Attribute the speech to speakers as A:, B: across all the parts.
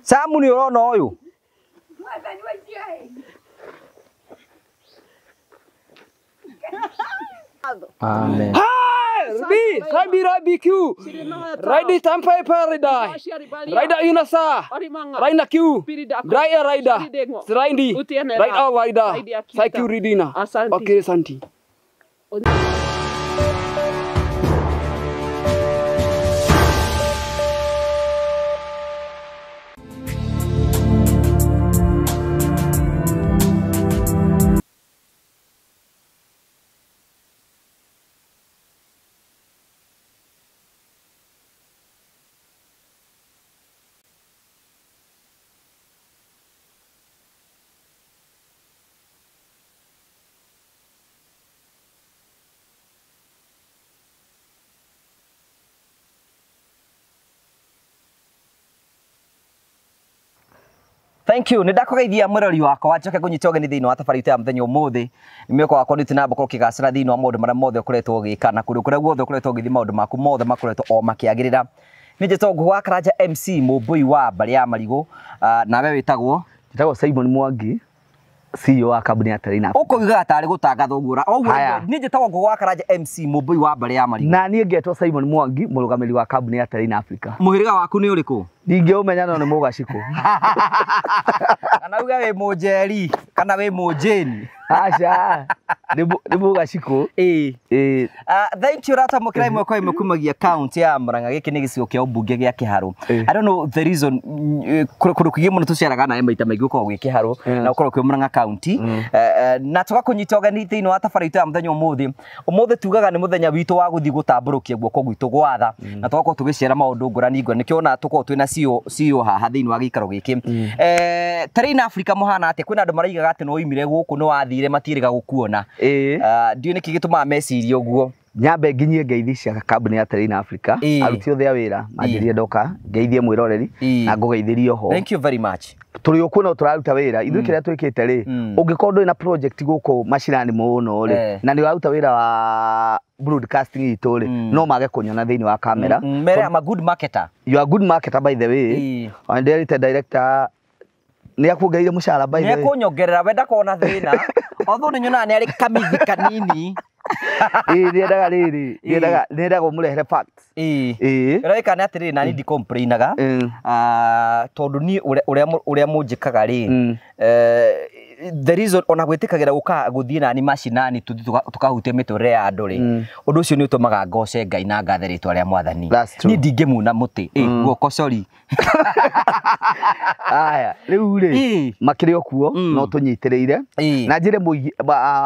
A: Samu nĩ ũrona ũyũ. Amen.
B: B, B, B, Q. Raidi tampai paradai. Raida inasa. Raina Q. Raida raida. Raindi. Raida raida. Thank you Ridina. Okay, Santi.
A: Thank you. Nĩndakũgeithia mwĩrori wakwa njoke ngũnyite ũgeni thĩinĩ wa thabarĩ itũ ya mũthenya ũmũthĩ. Mĩoko wakwa nĩ tũnamba gũkorwo ũkĩgacĩra thĩinĩ wa maũndũ marĩa mothe ũkoretwo ũgĩka na kũndũ kũrĩa guothe ũkoretwo ũgĩthiĩ maũndũ maku mothe makoretwo o makĩagĩrĩra. Nĩ njĩtagwo Ngũgũ wa Karanja MC Mũmbũi wa mbarĩ ya Marigũ, nawe wĩtagwo?
C: Njĩtagwo Simon Mwangi, CEO wa kambuni ya Terrain Africa.
A: Ũkũigaga tarĩ gũtangatha ũguo. Ũguo niĩ njĩtagwo Ngũgũ wa Karanja MC Mũmbũi wa mbarĩ ya Marigũ.
C: Na niĩ ngetwo Simon Mwangi, mũrũgamĩrĩri wa kambuni ya Terrain Africa.
A: Mũhĩrĩga waku nĩ ũrĩkũ?
C: Ndingĩũmenya no nĩ Mũgacikũ.
A: Kana uge wĩ Mũnjeri kana wĩ Mũnjĩni.
C: Aca, nĩ Mũgacikũ.
A: Ĩĩ. Thank you ũratamũkĩra ĩmwe kwa ĩmwe kumagia kaunti ya Murang'a. Gĩkĩ nĩ gĩcigo kĩa ũmbunge gĩa Kĩharũ. I don't know the reason kũndũ kũingĩ mũno tũciaraga nawe maita maingĩ gũkoragwo gwĩ Kĩharũ na gũkoragwo kwĩ Murang'a kaunti. Na tũgakũnyita ũgeni thĩinĩ wa thabarĩ itũ ya mũthenya ũmũthĩ. Ũmũthĩ tugaga nĩ mũthenya witũ wa gũthiĩ gũtambũrũkia guoko gwitũ gwa tha na tũgakorwo tũgĩcera maũndũ ngũrani ngũrani. Nĩkĩo ona tũkoragwo twĩna CEO haha thĩinĩ wa gĩikaro gĩkĩ. Terrain Africa mũhana atĩa? Kwĩna andũ maraigaga atĩ nĩ woimire gũkũ nĩ wathire matiĩrĩga gũkuona. Ndiũĩ nĩkĩ gĩtũmaga mecirie ũguo.
C: Nyambe nginyie ngeithi cia kambuni ya Terrain Africa, aruti othe a wĩra manjĩrire ndoka ngeithie mwĩroreri na ngũgeithĩrie oho.
A: Thank you very much.
C: Tũrĩ o kuo no tũraruta wĩra ithuĩ kĩrĩa twĩkĩte rĩ, ũngĩkorwo ndũrĩ na project gũkũ macinani mũno rĩ, na nĩ ũraruta wĩra wa broadcasting itũ rĩ, no mage kũnyona thĩinĩ wa kamera.
A: Mere I'm a good marketer.
C: You are a good marketer by the way. And there director nĩ akuongereire mũcara by the way.
A: Nĩ akunyongerera we ndakona thĩna. Although nĩ nyonaga nĩ arĩ kamithi kanini.
C: Ĩĩ nĩendaga rĩrĩ, nĩendaga ũmũrehere facts.
A: Ĩĩ. Ũreka nĩ atĩrĩrĩ, nani ndicomplainaga tondũ niĩ ũrĩa mũnjĩkaga rĩ, the reason ona gwĩtĩkagĩra gũka gũthiĩ nani macinani tũthiĩ tũkahutia mĩtũrĩre ya andũ rĩ, ũndũ ũcio nĩ ũtũmaga ngoce Ngai na ngathe rĩtwa rĩa Mwathani. Niĩ ndingĩmuna mũtĩ. Guoko sorry.
C: Aya, rĩu rĩ, makĩrĩ o kuo no tũnyitĩrĩire. Na njĩre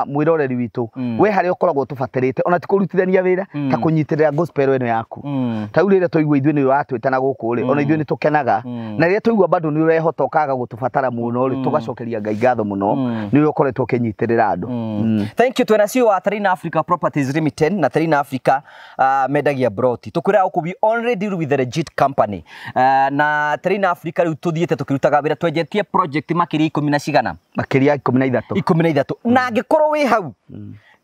C: mwĩroreri witũ, we harĩa ũkoragwo tũbatarĩte ona ti kũrutithania wĩra ta kũnyitĩrĩra gospel ĩno yaku. Ta rĩu rĩrĩa twaigua ithuĩ nĩ ũratwĩta na gũkũ rĩ, ona ithuĩ nĩ tũkenaga. Na rĩrĩa twaigua bado nĩ ũrehota ũkaga gũtũbatara mũno rĩ, tũgacokeria Ngai ngatho mũno nĩ ũrĩa ũkoretwo ũkĩnyitĩrĩra andũ.
A: Thank you. Twĩna CEO wa Terrain Africa Properties Limited na Terrain Africa mendagia broti. Tũkwĩraga gũkũ we only deal with the legit company. Na Terrain Africa rĩu tũthiĩte tũkĩrutaga wĩra twenjetie project makĩria 10 na cigana?
C: Makĩria 13.
A: 13. Na angĩkorwo wĩ hau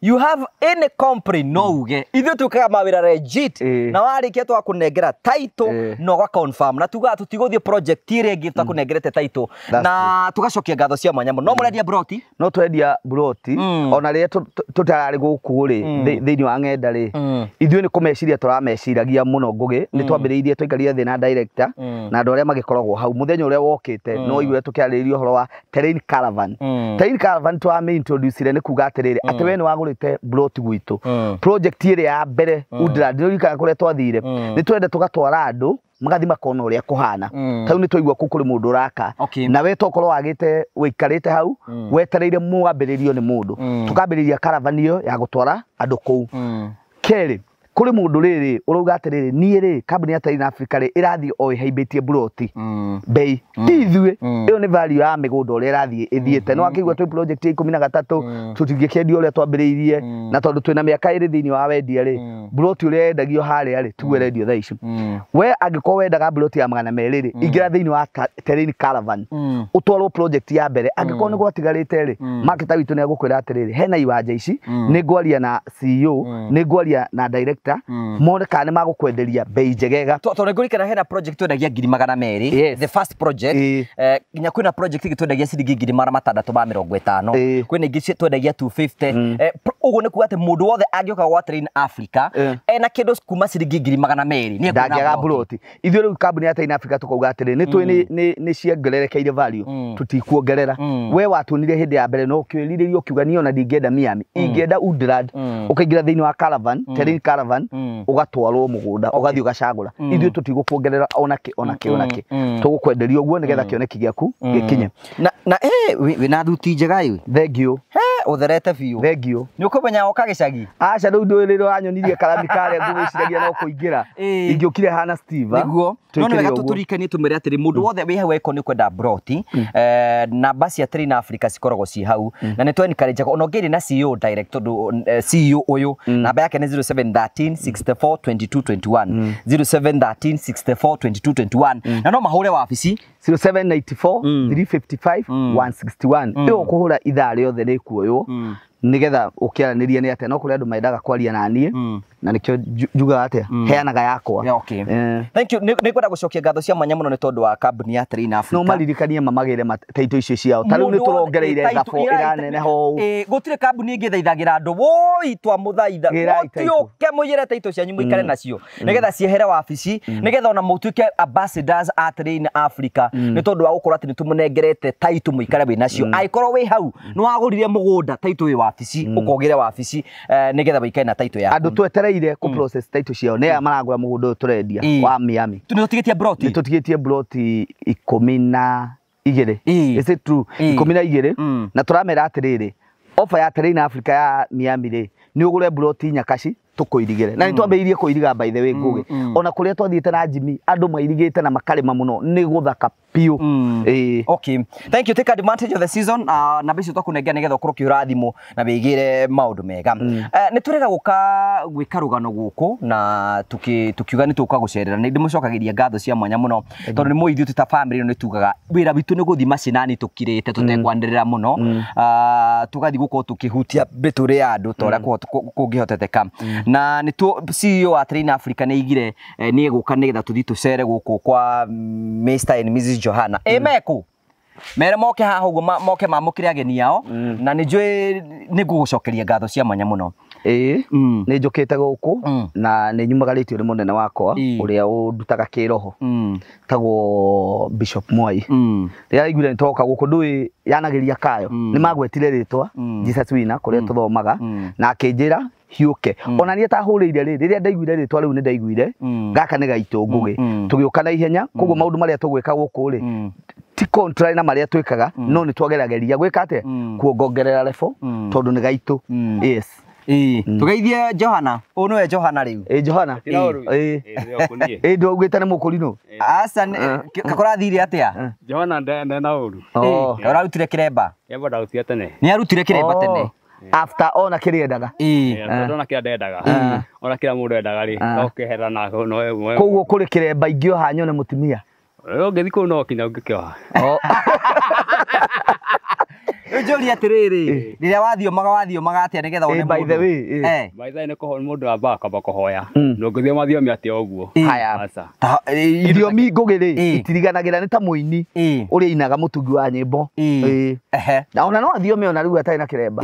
A: you have any company no uge ithuĩ twĩkaga mawĩra legit na warĩkia twakũnengera title na ũga confirm na tugaga tũtigũthiĩ project ĩrĩa ĩngĩ tũtakũnengerete title na tũgacokia ngatho cia mwanya mũno. No mũrendia broti?
C: No twendia broti ona rĩrĩa tũtararĩ gũkũ rĩ thĩinĩ wa ng'enda rĩ, ithuĩ nĩ kũmeciria tũrameciragia mũno Ngũgĩ. Nĩ twambĩrĩirie twaikarire thĩ na director na andũ arĩa magĩkoragwo hau mũthenya ũrĩa wokĩte no ũigue tũkĩarĩrĩria ũhoro wa Terrain Caravan. Terrain Caravan twamĩ-introducire nĩ kuga atĩrĩrĩ, atĩ we nĩ wagũrĩte broti gwitũ project ĩrĩa ya mbere Woodland nĩ kũrĩa twathire nĩ twende tũgatwara andũ magathi makona ũrĩa kũhana. Ta rĩu nĩ twaigua kũu kũrĩ mũndũ ũraka na we tokorwo wagĩte wĩikarĩte hau wetereire mwambĩrĩrio nĩ mũndũ, tũkambĩrĩria caravan ĩyo ya gũtwara andũ kũu. Kerĩ, kũrĩ mũndũ rĩrĩ ũrauga atĩrĩrĩ, niĩ rĩ kambuni ya Terrain Africa rĩ ĩrathiĩ o ĩhaimbĩtie broti bei ti ithuĩ, ĩyo nĩ value ya mĩgũnda ũrĩa ĩrathiĩ ĩthiĩte. Nĩ wakĩigua twĩ project ya 13 tũtingĩkĩendia ũrĩa twambĩrĩirie, na tondũ twĩna mĩaka ĩrĩ thĩinĩ wa wendia rĩ, broti ũrĩa yendagio harĩa rĩ tiguo ĩrendio thaa ici. We angĩkorwo wendaga broti ya 200 rĩ, ingĩra thĩinĩ wa Terrain Caravan ũtwarwo project ya mbere. Angĩkorwo nĩ gwatigarĩte rĩ, marketer witũ nĩ egũkwĩra atĩrĩrĩ, hena iwanja ici, nĩ ngwaria na CEO, nĩ ngwaria na director director mone kana nĩ magũkwenderia bei njegega.
A: Tondũ ngũrikana hena project twendagia 200,000, the first project, nginya kwĩna project ĩngĩ twendagia ciringi 650,000, kwĩna ingĩ twendagia 250. Ũguo nĩ kuga atĩ mũndũ wothe angĩũka gwa Terrain Africa ena kĩndũ kuma ciringi 200,000 nĩ
C: ndangĩaga mburoti. Ithuĩ rĩu kambuni ya Terrain Africa tũkauga atĩrĩ nĩ tũĩ nĩ ciongererekeire value, tũtikuongerera. We watuonire hĩndĩ ya mbere no ũkĩrirĩria ũkiuga niĩ ona ndingĩenda Miami, ingĩenda Woodland, ũkaingĩra thĩinĩ wa caravan, Terrain caravan, ũgatwarwo mũgũnda ũgathiĩ ũgacagũra. Ithuĩ tũtigũkuongerera ona kĩ ona kĩ ona kĩ, tũgũkwenderia ũguo nĩgetha kĩoneki gĩaku gĩkinye.
A: Na wĩna thuti njega ĩ.
C: Thank you.
A: Ũtherete biũ.
C: Thank you.
A: Nĩ ũkũmenya woka gĩcagi?
C: Aca rĩu ndũĩ rĩrĩa wanyonirie karami karĩa ngũgĩciragia no kũingĩra. Ingĩũkire hana Steve.
A: Nĩguo. No nĩ wega tũtũririkanie tũmĩre atĩrĩ mũndũ wothe wĩ hau angĩkorwo nĩ ũkwenda broti, namba cia Terrain Africa cikoragwo ci hau, na nĩ tũ-encourage ona ũngĩrĩ na CEO direct, tondũ CEO ũyũ namba yake nĩ 0713 64 22 21, 0713 64 22 21, na no mahũre wabici
C: 0794 355 161. Ĩyo ũkũhũra ithaa rĩothe nĩ kuoywo nigetha ukiaraniria ni atia, no kuri andu mendaga kwaria na nie na nikio njugaga atia heanaga yakwa.
A: Yeah, okay. Thank you. Nĩ ngwenda gũcokia ngatho cia mwanya mũno nĩ tondũ wa kambuni ya Terrain Africa.
C: No maririkanie mamagĩre taito icio ciao. Ta rĩu nĩ tũrongereire thabũ ĩraneneha ũũ.
A: Gũtirĩ kambuni ĩngĩ ĩthaithagĩra andũ. Woi twamũthaitha. Mũtiũke mũiyĩre taito cianyu mũikare nacio. Nĩgetha ciehere wabici, nĩgetha ona mũtuĩke ambassadors a Terrain Africa. Nĩ tondũ wa gũkorwo atĩ nĩ tũmũnengerete taito mũikare wĩ nacio. Angĩkorwo wĩ hau nĩ wagũrire mũgũnda taito wĩ wabici, ũkogĩre wabici nĩgetha wĩikare na taito yaku.
C: Andũ twetereire kũ process taito ciao nĩ aya maragũra mũgũnda ũyũ tũrendia wa Miami.
A: Nĩ tũtigĩtie broti?
C: Nĩ tũtigĩtie broti 12. Is it true? 12. Na tũramera atĩrĩrĩ, offer ya Terrain Africa ya Miami rĩ, nĩ ũgũre broti nyakaci tũkũirigĩre. Na nĩ twambĩrĩirie kũiriga by the way Ngũgĩ. Ona kũrĩa twathiĩte na Jimmy andũ mairigĩte na makarĩma mũno nĩ gũthaka biũ.
A: Okay. Thank you. Take advantage of the season. Na mbeca twakũnengera nĩgetha ũkorwo ũkĩhũra thimũ na wĩigĩre maũndũ mega. Nĩ tũrega gũka gwĩka rũgano gũkũ na tukiuga nĩ tũka gũcerera. Nĩ ndĩmũcokagĩria ngatho cia mwanya mũno tondũ nĩ mũĩ ithuĩ twĩ ta family nĩ tugaga wĩra witũ nĩ gũthiĩ macinani tũkirĩte tũtekwanĩrĩra mũno. Tũgathiĩ gũkorwo tũkĩhutia mĩtũrĩre ya andũ ta ũrĩa kũngĩhoteteka. Na nĩ CEO wa Terrain Africa nĩ aigire nĩ egũka nĩgetha tũthiĩ tũcere gũkũ kwa Mr and Mrs Johana. Meku mere moke haha ũguo moke mamũkĩre ageni ao na nĩ njũĩ nĩ ngũgũcokeria ngatho cia mwanya mũno.
C: Nĩ njũkĩte gũkũ na nĩ nyumagarĩtio nĩ mũnene wakwa ũrĩa ũndutaga kĩroho tagwo Bishop Mwai. Rĩrĩa aiguire nĩ twoka gũkũ ndũĩ yanagĩria kayo nĩ magwetire rĩtwa Jesus Winner kũrĩa tũthomaga na akĩnjĩra hiũke. Ona niĩ atahũrĩire rĩ, rĩrĩa ndaiguire rĩtwa rĩu nĩ ndaiguire gaka nĩ gaitũ Ngũgĩ. Tũgĩũka na ihenya koguo maũndũ marĩa tũgwĩka gũkũ rĩ ti contrary na marĩa twĩkaga no nĩ twagerageria gwĩka atĩa kuongongerera level tondũ nĩ gaitũ. Yes.
A: Tũgeithie Johana. Ũyũ nĩwe Johana rĩu.
C: Johana. Ndũgwĩte nĩ mũkũrinũ.
A: Aca kakũrathire atĩa?
D: Johana ndena ũru.
A: Ũrarutire kĩremba?
D: Kĩremba ndarutire tene.
A: Nĩ arutire kĩremba tene.
C: After ona kĩrĩa endaga.
D: Ona kĩrĩa ndendaga. Ona kĩrĩa mũndũ endaga rĩ, no kĩhera na no.
C: Koguo kũrĩ kĩremba ingĩoha nyone mũtumia.
D: Ũngĩthiĩ kũu no kinya ũngĩkĩoha.
A: Rĩu njũrie atĩrĩrĩ, rĩrĩa wathiomaga atĩa nĩgetha wone mũndũ?
C: By the way,
D: by the way nĩ mũndũ ambaga kwamba kũhoya. Ndũngĩthiĩ mathiomi atĩa ũguo.
C: Haya. Ithiomi Ngũgĩ rĩ, itiriganagĩra nĩ ta mũini ũrĩa ainaga mũtungi wa nyĩmbo. Na ona no athiome ona rĩu atarĩ na kĩremba.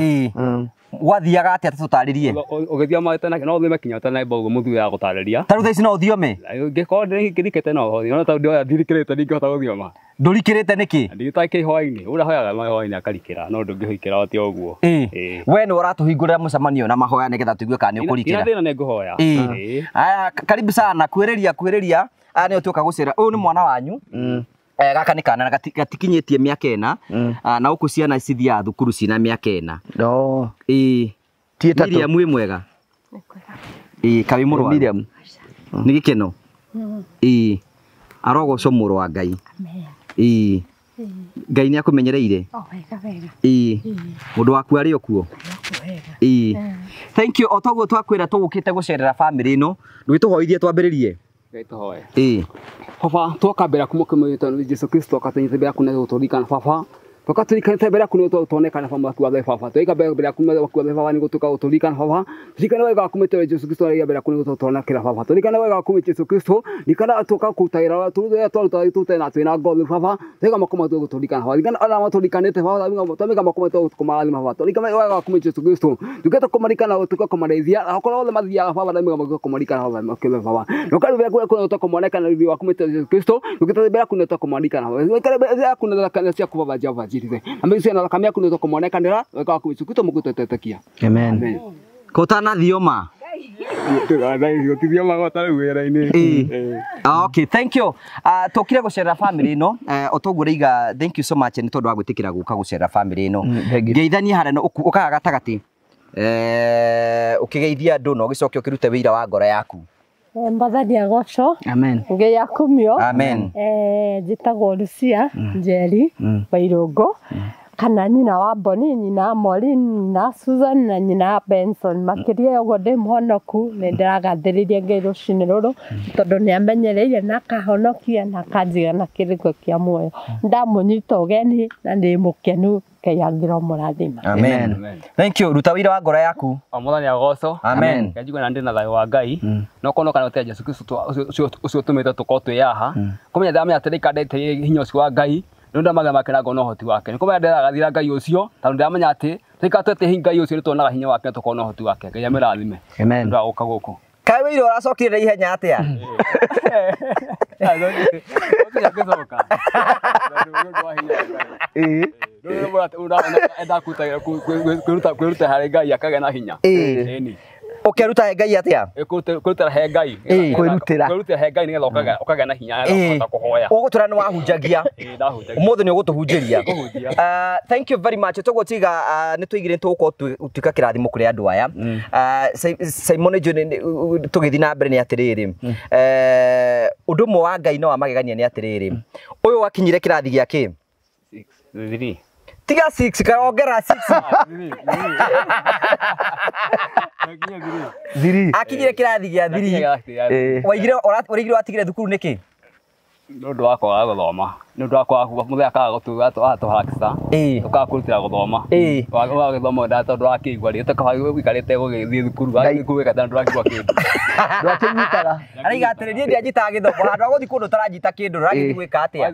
A: Gwathiaga atĩa tũtarĩrie?
D: Ũgĩthioma no ũthiome kinya ũtanaimba ũguo mũthuri ya gũtarĩria.
A: Ta rĩu thaa ici no ũthiome?
D: Ngĩkorwo ndĩrikĩte no ũthiome. Ona tondũ ndirikĩrĩte ndingĩhota gũthioma.
A: Ndũrikĩrĩte nĩkĩ?
D: Ndĩta kĩhoya-inĩ. Ũrĩa hoyaga mahoya-inĩ akarikĩra no ndũngĩhikĩra oti ũguo.
A: We nĩ ũratũhingũrĩra mũcemanio na mahoya nĩgetha tũigue kana nĩ ũkũrikĩra.
D: Thĩna nĩ ngũhoya.
A: Aya, karibu sana. Kwĩrĩria kwĩrĩria. Aya nĩo tũka gũcera. Ũyũ nĩ mwana wanyu. Gaka nĩ kana gatikinyĩtie mĩaka 4 na gũkũ ciana cithiaga thukuru cina mĩaka 4.
C: No. Ti ĩtatũ.
A: Miriam wĩ mwega? Kaĩ mũrwaru?
C: Miriam.
A: Nĩ gĩkeno? Arogocwo mũrũ wa Ngai. Ngai nĩ akũmenyereire?
E: Wega wega.
A: Mũndũ waku arĩ o kuo? Thank you. O toguo twakwĩra tũgũkĩte gũcerera family ĩno, ndũgĩtũhoithie twambĩrĩrie.
B: Ngai tũhoe. Baba twoka mbere yaku mũkĩmwĩta Jesu Kristo akatũnyita mbere yaku na gũtũririkana baba. Tukaturikana mbere yaku nĩguo tuonekane baba waku wa baba. Tũika mbere yaku waku wa baba nĩguo tũkaũtũririkana baba. Ririkana wega waku mĩtwe Jesu Kristo arĩa mbere yaku nĩguo tuonekane baba. Tũririkane wega waku Jesu Kristo rikana tũkakũruta wĩra tũrĩa twaruta tũte na twĩna ngoro baba. Tũiga moko maitũ gũtũririkana baba. Ririkana arĩa matũrikanĩte baba, tũiga moko maitũ kũmarathima baba. Tũririkane wega waku Jesu Kristo. Tũketa kũmarikana tũkakũmarĩithia akorwo othe mathiaga baba na mĩga moko kũmarikana baba makĩwe baba. Nũkari mbere yaku nĩguo tũkũmonekana riri waku mĩtwe Jesu Kristo. Nũkĩte mbere yaku nĩguo tũkũmarikana baba. Nũkari mbere yaku nĩguo thakame ciaku baba Jehova Jireh. Ambe na thakame yaku nĩguo tũkũmonekanĩra wega waku Jesu Kristo mũgũtũtetekia.
C: Amen.
A: Kũtana thioma. Okay, thank you. Tokire gucerera family ino otoguo riga thank you so much ni tondu wa gwitikira guka gucerera family ino. Ngeithanie haria no ukaga gatagati. Ukigeithia andu no ugicoke ukirute wira wa ngoro yaku.
E: Mbathani agoco.
C: Amen.
E: Ngai akumio.
A: Amen.
E: Njĩtagwo Lucia Njeri Wairũngũ kana nyina wa Boni, nyina wa Maureen, nyina wa Susan na nyina wa Benson. Makĩria ũguo ndĩ mũhonoku, nĩ ndĩragathĩrĩria Ngai rũcinĩ rũrũ tondũ nĩ amenyereire na akahonokia na akanjiga na kĩrĩko kĩa muoyo. Ndamũnyita ũgeni na ndĩ mũkenu. Ngai angĩromũrathima.
A: Amen. Thank you. Ruta wira wa ngoro yaku.
D: O Mwathani agocwo.
A: Amen.
D: Ngai na ndĩ na thayũ wa Ngai. No kono kana ũte Jesu Kristo ũcio ũtũmĩte tũkorwo twĩ haha. Kũmenya ndamenya atĩ rĩka ndete hinya ũcio wa Ngai. Nĩ ndamaga makena ngona ũhoti wake. Nĩ kũmenya ndĩragathira Ngai ũcio tondũ ndamenya atĩ rĩka twete Ngai ũcio nĩ tuonaga hinya wake na tũkona ũhoti wake. Ngai amĩrathime.
C: Amen.
D: Ndagũka gũkũ.
A: Kaĩ wĩira ũracokire na ihenya atĩa?
D: Kwĩruta harĩ Ngai akagĩa na hinya.
A: Ũkeruta he Ngai atĩa?
D: Kwĩrutĩra he Ngai. Kwĩrutĩra he Ngai nĩgetha ũkagĩa na hinya ũkahota kũhoya.
A: Ũgũtũra nĩ wahunjagia. Ũmũthĩ nĩ ũgũtũhunjĩria. Thank you very much. Tũgũtiga nĩ tũigire tũgũkorwo tuĩka kĩrathimo kũrĩ andũ aya. Simon Njũĩ tũgĩthiĩ na mbere nĩ atĩrĩrĩ. Ũndũ ũmwe wa Ngai no wa magegania nĩ atĩrĩrĩ. Ũyũ wakinyire kĩrathi gĩa kĩ?
D: 3.
A: Tiga 6 kaongera 6.
C: 3.
A: Akinyire kĩrathi gĩa 3. Waigire ũraigire watigire thukuru nĩkĩ?
D: Nĩ ũndũ wa kwaga gũthoma. Nĩ ũndũ wa kwaga mũthenya akaga gũtũhakisa. Ũkaga kũrutĩra gũthoma. Wagĩthoma tondũ wakĩigua rĩ ũikarĩte gũgĩthiĩ thukuru wathiĩ thukuru wĩkata ndũrakĩigua kĩndũ.
C: Ndwakĩnyitaga.
A: Araiga atĩrĩ niĩ ndianjitaga gĩthomo handũ ha gũthiĩ kũndũ ũtaranjita kĩndũ ũragĩthiĩ gwĩka atĩa?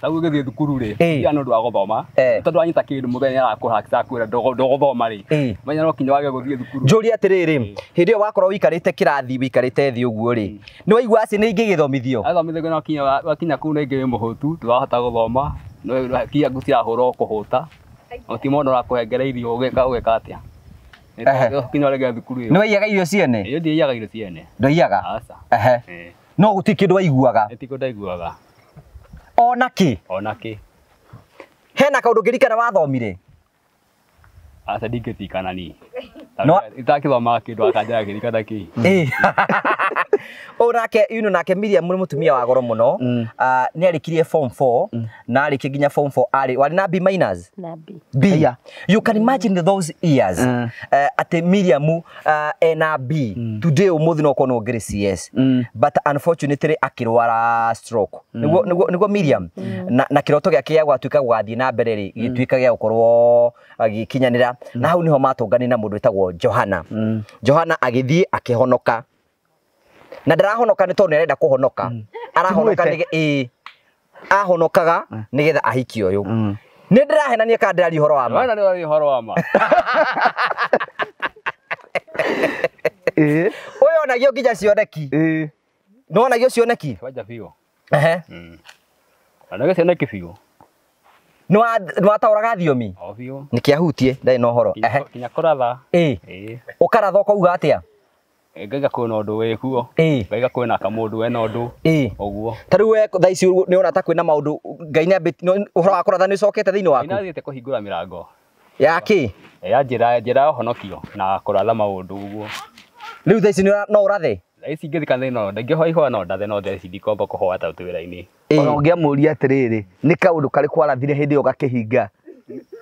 D: Ta rĩu ũgĩthiĩ thukuru rĩ tiga nĩ ũndũ wa gũthoma tondũ wanyita kĩndũ mũthenya arakũhakisa akwĩra ndũgũthoma rĩ menya no kinya wage gũthiĩ thukuru.
A: Njũrie atĩrĩrĩ hĩndĩ ĩyo wakorwo ũikarĩte kĩrathi ũikarĩte thĩ ũguo rĩ nĩ waigua atĩ nĩ ingĩgĩthomithio?
D: Athomithio no kinya wakinya kũu nĩ ingĩ wĩ mũhũtu ndũrahota gũthoma kinya gũtirahũra kũhũta ti mũndũ ũrakũhengera irio ũgeka atĩa? Kinya ũrege thukuru ĩyo.
A: Nĩ waiyaga irio ciene?
D: Ĩyo ndiaiyaga irio ciene.
A: Ndwaiyaga?
D: Aca.
A: No gũtirĩ kĩndũ waiguaga?
D: Gũtirĩ kĩndũ ndaiguaga.
A: Ona kĩ?
D: Ona kĩ.
A: Hena kaũndũ ũngĩririkana wathomire?
D: Aca ndingĩririkana niĩ. Itakĩthomaga kĩndũ akanjĩra kĩririkana kĩ.
A: Ũyũ nake you know nake Miriam nĩ mũtumia wa goro mũno. Nĩ arĩkirie form 4 na arĩkia nginya form 4 arĩ warĩ na B minus.
E: Na B.
A: B. You can imagine those years. Atĩ Miriam ena B. Today ũmũthĩ no ũkorwo no ũngĩrĩ CS. But unfortunately akĩrwara stroke. Nĩguo Miriam na kĩroto gĩake gĩa gwatuĩka gũgathiĩ na mbere rĩ gĩtuĩka gĩa gũkorwo agĩkinyanĩra na hau nĩho matũnganire na mũndũ wĩtagwo Johana. Johana agĩthiĩ akĩhonoka. Na ndarahonoka nĩ tondũ nĩ arenda kũhonoka. Arahonoka nĩ ahonokaga nĩgetha ahikie ũyũ. Nĩ ndĩrahenania kana ndĩraria ũhoro wa ma?
D: Wena nĩ ũhoro wa ma.
A: Ũyũ onagio nginya cioneki. Nĩ wonagio cioneki?
D: Kwanja biũ.
A: Ehe.
D: Onagio cioneki biũ.
A: Nĩ wataũraga thiomi?
D: O biũ.
A: Nĩkĩ ahutie ndarĩ na ũhoro.
D: Kinya kũratha.
A: Ũkaratha ũkauga atĩa?
D: Ngaiga kwĩna ũndũ wĩkuo. Ngaiga kwĩna kamũndũ wena ũndũ. Ũguo.
A: Ta rĩu we thaa ici nĩ ũrona ta kwĩna maũndũ Ngai nĩ ambĩtie ũhoro wa kũratha nĩ ũcokete thĩinĩ waku?
D: Nĩ athiĩte kũhingũra mĩrango.
A: Ya kĩ?
D: Ya njĩra ya ũhonokio na kũratha maũndũ ũguo.
A: Rĩu thaa ici no ũrathe?
D: Thaa ici ingĩthika thĩinĩ no ndingĩhoya ihoya no ndathe no thaa ici ndikomba kũhoya ta wĩra-inĩ.
C: Ona ũngĩamũria atĩrĩrĩ nĩ kaũndũ karĩkũ warathire hĩndĩ ĩyo gakĩhinga?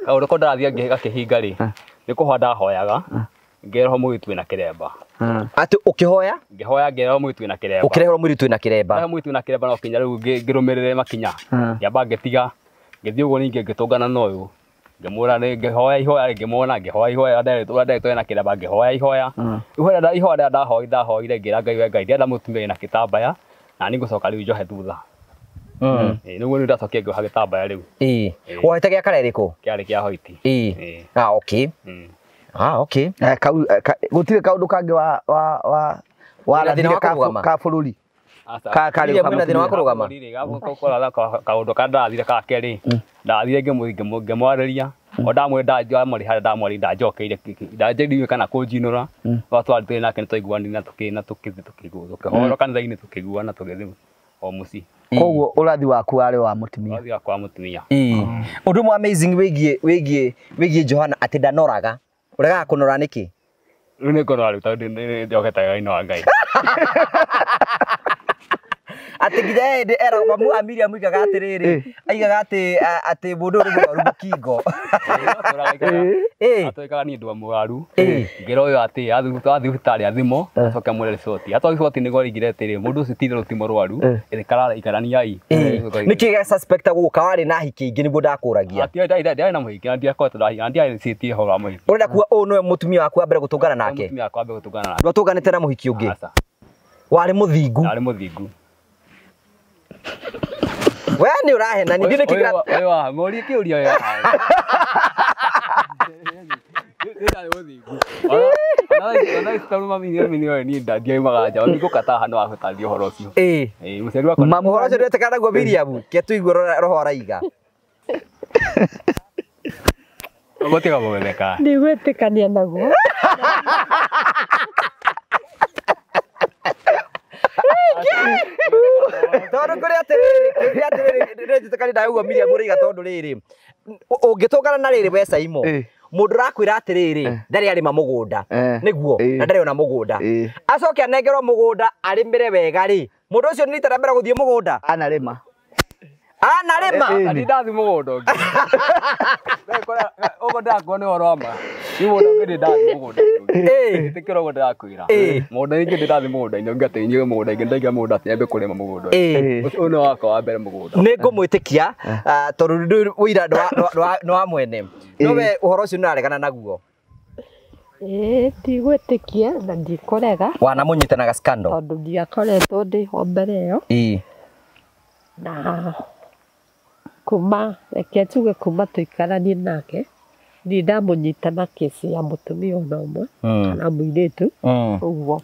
D: Kaũndũ ko ndarathiĩ gakĩhinga rĩ nĩ kũhoya ndahoyaga ngeroho mũirĩtu wĩna kĩremba.
A: Atĩ ũkĩhoya?
D: Ngĩhoya ngeroho mũirĩtu wĩna kĩremba.
A: Ũkĩreherwo mũirĩtu wĩna kĩremba.
D: Ngereherwo mũirĩtu wĩna kĩremba no kinya rĩu ngĩrũmĩrĩre makinya. Ngĩamba ngĩtiga Ngĩthiĩ ũguo ningĩ ngĩtũngana na ũyũ. Ngĩmwĩra nĩ ngĩhoya ihoya ngĩmuona ngĩhoya ihoya ndagĩtarĩ na kĩremba ngĩhoya ihoya. Ihoya ihoya ndahoire ngĩra Ngai we Ngai ndĩrenda mũtumia wĩna gĩtambaya na niĩ ngũcoka rĩu njohe thutha. Nĩguo rĩu ndacokire ngĩoha gĩtambaya rĩu.
A: Wohete gĩa kara ĩrĩkũ?
D: Kĩarĩ kĩa hoiti.
A: Ah, okay. Ah, okay.
C: Gũtirĩ kaũndũ kangĩ warathire ka bũrũri.
A: Mwĩna thĩna wa kũrũgama?
D: Kaũndũ karĩa ndarathire ka kerĩ ndathire ngĩmwarĩria o ndamwĩra ndamwarĩ ndamwarĩ ndanjokeire ndanjĩrire kana kũnjinũra twatwarĩte nake nĩtwaiguanire na tũkĩthiĩ tũkĩhoro kanitha-inĩ tũkĩiguana tũgĩthiĩ o mũciĩ.
C: Koguo ũrathi waku warĩ wa mũtumia.
D: Ũrathi wakwa wa mũtumia.
A: Ũndũ ũmwe amazing wĩgiĩ Johana atĩ ndanoraga. Ũregaga kũnora nĩkĩ?
D: Rĩu nĩ ngũnora rĩu tondũ nĩnjokete wega-inĩ wa Ngai.
A: Atĩ nginya hĩndĩ eragwo mamu wa Miriam aigaga atĩrĩrĩ, aigaga atĩ atĩ mũndũ ũyũ nĩ mũrwaru mũkingo.
D: Atwĩkaga niĩ ndĩ mũrwaru. Ngĩra ũyũ atĩ athiĩ thibitarĩ athimwo acoke amwĩre riboti. Atwarwo riboti nĩguo aigire atĩrĩ mũndũ ũcio ti itherũ ti mũrwaru ikaraniai.
A: Nĩkĩ gĩa suspect gũka warĩ na hiki ingĩ nĩguo ndakũragia?
D: Ndiarĩ na mũhiki na ndiakoretwo ndahika na ndiarĩcĩtie ũhoro wa mũhiki.
A: Ũrenda kuga ũyũ nĩwe mũtumia waku wa mbere gũtũngana nake?
D: Mũtumia wakwa wa mbere gũtũngana nake.
A: Ndwatũnganĩte na mũhiki ũngĩ? Warĩ mũthingu?
D: Warĩ mũthingu.
A: We nĩ ũrahena ningĩ nĩ kĩgira
D: Ũyũ wa mũrie kĩũria ũyũ. Ndarĩ mũthingu. Ona itaru mami nĩ oĩ niĩ ndiaumaga nja ndigũkata haha no ahũtarie ũhoro ũcio. Mũciari wakwa
A: Ũhoro ũcio ndwetĩkana naguo Miriam, ke tũigue roho araiga.
D: Gũtiga gũtheka.
E: Ndigwĩtĩkania naguo.
A: Tondũ kũrĩ atĩrĩrĩ, kũrĩ atĩrĩrĩ, ndĩretĩkania nawe ũguo Miriam ũraiga tondũ rĩrĩ, ũngĩtũngana na rĩrĩ we Saimo, mũndũ ũrakwĩra atĩrĩrĩ, ndarĩ arĩma mũgũnda, nĩguo, na ndarĩ ona mũgũnda. Acoke anengerwo mũgũnda arĩmĩre wega rĩ, mũndũ ũcio nĩ rita rĩa mbere gũthiĩ mũgũnda?
C: Anarĩma.
A: Anarĩma?
D: Nĩ ndathiĩ mũgũnda ũngĩ. Ũguo ndĩrakuona nĩ ũhoro wa ma. Niĩ mũgũnda ũngĩ ndĩ ndathiĩ mũgũnda ũngĩ. Ĩtĩkĩra ũguo ndĩrakwĩra. Mũgũnda ingĩ ndĩ ndathiĩ mũgũnda-inĩ ũngĩ atĩ inyuĩ mũgũnda ingĩ ndaingĩra mũgũnda atĩ nyambe kũrĩma mũgũnda ũyũ. Ũyũ nĩ wakwa wa mbere mũgũnda.
A: Nĩ ngũmwĩtĩkia tondũ ũira nĩ wa mwene. No we ũhoro ũcio nĩ ũraregana naguo?
E: Ndigwĩtĩkia na ndikũrega.
A: Wanamũnyitanaga scandal?
E: Tondũ ndiakoretwo ndĩho mbere ĩyo. Na kuma reke tuge kuma tũikaranie nake ndirĩ ndamũnyita na kesi ya mũtumia ona ũmwe kana mũirĩtu ũguo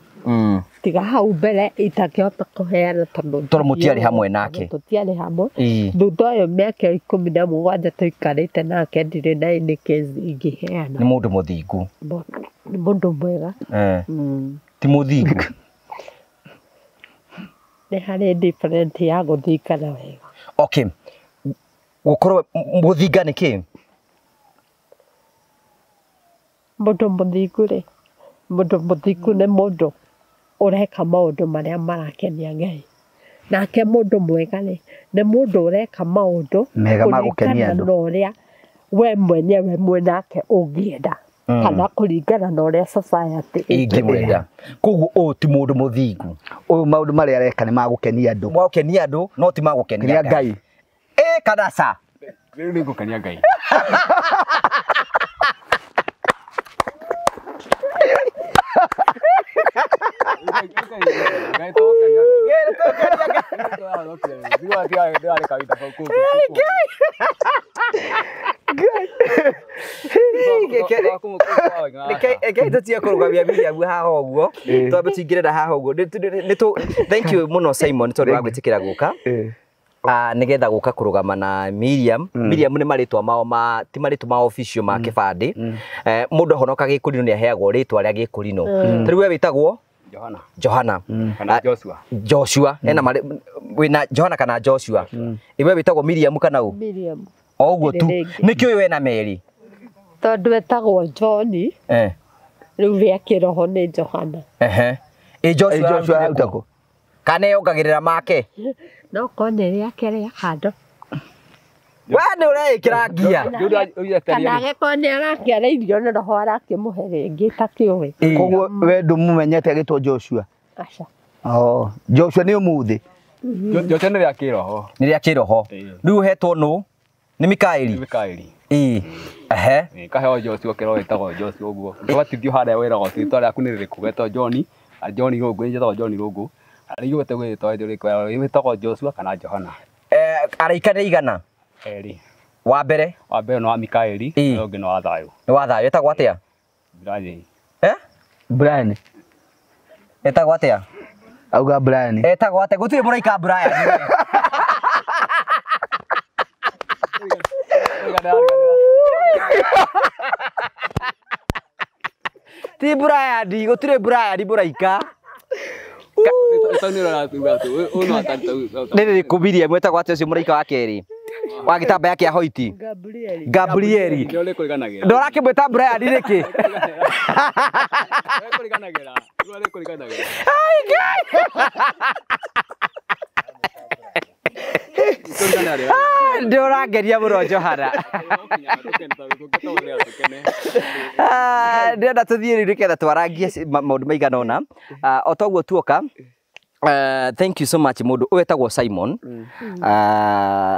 E: tiga hau mbere itangĩhota kũheana tondũ
A: mũtiarĩ hamwe nake.
E: Tũtiarĩ hamwe. Thutha ũyũ mĩaka 17 tũikarĩte nake ndirĩ na any case ingĩheana.
A: Nĩ mũndũ mũthingu.
E: Nĩ mũndũ mwega.
A: Ti mũthingu.
E: Nĩ harĩ different ya gũthingana wega.
A: Okay. Gũkorwo mũthinga nĩ kĩ?
E: Mũndũ mũthingu rĩ, mũndũ mũthingu nĩ mũndũ ũreka maũndũ marĩa marakenia Ngai. Nake mũndũ mwega rĩ, nĩ mũndũ ũreka maũndũ
C: mega ma gũkenia andũ
E: na ũrĩa we mwenyewe mwĩnake ũngĩenda kana kũringana na ũrĩa society
A: ĩngĩmwenda. Koguo ũyũ ti mũndũ mũthingu.
C: Ũyũ maũndũ marĩa areka nĩ ma gũkenia andũ.
A: Ma gũkenia andũ no ti ma gũkenia
C: Ngai.
A: Kana ca?
D: Rĩu nĩ ngũkenia Ngai.
A: Reke tũtige kũrũgamia Miriam haha ũguo, twambe tũingĩrĩra haha ũguo. Thank you mũno Simon tondũ wa gwĩtĩkĩra gũka. Nĩgetha gũka kũrũgama na Miriam. Miriam nĩ marĩtwa mao ma ti marĩtwa ma official ma kĩbandĩ. Mũndũ ahonoka gĩkũrinũ nĩ aheagwo rĩtwa rĩa gĩkũrinũ. Ta rĩu we wĩtagwo
D: Johana.
A: Johana.
D: Kana Joshua.
A: Joshua. Ena wĩna Johana kana Joshua. We wĩtagwo Miriam kana ũ?
E: Miriam.
A: O ũguo tu. Nĩkĩ ũyũ wena Mary?
E: Tondũ etagwo John. Rĩu rĩa kĩroho nĩ Johana.
A: Ĩ Joshua aruta kũ? Kana yongagĩrĩra make?
E: No korwo nĩ rĩake rĩa kando.
A: We nĩ ũreĩkĩra ngia.
E: Kana angĩkorwo nĩ arakĩarĩirio nĩ roho arakĩmũhe rĩngĩ takĩũĩ.
C: Koguo we ndũmũmenyete agĩtwo Joshua?
E: Aca.
C: Oh, Joshua nĩ ũmũthĩ.
D: Joshua nĩ rĩa kĩroho.
A: Nĩ rĩa kĩroho. Rĩu ũhetwo nũ? Nĩ Mikaeli.
D: Mikaeli.
A: Ĩĩ. Ehe.
D: Kaheo Joshua kĩro wĩtagwo Joshua ũguo. Ndũgatithio harĩa wĩragwo rĩtwa rĩaku nĩ rĩrĩkũ, wetwo John, John Rũngũ, niĩ njĩtagwo John Rũngũ. Arĩa wetagwo rĩtwa rĩrĩkũ, wĩtagwo Joshua kana Johana.
A: Araika nĩ igana?
D: Erĩ.
A: Wa mbere?
D: Wa mbere nĩ wa Mikaeli, ũyũ ũngĩ nĩ wa thayũ.
A: Nĩ wa thayũ, etagwo atĩa?
D: Brian.
A: Eh?
C: Brian.
A: Etagwo atĩa?
C: Auga Brian.
A: Etagwo atĩa? Gũtirĩ mũraika Brian. Ti Brian, gũtirĩ Brian mũraika. Nĩ rĩrĩkũ Miriam etagwo atĩa ũcio mũraika wa kerĩ? Wa gĩtambaya kĩa hoiti?
E: Gabrieli.
A: Gabrieli. Ndũrakĩmwĩta Brian nĩkĩ? Ai Ngai. Ndũrangeria mũno Johana. Ndĩrenda tũthiĩ rĩu nĩgetha twarangie maũndũ maigana ũna. O toguo tuoka. Thank you so much mũndũ ũyũ etagwo Simon.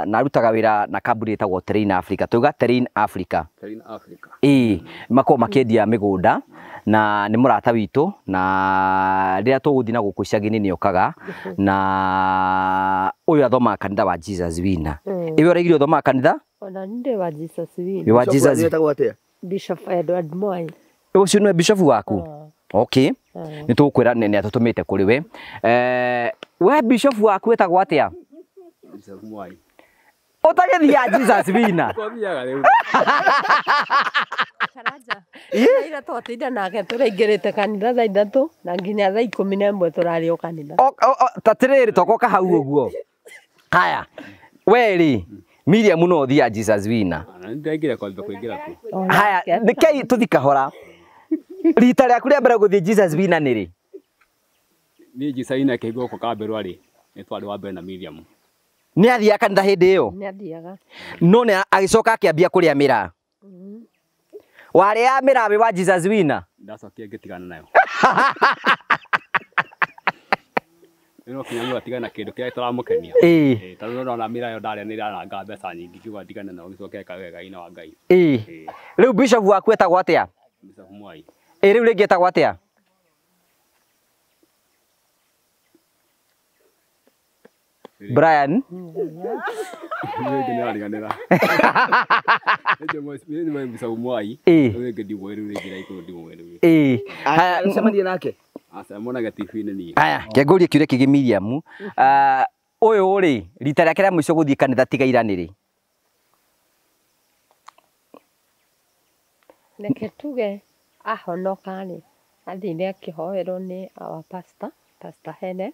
A: Na arutaga wĩra na kambuni ĩtagwo Terrain Africa. Tuga Terrain Africa.
D: Terrain Africa.
A: Ĩĩ, makoragwo makĩendia mĩgũnda na nĩ mũrata witũ na rĩrĩa tũgũthiĩ na gũkũ icagi-inĩ nĩ okaga na ũyũ athomaga kanitha wa Jesus Winner. Ĩwe ũraigire ũthomaga kanitha?
E: Ona niĩ ndĩ wa Jesus Winner.
A: Wĩ wa Jesus.
C: Etagwo atĩa?
E: Bishop Edward Mwai.
A: Ũcio nĩwe bishop waku? Okay. Nĩ tũgũkwĩra nĩ atũtũmĩte kũrĩ we. We bishop waku etagwo atĩa?
D: Bishop Mwai.
A: Ũtagĩthiaga Jesus Winner.
D: Twathiaga rĩu.
E: Karanja. Ira twatinda nake tũraingĩrĩte kanitha thaa 3 na nginya thaa 11 tũrarĩ o kanitha.
A: Ta tirĩrĩ tokoka hau ũguo. Haya. We rĩ Miriam no ũthiaga Jesus Winner.
D: Nĩndaingĩra kwamba kũingĩra kuo.
A: Haya, nĩkĩi tũthi kahora. Rita rĩaku rĩa mbere gũthiĩ Jesus Winner nĩ rĩ?
D: Niĩ Jesus Winner kĩhingo gũkũ Kambĩrwa rĩ, nĩ twarĩ wa mbere na Miriam.
A: Nĩ athiaga kanitha hĩndĩ ĩyo?
E: Nĩ athiaga.
A: No nĩ agĩcoka akĩambia kũrĩa mĩraa. Warĩaga mĩraa wĩ wa Jesus Winner?
D: Ndacokire ngĩtigana nayo. No kinya mũndũ atigane na kĩndũ kĩrĩa kĩramũkenia.
A: Ĩĩ.
D: Tondũ nĩũrona mĩraa ĩyo ndarĩa nĩ ĩrananga mbeca nyingĩ ngiuga ndigane nayo ngĩcoke ngeka wega-inĩ wa Ngai.
A: Ĩĩ. Rĩu bishop waku etagwo atĩa?
D: Bishop Mwai.
A: Ĩĩ rĩu rĩngĩ etagwo atĩa? Brian.
D: Rĩngĩ nĩrariganĩra. Rĩngĩ Bishop Mwai.
A: Ĩĩ.
D: Rĩngĩ ndimũĩ rĩu rĩngĩ na ndimũĩ rĩu.
A: Ĩĩ. Haya,
C: Ũcemanie nake?
D: Aca monaga TV-inĩ niĩ.
A: Haya, kengũrie kĩũria kĩngĩ Miriam. Ũyũ rĩ, rita rĩake rĩa mũico gũthiĩ kanitha tiga ira nĩ rĩ?
E: Reke tuge ahonoka rĩ, athire akĩhoerwo nĩ our pastor, Pastor Helen.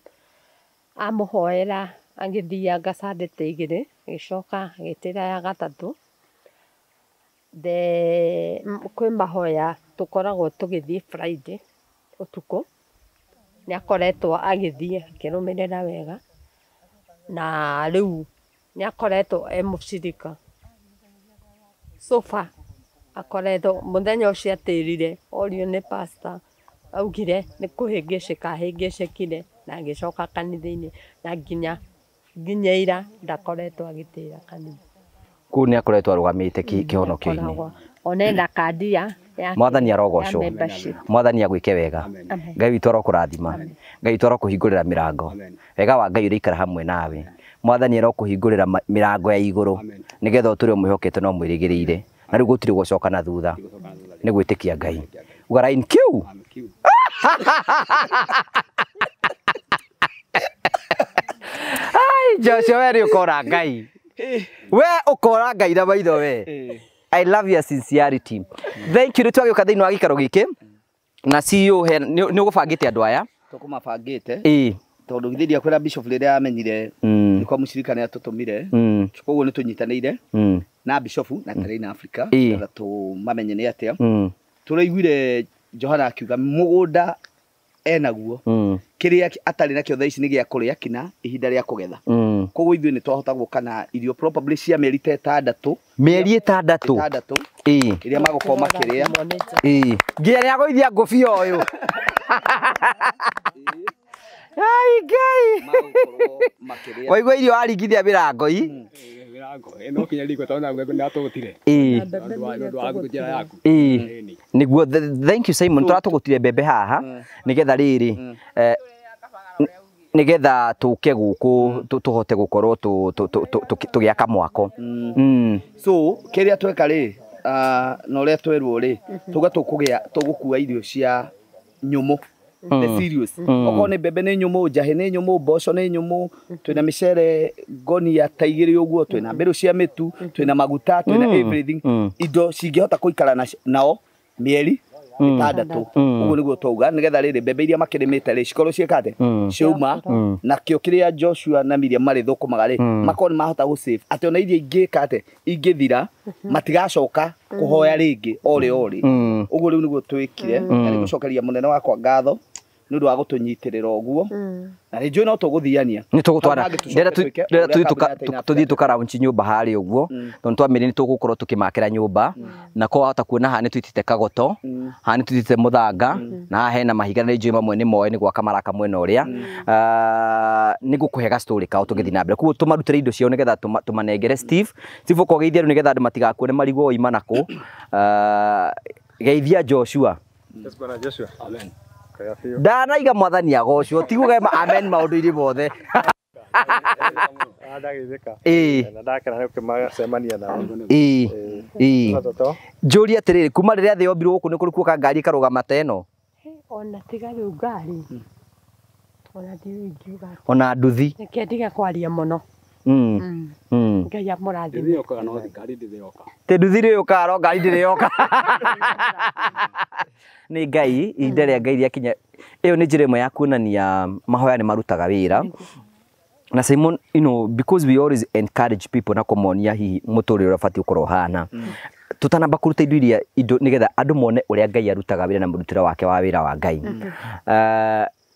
E: Amũhoera agĩthianga Sunday 2, agĩcoka agĩtĩra ya gatatũ. Kwĩ mahoya tũkoragwo tũgĩthiĩ Friday ũtukũ. Nĩ akoretwo agĩthiĩ akĩrũmĩrĩra wega na rĩu nĩ akoretwo e mũcirika. So far akoretwo mũthenya ũcio atĩrire orio nĩ pastor augire nĩ kũhĩngĩcĩka ahĩngĩcĩkire na agĩcoka kanitha-inĩ na nginya ira ndakoretwo agĩtĩra kanitha.
A: Kũu nĩ akoretwo arũgamĩte kĩhonokio-inĩ.
E: Ona ena kandi ya
A: Mwathani arogocwo. Mwathani agwĩke wega. Ngai witũ arokũrathima. Ngai witũ arokũhingũrĩra mĩrango. Wega wa Ngai ũrĩikara hamwe nawe. Mwathani arokũhingũrĩra mĩrango ya igũrũ nĩgetha ũtũre ũmwĩhokete na ũmwĩrĩgĩrĩire. Na rĩu gũtirĩ gũcoka na thutha. Nĩ gwĩtĩkia Ngai. Uga line Q. Ai Joshua we nĩ ũkora Ngai. We ũkora Ngai na maitho we. I love your sincerity. Thank you. Nĩ twagĩũka thĩinĩ wa gĩikaro gĩkĩ na CEO nĩ ũgũbangĩte andũ aya?
C: Tũkũmabangĩte.
A: Ĩĩ.
C: Tondũ githĩ ndiakwĩra bishop rĩrĩa amenyire nĩ kwa mũcirika nĩ atũtũmire. Koguo nĩ tũnyitanĩire na bishop na Terrain Africa nĩgetha tũmamenye nĩ atĩa. Tũraiguire Johana akiuga mũgũnda enaguo kĩrĩa atarĩ nakĩo thaa ici nĩ gĩa kũrĩa kina ihinda rĩa kũgetha. Koguo ithuĩ nĩ twahota gũka na irio probably cia mĩeri ta ĩtandatũ.
A: Mĩeri ĩtandatũ?
C: Ĩtandatũ. Ĩrĩa magũkorwo makĩrĩa.
A: Ĩĩ. Nginya nĩ agũithia ngũbia ũyũ. Ai Ngai.
C: Magũkorwo makĩrĩa.
A: Waigua irio waringithia mĩrango i.
D: Mĩrango ĩno kinya riko tondũ na ndatũgũtire.
A: Ĩĩ.
D: Nĩ ũndũ wa njĩra yaku.
A: Ĩĩ. Nĩguo thank you Simon, tũratũgũtire mbembe haha nĩgetha rĩrĩ nĩgetha tũke gũkũ tũhote gũkorwo tũgĩaka mwako.
C: So kĩrĩa tweka rĩ na ũrĩa twerwo rĩ tuga tũkũgĩa tũgũkua irio cia nyũmũ. The serious. Okorwo nĩ mbembe nĩ nyũmũ, njahĩ nĩ nyũmũ, mboco nĩ nyũmũ, twĩna mĩcere ngonia ta igĩrĩ ũguo, twĩna mbĩrũ cia mĩtu, twĩna maguta, twĩna everything. Indo cingĩhota gũikara nao mĩeri 6. Ũguo nĩguo twauga nĩgetha rĩrĩ mbembe iria makĩrĩmĩte rĩ cikorwo ciĩkate ciauma, nakĩo kĩrĩa Joshua na Miriam marĩthũkũmaga rĩ makorwo nĩ mahota gũ save atĩ ona iria ingĩka atĩ ingĩthira matigacoka kũhoya rĩngĩ orĩ orĩ. Ũguo rĩu nĩguo twĩkire na nĩngũcokeria mũnene wakwa ngatho nĩ ũndũ wa gũtũnyitĩrĩra ũguo, na nĩ njũĩ no tũgũthiania
A: nĩ tũgũtwara ndĩrenda tũthiĩ tũkaraunchi nyũmba harĩa ũguo tondũ twamĩrĩ nĩ tũgũkorwo tũkĩmakĩra nyũmba na ko wahota kuona haha nĩ tũitĩte kagoto, haha nĩ tũitĩte mũthanga, na haha hena mahiga na nĩ njũĩ mamwe nĩ moe nĩ gwaka maraka mwena ũrĩa. Nĩ ngũkũhe ga story kao tũgĩthiĩ na mbere, koguo tũmarutĩre indo ciao nĩgetha tũmanengere Steve. Steve ũkogeithia rĩu nĩgetha andũ matigakuone marigwo oima nakũ. Geithia Joshua.
D: Amen.
A: Ndanaiga mwathani agocwo tigugema amen maũndũ-inĩ mothe. Ĩĩ.
F: Na ndakena nĩ ũkĩmacemania nao.
A: Ĩĩ. Ĩĩ. Njũrie atĩrĩrĩ, kuma rĩrĩa thĩ yombirwo gũkũ nĩ kũrĩ kuoka ngari ĩkarũgama ta ĩno?
E: Ona tiga rĩu ngari. Ona ndiũĩ ingiuga.
A: Ona nduthi.
E: Reke ndige kwaria mũno. Ngai amũrathime.
D: Ndĩrĩokaga no ngari ndĩrĩoka.
A: Ti nduthi rĩũkaga no ngari ndĩrĩoka. Nĩ Ngai, ihinda rĩa Ngai rĩakinya. Ĩyo nĩ njĩra ĩmwe ya kuonania mahoya nĩ marutaga wĩra. Na Simon, you know, because we always encourage people na kũmonia hihi mũtũrĩre ũrĩa ũbatiĩ gũkorwo ũhana. Tũtanamba kũruta indo iria indo nĩgetha andũ mone ũrĩa Ngai arutaga wĩra na mũrutĩre wake wa wĩra wa Ngai.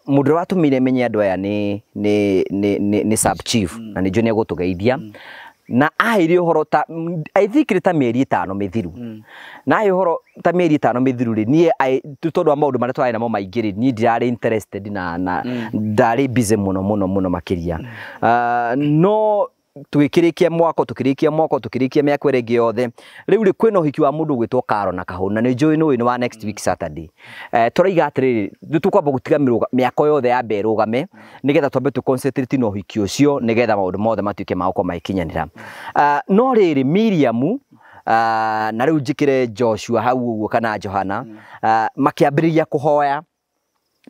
A: Mũndũ ũrĩa watũmire menye andũ aya nĩ sub chief na nĩ njũĩ nĩ egũtũgeithia. Na aheire ũhoro ta I think nĩ ta mĩeri 5 mĩthiru. Na ahe ũhoro ta mĩeri 5 mĩthiru rĩ niĩ tondũ wa maũndũ marĩa twarĩ namo maingĩ rĩ niĩ ndirarĩ interested na ndarĩ busy mũno mũno mũno makĩria. No tũgĩkĩrĩkia mwako tũkĩrĩkia mwako tũkĩrĩkia mĩaka ĩrĩa ĩngĩ yothe rĩu rĩ kwĩna ũhiki wa mũndũ ũgwĩtwo Karo na Kahũna na nĩ njũĩ nĩ ũyũ nĩ wa next week Saturday. Tũraiga atĩrĩrĩ nĩ tũkwamba gũtiga mĩako yothe yambe ĩrũgame nĩgetha twambe tũ concentrate na ũhiki ũcio nĩgetha maũndũ mothe matuĩke ma gũkorwo magĩkinyanĩra. No rĩrĩ Miriam na rĩu njĩkĩre Joshua hau ũguo kana Johana makĩambĩrĩria kũhoya,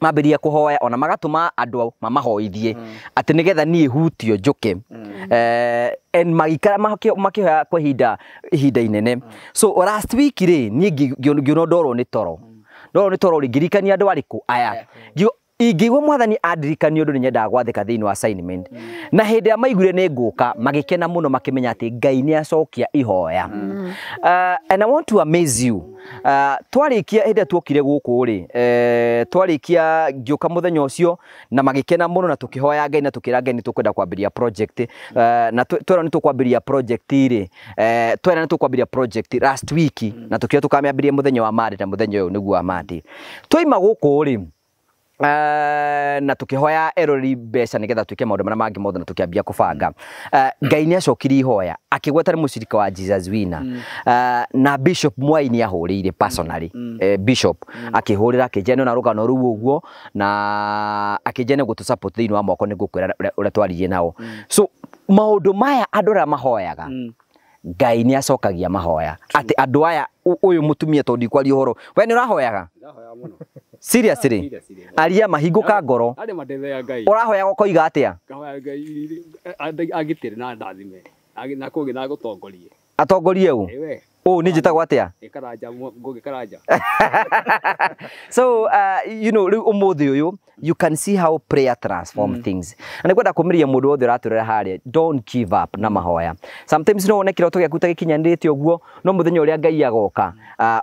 A: mambĩrĩria kũhoya ona magatũma andũ mamahoithie atĩ nĩgetha niĩ hutio njũke. And magĩikara makĩhoya kwa ihinda inene. So last week rĩ niĩ ngĩona ndorwo nĩ toro, ndorwo nĩ toro rĩ ngĩririkania andũ arĩkũ aya. Ingĩigua mwathani andirikania ũndũ nĩ nyendaga gwathĩka thĩinĩ wa assignment. Na hĩndĩ ĩrĩa maiguire nĩ ngũka magĩkena mũno makĩmenya atĩ Ngai nĩ acokia ihoya. And I want to amaze you. Twarĩkia hĩndĩ ĩrĩa tuokire gũkũ rĩ, twarĩkia ngĩũka mũthenya ũcio na magĩkena mũno na tũkĩhoya Ngai na tũkĩra Ngai nĩ tũkwenda kwambĩrĩria project. Na twera nĩ tũkwambĩrĩria project rĩ, twera nĩ tũkwambĩrĩria project last week na tũkĩra tũkamĩambĩrĩria mũthenya wa Monday na mũthenya ũyũ nĩguo wa Monday. Twaima gũkũ rĩ na tukihoya erori mbeca nigetha twike maundu maria mangi mothe na tukiambia kubanga. Ngai ni acokirie ihoya akigweta ni mucirika wa Jesus Winner. Na Bishop Mwai ni ahuriire personally. Bishop akihurira akijene na rugano ruu uguo na akijene gutu support thiini wa mwako ni ngukwira uria twaririe nao. So maundu maya andu aria mahoyaga Ngai ni acokagia mahoya ati andu aya uyu mutumia tondu ikwaria uhoro we ni urahoyaga? Seriously aria mahinguka ngoro
D: Arĩa mateithia Ngai.
A: Ũrahoya ũkoiga atĩa?
D: Ngahoya Ngai agitĩre na ndathime na kũgĩ na gũtongorie.
A: Atongorie ũ?
D: Ĩwe.
A: Ũ nĩ njĩtagwo atĩa?
D: Karanja, Ngũgĩ Karanja.
A: So you know rĩu ũmũthĩ ũyũ you can see how prayer transform things. Na nĩngwenda kũmĩria mũndũ wothe ũratũrera harĩa, don't give up na mahoya. Sometimes no wone kĩroto gĩaku ta gĩkinyanĩrĩte ũguo, no mũthenya ũrĩa Ngai agoka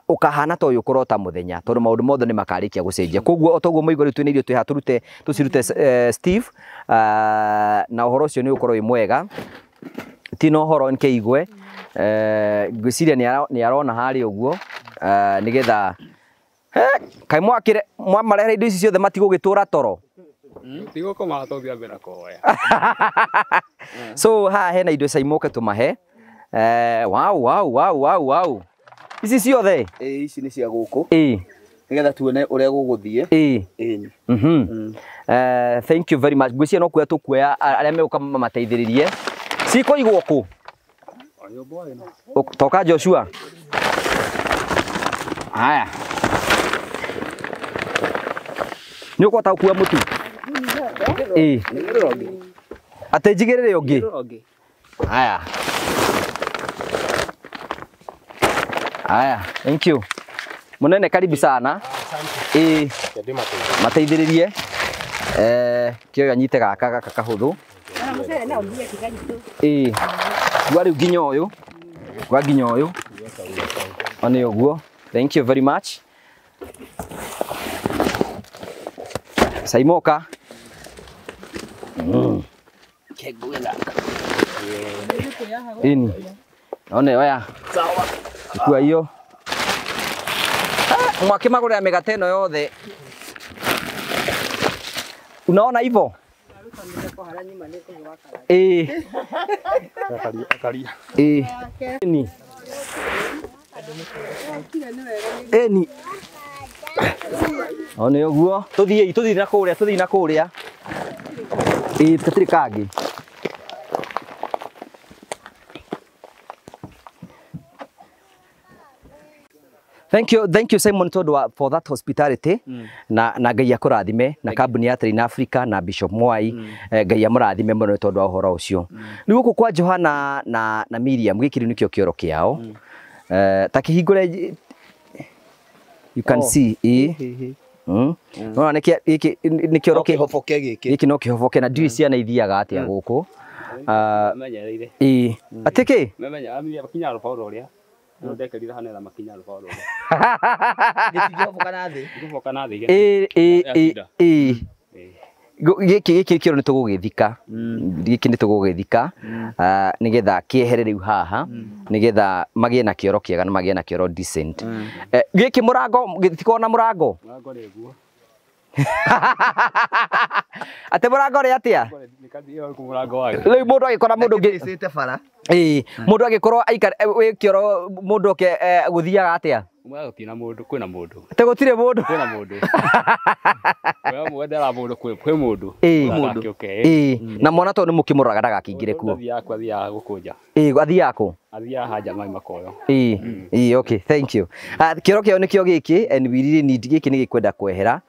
A: ũkahana ta ũyũ ũkũrota mũthenya tondũ maũndũ mothe nĩ makarĩkia gũcenjia. Koguo o toguo mũigua rĩu twĩna irio twĩ haha tũrute tũcirute Steve na ũhoro ũcio nĩ ũgũkorwo wĩ mwega. Ti na ũhoro nkĩigue ngwĩciria nĩ arona harĩa ũguo nĩgetha kaĩ mwakĩre mwamarehere indo ici ciothe matigũgĩtũra toro.
D: Tigũkoma tũthiĩ mbere kũhoya.
A: So haha hena indo caimoke tũmahe. Wow wow wow wow wow. Ici ciothe?
C: Ĩĩ ici nĩ cia gũkũ.
A: Ĩĩ.
C: Nĩgetha tuone ũrĩa gũgũthiĩ.
A: Ĩĩ.
C: Ĩĩ.
A: Thank you very much. Ngwĩciria no kuoya tũkuoya arĩa megũka mamateithĩrĩrie. Cikũigwo kũ? Toka Joshua. Haya. Nĩ ũkũhota gũkua mũtu? Ĩĩ. Atĩ njigĩrĩre ũngĩ? Haya. Haya, thank you. Munene karibu sana. Ĩĩ. Mateithĩrĩrie. Kĩoya nyite gaka gaka kahũthũ. Ĩĩ. Gwa rĩu nginya ũyũ. Gwa nginya ũyũ. One ũguo. Thank you very much. Saimoka. Ini. One oya.
C: Sawa.
A: Kua hiyo. Mwakimagũrĩra mĩgate ĩno yothe. Unaona hivyo? Ĩĩ. Ĩĩ. Ni. Ĩni. One ũguo. Tũthiĩ tũthiĩ na kũrĩa, tũthiĩ na kũrĩa. Ĩĩ, gatirĩ kangĩ. Thank you Simon Tondu for that hospitality. Na Ngai akũrathime na kambuni ya Train Africa na Bishop Mwai. Ngai amũrathime mũno nĩ tondũ wa ũhoro ũcio. Rĩu gũkũ kwa Johana na Miriam gĩkĩ rĩu nĩkĩo kĩoro kĩao. Ta kĩhingũre, you can see Nona gĩkĩ nĩ kĩoro
C: kĩhoboke gĩkĩ.
A: Gĩkĩ no kĩhoboke na ndiũĩ ciana ithiaga atĩa gũkũ.
D: Menyereire.
A: Ĩĩ. Atĩ kĩ?
D: Memenya makinya rũbaũ rũrĩa. No ndekerire hanetha makinya rũbaũ rũrĩa.
C: Gĩtingĩhoboka na thĩ.
D: Gĩtingĩhoboka na thĩ.
A: Ĩĩ ĩĩ. Gĩkĩ gĩkĩ kĩoro nĩ tũgũgĩthika. Gĩkĩ nĩ tũgũgĩthika nĩgetha kĩehere rĩu haha nĩgetha magĩe na kĩoro kĩega na magĩe na kĩoro decent. Gĩkĩ mũrango gĩtikoragwo na mũrango?
D: Mũrango rĩ guo.
A: Atĩ mũrango rĩ atĩa? Rĩu mũndũ agĩkora mũndũ ũngĩ
C: ĩcĩte bara.
A: Ĩĩ, mũndũ agĩkorwo aikara wĩ kĩoro mũndũ oke gũthiaga atĩa?
D: Gũtirĩ na mũndũ, kwĩna mũndũ.
A: Atĩ gũtirĩ mũndũ?
D: Kwĩna mũndũ. Kwĩ mwendera mũndũ, kwĩ mũndũ.
A: Ĩĩ. Ĩĩ, na mwana tondũ nĩ mũkĩmũroraga ndagakĩingĩre kuo.
D: Athiaga gũkũnja.
A: Ĩĩ, athiaga kũ?
D: Athiaga hanja mai makoyo.
A: Ĩĩ, ĩĩ, okay, thank you. Kĩoro kĩao nĩkĩo gĩkĩ and we really need gĩkĩ nĩ gĩkwenda kwehera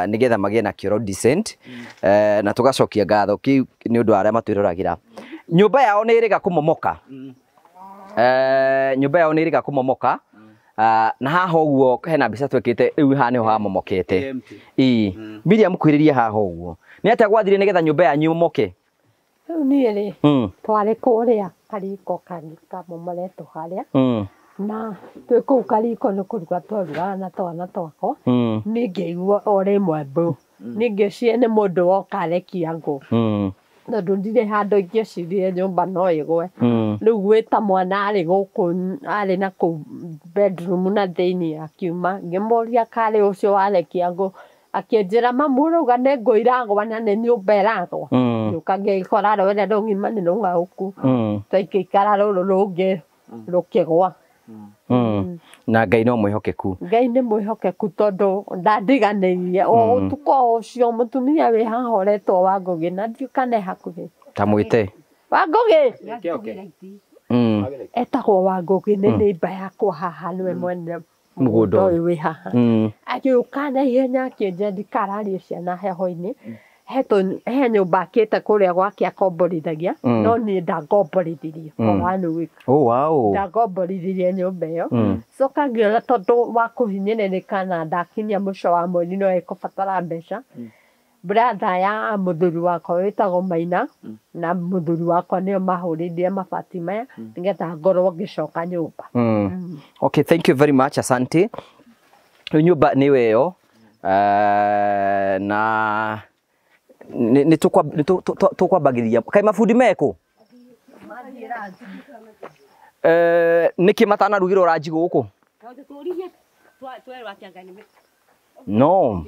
A: nĩgetha magĩe na kĩoro decent na tũgacokia ngatho kĩu nĩ ũndũ wa arĩa matwĩroragĩra. Nyũmba yao nĩ ĩrĩga kũmomoka. Nyũmba yao nĩ ĩrĩga kũmomoka. Na haha ũguo hena mbica twekĩte rĩu haha nĩho hamomokete. Ĩĩ, Miriam kwĩrĩria haha ũguo. Nĩ atĩa gwathire nĩgetha nyũmba yanyu ĩmomoke?
E: Rĩu niĩ rĩ, twarĩ kũrĩa kariko kangĩ kamomoretwo harĩa. Na twĩ kũu kariko nĩ kũruga twarugaga na twana twakwa. Niĩ ngĩigua o rĩmwe mbu. Niĩ ngĩciria nĩ mũndũ woka arekia ngũ. Tondũ ndirĩ handũ ingĩecirie nyũmba no ĩgwe. Rĩu gwĩta mwana arĩ gũkũ arĩ na kũu bedroom na thĩinĩ akiuma ngĩmũria karĩ ũcio warekia ngũ akĩnjĩra mamu ũrauga nĩ ngũ iragwa na nĩ nyũmba ĩragwa. Ngĩũka ngĩkora rwere rũng'ima nĩ rũng'aũku. Twaikara rũrũ rũngĩ rũkĩgwa.
A: Na Ngai no mwĩhokeku.
E: Ngai nĩ mwĩhokeku tondũ ndandiganĩirie. O ũtukũ ũcio mũtumia wĩ haha ũretwo Wangũgĩ na ndiũĩ kana e hakuhĩ.
A: Ta mwĩte.
E: Wangũgĩ! Etagwo Wangũgĩ nĩ neighbor yakwa haha nĩwe mwene
A: Mũgũnda
E: ũyũ wĩ haha. Agĩũka na ihenya akĩnjĩra ndikararie ciana heho-inĩ. He nyũmba akĩte kũrĩa gwake akomborithagia no niĩ ndangomborithirie for 1 week.
A: Oh wow.
E: Ndangomborithirie nyũmba ĩyo. Coka ngĩona tondũ wa kũhinyĩrĩrĩka na ndakinyia mũico wa mweri no ĩkũbatara mbeca. Brother ya mũthuri wakwa wĩtagwo Maina na mũthuri wakwa nĩo mahũrĩire mabati maya nĩgetha ngorwo ngĩcoka nyũmba.
A: Okay, thank you very much, asante. Rĩu nyũmba nĩyo ĩyo na nĩ tũkwambagĩrĩria kaĩ mabundi mekũ nĩkĩ matanarugĩrwo ranji gũkũ? No.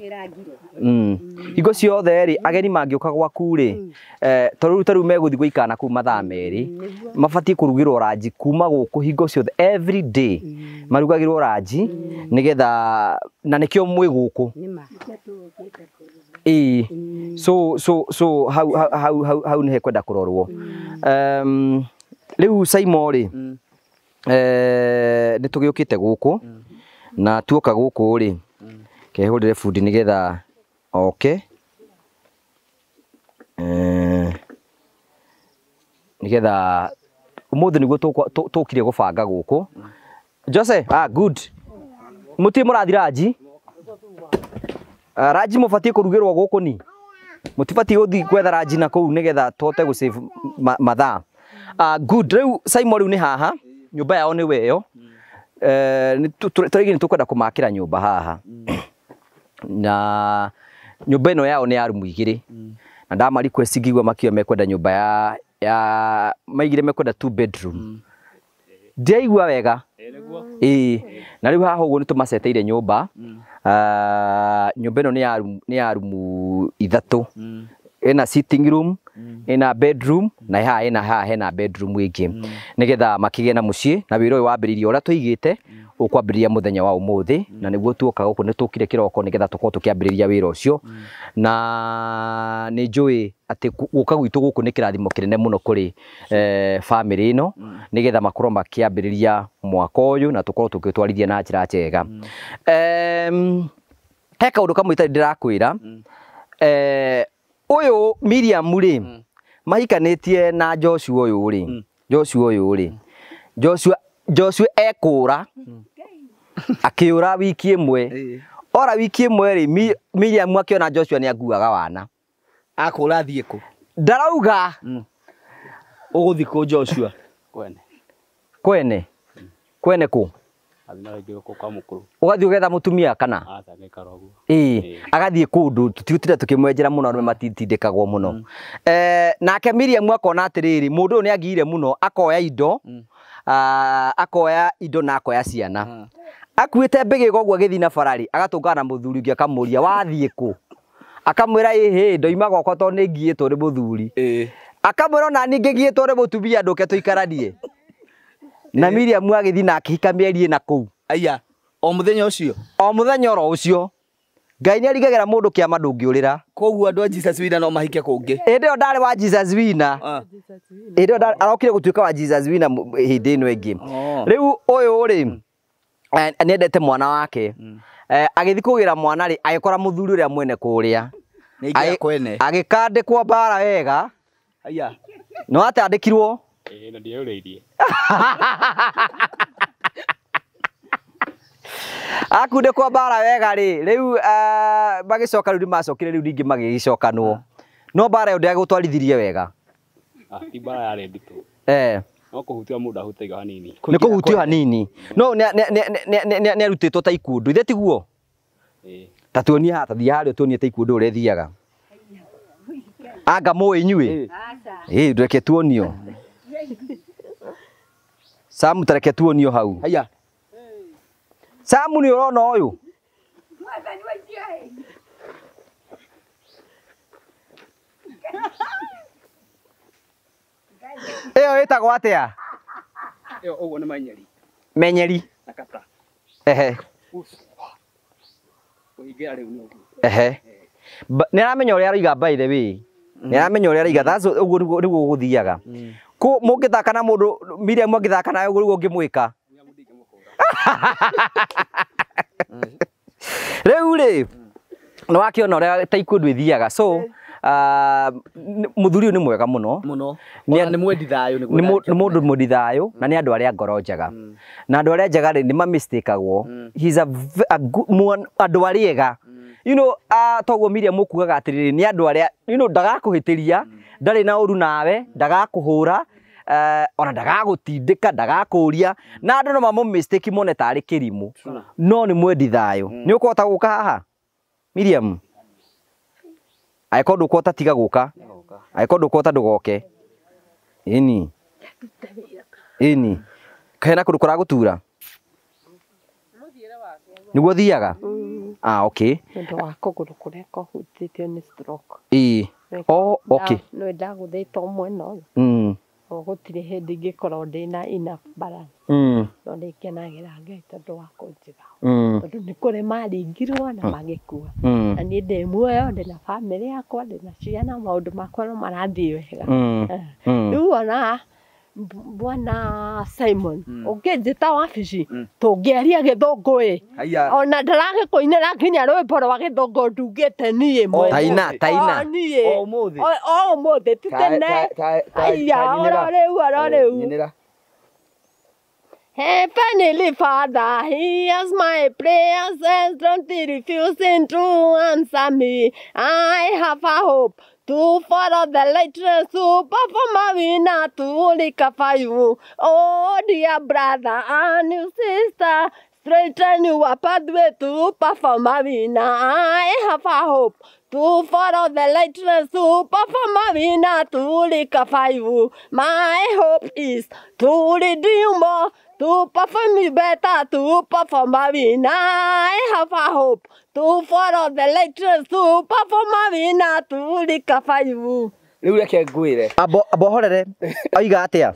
A: Hingo ciothe rĩ ageni mangĩũka gwaku rĩ tondũ rĩu megũthiĩ gũikara na kũu mathaa merĩ mabatiĩ kũrugĩrwo ranji kuma gũkũ hingo ciothe every day marugagĩrwo ranji nĩgetha na nĩkĩo mwĩ gũkũ. Ĩĩ so hau hau hau hau nĩ hekwenda kũrorwo. Rĩu Saimo rĩ nĩ tũgĩũkĩte gũkũ na tuoka gũkũ rĩ kehũrĩre bundi nĩgetha oke nĩgetha ũmũthĩ nĩguo tũkire gũbanga gũkũ. Jose, good. Mũtirĩ mũrathi ranji? Ranji mũbatiĩ kũrugĩrwo gũkũ ni? Mũtibatiĩ gũthiĩ gwetha ranji na kũu nĩgetha tũhote gũ save mathaa. Good. Rĩu Saimo rĩu nĩ haha, nyũmba yao nĩ weyo. Tũrĩgĩ nĩ tũkwenda kũmakĩra nyũmba haha. Na nyũmba ĩno yao nĩ ya rumu igĩrĩ. Na ndama request ngigua makiuga mekwenda nyũmba ya maigire mekwenda 2 bedroom. Ndiaigua wega. Ĩĩ. Na rĩu haha ũguo nĩ tũmaceteire nyũmba. Nyũmba ĩno nĩ ya rumu ithatũ. Ĩna sitting room, ĩna bedroom na haha ĩna haha hena bedroom ĩngĩ. Nĩgetha makĩgĩe na mũciĩ na wĩra ũyũ wambĩrĩirie ũrĩa tũigĩte ũkwambĩrĩria mũthenya wa ũmũthĩ na nĩguo tuoka gũkũ nĩ tũkire kĩroko nĩgetha tũkorwo tũkĩambĩrĩria wĩra ũcio. Na nĩ njũĩ atĩ gũka gwitũ gũkũ nĩ kĩrathimo kĩnene mũno kũrĩ family ĩno nĩgetha makorwo makĩambĩrĩria mwaka ũyũ na tũkorwo tũgĩtwarithia na njĩra njega. He kaũndũ kamwe itarĩ ndĩrakwĩra. Ũyũ Miriam rĩ mahikanĩtie na Joshua ũyũ rĩ Joshua ũyũ rĩ Joshua ekũra akĩũra wiki ĩmwe ora wiki ĩmwe rĩ Miriam akĩona Joshua nĩ anguaga wana
C: akũra athiĩ kũ
A: ndarauga
C: ũgũthiĩ kũ Joshua
A: kwene kwene kũ ũgathiĩ ũgetha mũtumia kana ĩĩ agathiĩ kũndũ tũtigũtinda tũkĩmwenjera mũno arũme matitindĩkagwo mũno. Nake Miriam akona atĩrĩrĩ mũndũ ũyũ nĩ angiire mũno akoya indo akoya indo na akoya ciana akuĩte mbĩgĩga ũguo agĩthiĩ na bararĩ agatũngana na mũthuri ũngĩ akamũria wathiĩ kũ akamwĩra ĩhĩ ndoima gwakwa tondũ nĩ ngiĩtwo nĩ mũthuri akamwĩra ona niĩ ngĩgiĩtwo nĩ mũtumia ndũke tũikaranie. Na Miriam agĩthiĩ na akĩhika mĩeri ĩna kũu.
C: Aya o mũthenya ũcio
A: o mũthenya oro ũcio Ngai nĩ arigagĩra mũndũ kĩama ndũngĩũrĩra.
C: Koguo andũ a Jesus Winner no mahike kũngĩ.
A: Hĩndĩ ĩyo ndarĩ wa Jesus Winner. Hĩndĩ ĩyo arokire gũtuĩka wa Jesus Winner hĩndĩ ĩno ĩngĩ. Rĩu ũyũ rĩ nĩendete mwana wake. Agĩthiĩ kũgĩra mwana rĩ agĩkora mũthuri ũrĩa mwene kũrĩa. Agĩkandĩkwo mbara wega.
C: Aya.
A: No atandĩkirwo?
D: Ĩĩ na ndieyũrĩirie.
A: Akundĩkwo mbara wega rĩ rĩu magĩcoka rĩu nĩmacokire rĩu ningĩ magĩgĩcokanwo no mbara ĩyo ndĩagũtwarithirie wega.
D: Ti mbara yarĩ nditũ. No kũhutio mũndũ ahutagia hanini.
A: Nĩ kũhutio hanini no nĩ arutĩtwo ta ikundu ithe tiguo? Ta tuonie haha ta thiĩ harĩa tuonie ta ikundu ũrĩa ĩthiaga. Anga mũĩ inyuĩ? Ĩĩ ndũreke tuonio. Samu tareke tuonio hau.
C: Haya.
A: Samu nĩ ũrona ũyũ? Ĩyo ĩtagwo atĩa?
D: Ĩyo ũguo nĩ menyeri.
A: Menyeri.
D: Na kata.
A: Ehe.
D: Kũhingĩra rĩu nĩ ũguo.
A: Ehe. Nĩ aramenya ũrĩa aroiga by the way. Nĩ aramenya ũrĩa aroiga that's ũguo nĩguo gũthiaga. Kũ mũngĩthaka na mũndũ Miriam angĩthaka nawe ũguo nĩguo ũngĩmwĩka. Rĩu rĩ nĩ wakĩona ũrĩa ta ikundu ithiaga so mũthuri ũyũ nĩ mwega mũno
C: mũno. Nĩ mwendi thayũ
A: nĩ mũndũ mwendi thayũ na nĩ andũ arĩa ngoro njega. Na andũ arĩa njega rĩ nĩ ma-mistakagwo. He's a good andũ arĩa ega. You know toguo Miriam ũkugaga atĩrĩrĩ nĩ andũ arĩa you know ndagakũhĩtĩria ndarĩ na ũru nawe ndagakũhũra ona ndagagũtindĩka ndagakũria na andũ no mamũ mistake mone tarĩ kĩrimũ no nĩ mwendi thayũ. Nĩ ũkũhota gũka haha Miriam? Angĩkorwo ndũkũhota tiga gũka angĩkorwo ndũkũhota ndũgoke. Ĩni ĩni hena kũndũ kũragũtura nĩguo thiaga. Ah, okay.
E: Nĩ ũndũ wa kũgũrũ kũrĩa kũhutĩtio nĩ stroke.
A: Ĩĩ. Oh, okay.
E: Nĩ ndagũthĩtwo mwena ũyũ. Gũtirĩ hĩndĩ ingĩkorwo ndĩna enough balance. No nĩ ngenagĩra Ngai tondũ wa kũnjiga. Tondũ nĩ kũrĩ maringirwo na magĩkua. Na niĩ ndĩ muoyo, ndĩna bamĩrĩ yakwa, ndĩna ciana, maũndũ makwa no marathiĩ wega. Rĩu ona Bwana Simon, ũngĩnjĩta wabici, tũngĩaria gĩthũngũ ĩ. Ona ndaragĩkũinĩra nginya rwĩmbo rwa gĩthũngũ ndungĩte niĩ mwene.
A: Taina, taina.
E: O niĩ.
C: O ũmũthĩ.
E: O ũmũthĩ, ti tene. Aya, oro rĩu, oro rĩu. Heavenly Father, hears my prayers and don't refusing to answer me. I have a hope to follow the light, to perform a winner, to recover you. Oh, dear brother and your sister, straighten your pathway to perform a winner. I have a hope to follow the light, to perform a winner, to recover you. My hope is to redeem more, to perform me better, to perform a winner. I have a hope to follow the light, to perform a winner, to recover you.
C: Rĩu reke ngwĩre.
A: Abohorere. Oiga atĩa?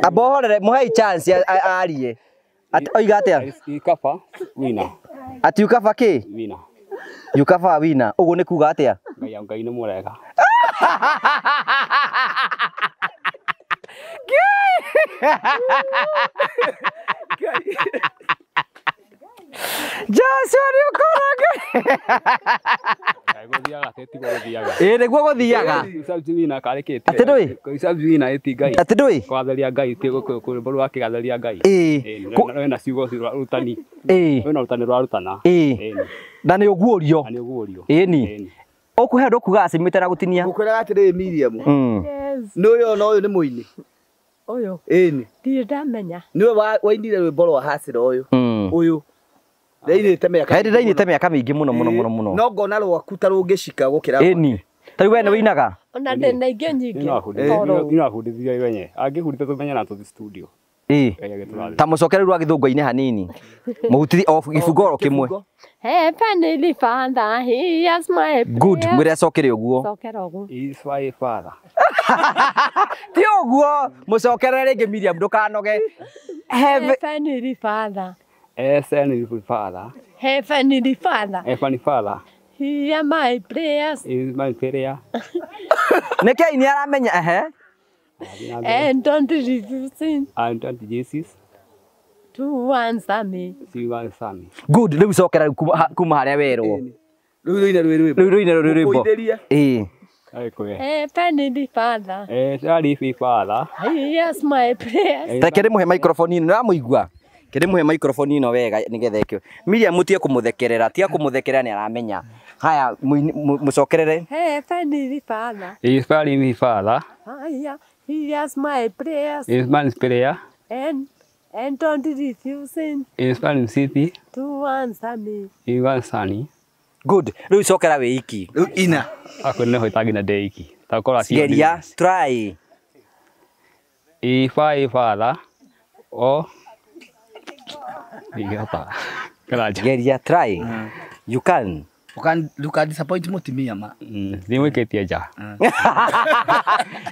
A: Abohorere, mũhei chance arie. Oiga atĩa?
D: Ikaba wina.
A: Ati ukaba kĩ?
D: Wina.
A: Ukaba wina. Ũguo nĩ kuga atĩa?
D: Ngai Ngai nĩ mũrega.
A: Joshua nĩ ũkoraga.
D: Gũthiaga tiguo gũthiaga.
A: Ĩĩ nĩguo gũthiaga.
D: Wina karĩ kĩ?
A: Atĩ ndũĩ?
D: Wina ĩti Ngai.
A: Atĩ ndũĩ?
D: Kwatheria Ngai ti rwĩmbo rwa kĩgatheria Ngai.
A: Ĩĩ.
D: Wĩna ciugo cia rutani.
A: Ĩĩ.
D: Wĩna rutani rwa rutana.
A: Ĩĩ. Na nĩ ũguũrio.
D: Na nĩ ũguũrio.
A: Ĩni. Ũkũhe andũ kuga acimĩte na gũtinia.
C: Ngũkwĩraga atĩrĩrĩ Miriam. Nĩ ũyũ na ũyũ nĩ mũini.
E: Ũyũ.
C: Ĩni.
E: Ndirĩ ndamenya.
C: Nĩwe wainire rwĩmbo rwa Hacĩra ũyũ. Ũyũ. Ndainĩte mĩaka.
A: Hĩndĩ ndainĩte mĩaka mĩingĩ mũno mũno mũno mũno.
C: No ngona rwaku ta rũngĩcika gũkĩra.
A: Ĩni. Ta rĩu we nĩ wĩinaga?
E: Ona ndĩna ingĩ nyingĩ.
D: Nĩ wabundithirie wenye. Angĩbundithia tũmenye na tũthiĩ studio.
A: Ĩĩ. Ta mũcokere rwa gĩthũngũ-inĩ hanini. Mũhutithie o gĩbungo oro kĩmwe.
E: Heavenly Father, hears my prayer.
A: Good, mwĩre acokere ũguo.
E: Cokera ũguo.
D: Is my father.
A: Ti ũguo, mũcokerere rĩngĩ Miriam ndũkanoge.
E: Heavenly Father.
D: Heavenly Father.
E: Heavenly Father.
D: Heavenly Father.
E: Hear my prayers.
D: Is my prayer.
A: Nĩkĩĩ nĩ aramenya ehe?
E: And don't refuse.
D: And don't Jesus.
E: To answer me.
D: To answer me.
A: Good, rĩu cokera kuma harĩa werwo.
C: Rĩu rũine rwĩ rwĩmbo.
A: Rĩu rũine rwĩ rwĩmbo. Ĩĩ.
E: Heavenly Father.
D: Heavenly Father.
E: Hears my prayers.
A: Reke ndĩmũhe microphone ĩno, nĩũramũigua? Kĩndĩmũhe microphone ĩno wega nĩgetha ĩkĩo. Miriam mũtige kũmũthekerera, tiga kũmũthekerera nĩ aramenya. Haya, mũcokerere.
E: Heavenly Father.
D: Heavenly Father.
E: Hears my prayers.
D: Hears my prayer.
E: And don't refuse
D: Is my city.
E: to answer me.
D: To answer me.
A: Good. Rĩu cokera wĩ iki.
C: Rĩu ina.
D: Akorwo nĩ hoita nginya ndĩ iki. Ta korwo
A: Geria, try.
D: If I father o Ndingĩhota.
A: Geria, try. You can.
C: You can disappoint mũtumia ma.
D: Ndimwĩkĩtie nja.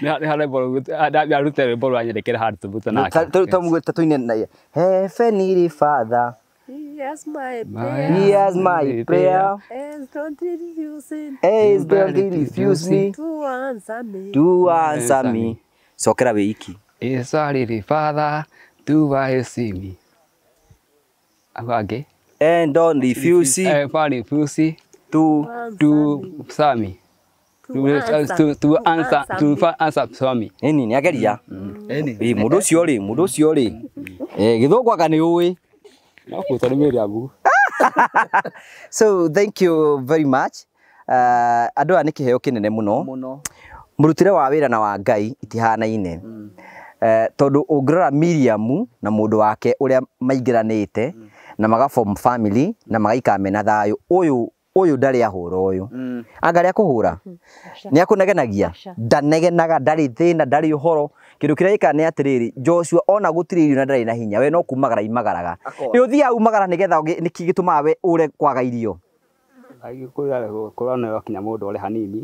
D: Nĩ harĩ rwĩmbo arute rwĩmbo rwa nyendekere handũ tũrute nake.
A: Ta tũine na Heavenly Father.
E: Hears my prayer.
A: Hears my prayer.
E: And don't refuse it.
A: And don't refuse me.
E: To answer me.
A: To answer me. Cokera wĩ iki.
D: Heavenly Father, do I see me? Angĩ.
A: And don't refuse it.
D: Refuse
A: to
D: answer me. To answer to me.
A: Ĩni nĩ ageria. Ĩĩ mũndũ ũcio rĩ, mũndũ ũcio rĩ. Gĩthũngũ anga nĩ ũĩ.
D: No kũruta nĩ Miriam.
A: So thank you very much. Andũ aya nĩ kĩheo kĩnene mũno. Mũrutĩre wa wĩra na wa Ngai itihanaine. Tondũ ũngĩrora Miriam na mũndũ wake ũrĩa maingĩranĩte na maga form family na magaikara mena thayũ, ũyũ ũyũ ndarĩ ahũra ũyũ. Anga arĩa kũhũra nĩ akũnegenagia, ndanegenaga, ndarĩ thĩna, ndarĩ ũhoro. Kĩndũ kĩrĩa gĩkaga nĩ atĩrĩrĩ, Joshua ona gũtirĩ irio na ndarĩ na hinya, we no kumagara imagaraga. Ĩ ũthiaga umagara nĩgetha nĩkĩ gĩtũmaga we ũre kwaga irio?
D: Kũrora nĩ kinya mũndũ ũrĩ hanini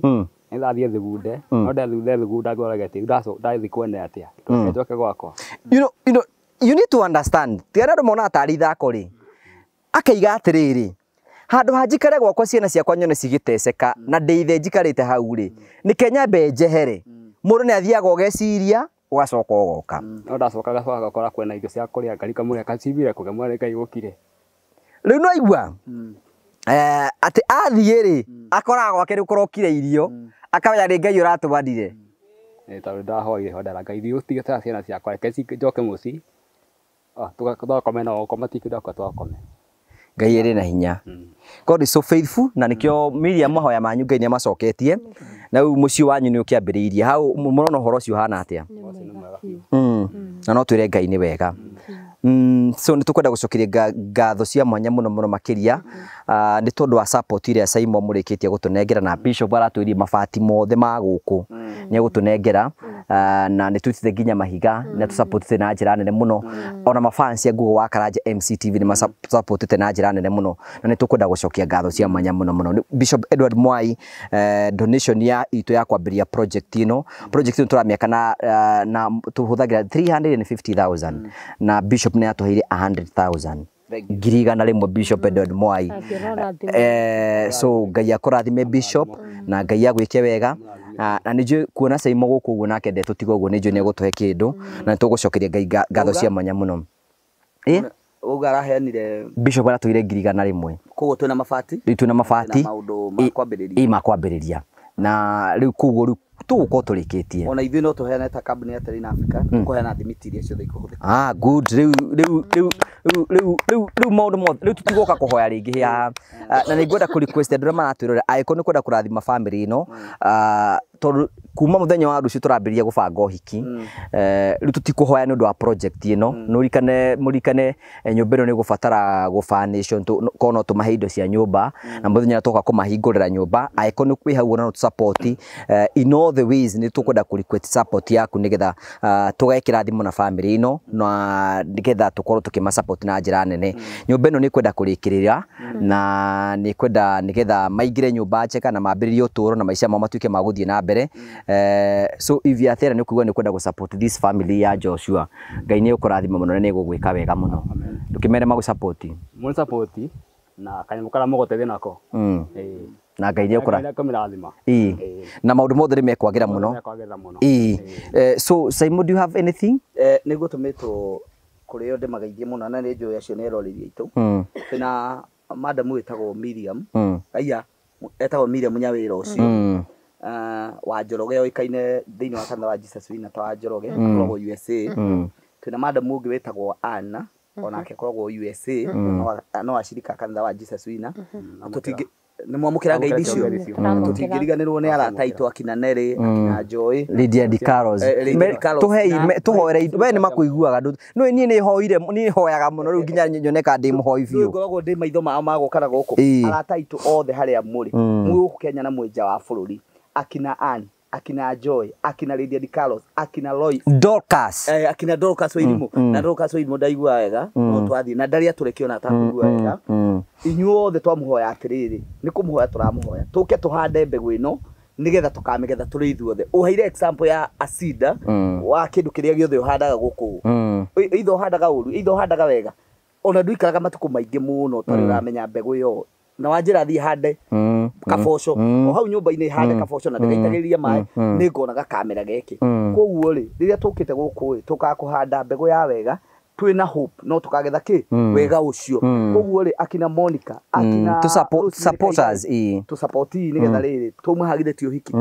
D: nĩgetha athiĩ thugunde no ndathiĩ thugunda ngorage atĩ ndathiĩ kwene atĩa njoke gwakwa.
A: You know, you need to understand. Ti arĩa andũ monaga tarĩ ithako rĩ, akaiga atĩrĩrĩ, handũ ha njikare gwakwa ciana ciakwa nyone cigĩteceka na ndĩithe njikarĩte hau rĩ, nĩke nyambe njehere. Mũndũ nĩ athiaga ũgeciria ũgacoka ũgoka.
D: No ndacoka gacoka gakora kwĩna irio cia kũrĩa ngarika mũrĩa kacibire kũgemwa Ngai gũkire.
A: Rĩu no aigua atĩ athiĩ rĩ, akoraga gwake rĩu kũrokire irio, akamenya nĩ Ngai ũratũmanire.
D: Tondũ ndahoire ho ndara Ngai thiĩ ũtige ta ciana ciakwa reke njoke mũciĩ tũgakome nao okorwo matikũenda tũgakome.
A: Ngai ĩrĩ na hinya. God is so faithful na nĩkĩo Miriam mahoya manyu Ngai nĩamacoketie na rĩu mũciĩ wanyu nĩ ũkĩambĩrĩirie hau mũrona ũhoro ũcio ũhana atĩa? Na no twĩre Ngai nĩ wega. So nĩ tũkwenda gũcokeria ngatho cia mwanya mũno mũno makĩria nĩ tondũ wa support ĩrĩa Simon mũrĩkĩtie gũtũnengera na Bishop aratwĩrire mabati mothe ma gũkũ nĩ egũtũnengera na nĩ twĩtĩte nginya mahiga na tũsupportĩte na njĩra nene mũno ona mafans ya Google wa Karanja MCTV nĩ masupportĩte na njĩra nene mũno na nĩ tũkwenda gũcokia ngatho cia mwanya mũno mũno. Bishop Edward Mwai donation ya itũ ya kwambĩrĩria project ĩno tũramĩaka na tũhũthagĩra 350,000 na Bishop nĩ atũheire 100,000 ngiri igana rĩmwe Bishop Edward Mwai. So Ngai akũrathime Bishop na Ngai agwĩke wega na nĩ njũĩ kuona Simon gũkũ ũguo nake ndetũtiga ũguo nĩ njũĩ nĩ egũtũhe kĩndũ na nĩ tũgũcokeria Ngai ngatho cia mwanya mũno.
C: Ũguo araheanire
A: Bishop aratũheire ngiri igana rĩmwe.
C: Koguo twĩna mabati?
A: Rĩu twĩna mabati.
C: Na maũndũ ma kwambĩrĩria.
A: Ma kwambĩrĩria. Na rĩu koguo rĩu tũgũkorwo tũrĩkĩtie.
C: Ona ithuĩ no tũheane ta kambuni ya Terrain Africa, tũkũheana thimiti iria ciothe ikũhũthĩka.
A: Good. Rĩu maũndũ mothe rĩu tũtigũka kũhoya rĩngĩ haha. Na nĩ ngwenda kũ request andũ arĩa maratwĩrorera angĩkorwo nĩ kwenda kũrathima family ĩno tondũ kuma mũthenya wa rũciũ tũrambĩrĩria gũbanga ũhiki rĩu tũtikũhoya nĩ ũndũ wa project ĩno. Mũrikane nyũmba ĩno nĩ ĩgũbatara gũfurnish korwo no tũmahe indo cia nyũmba na mũthenya tũgoka kũmahingũrĩra nyũmba angĩkorwo nĩ kwĩ hau ona no tũ-support in all the ways nĩ tũkwenda kũ request support yaku nĩgetha tũgekĩra thimũ na family ĩno na nĩgetha tũkorwo tũkĩma support na njĩra nene. Nyũmba ĩno nĩ kwenda kũrĩkĩrĩra na nĩ kwenda nĩgetha maingĩre nyũmba njega na mambĩrĩrie ũtũũro na maica mao matuĩke ma gũthiĩ na mbere. So if you are there nĩ kuga nĩ kwenda gũ support this family ya Joshua, Ngai nĩ ũkũrathima mũno na nĩ egũgwĩka wega mũno. Ndũkĩmere magũ support.
D: Mũnĩ support na kanyamũ karĩa mũgũteithia nako.
A: Na Ngai nĩ
D: ekũrathima.
A: Na maũndũ mothe nĩ mekwagĩra mũno. So Simon, do you have anything?
C: Nĩguo tũmĩtwo kũrĩ o ndĩmageithie mũno na nĩ njũĩ acio nĩ eroreri aitũ. Twĩna madam wĩtagwo Miriam. Aya etagwo Miriam Nyawĩra ũcio. Wa Njoroge oĩkaine thĩinĩ wa kanitha wa Jesus Winner ta wa Njoroge akoragwo USA. Twĩna madam ũngĩ wĩtagwo Anna onake akoragwo USA no acirika kanitha wa Jesus Winner. Nĩ mwamũkĩra ngeithi icio tũtingĩriganĩrwo nĩ arata aitũ akina Nelly akina Joy
A: Lydia Di Carlos. Tũhoere we nĩ makũiguaga no niĩ nĩ hoire niĩ hoyaga mũno rĩu nginya nyoneka ndĩ mũhoi biũ.
C: Ngoragwo ndĩ maitho mao magũka na gũkũ. Arata aitũ othe harĩa mũrĩ mwĩ gũkũ Kenya na mwĩ nja wa bũrũri akina Ann akina Joy akina Lydia Di Carlos akina Lois
A: Dorcas
C: akina Dorcas Wairimu na Dorcas Wairimu ndaigua wega no twathiĩ na ndarĩ atũrekio na atakũigua wega. Inyuothe twamũhoya atĩrĩrĩ nĩ kũmũhoya tũramũhoya tũke tũhande mbegũ ĩno nĩgetha tũkamĩgetha tũrĩ ithuothe. Ũheire example ya acida wa kĩndũ kĩrĩa gĩothe ũhandaga gũkũ either ũhandaga ũru either ũhandaga wega ona ndũikaraga matukũ maingĩ mũno ũtarĩ ũramenya mbegũ ĩyo na wanjĩra thiĩ hande kaboco o hau nyũmba-inĩ hande kaboco na ndĩgaitagĩrĩria maĩ nĩ ngona gakamera geke. Koguo rĩ rĩrĩa tũkĩte gũkũ rĩ tũkaga kũhanda mbegũ ya wega twĩna hope no tũkagetha kĩ wega ũcio. Koguo rĩ akina Monica akina
A: supporters
C: tũ support nĩgetha rĩrĩ tũmahagire ti ũhiki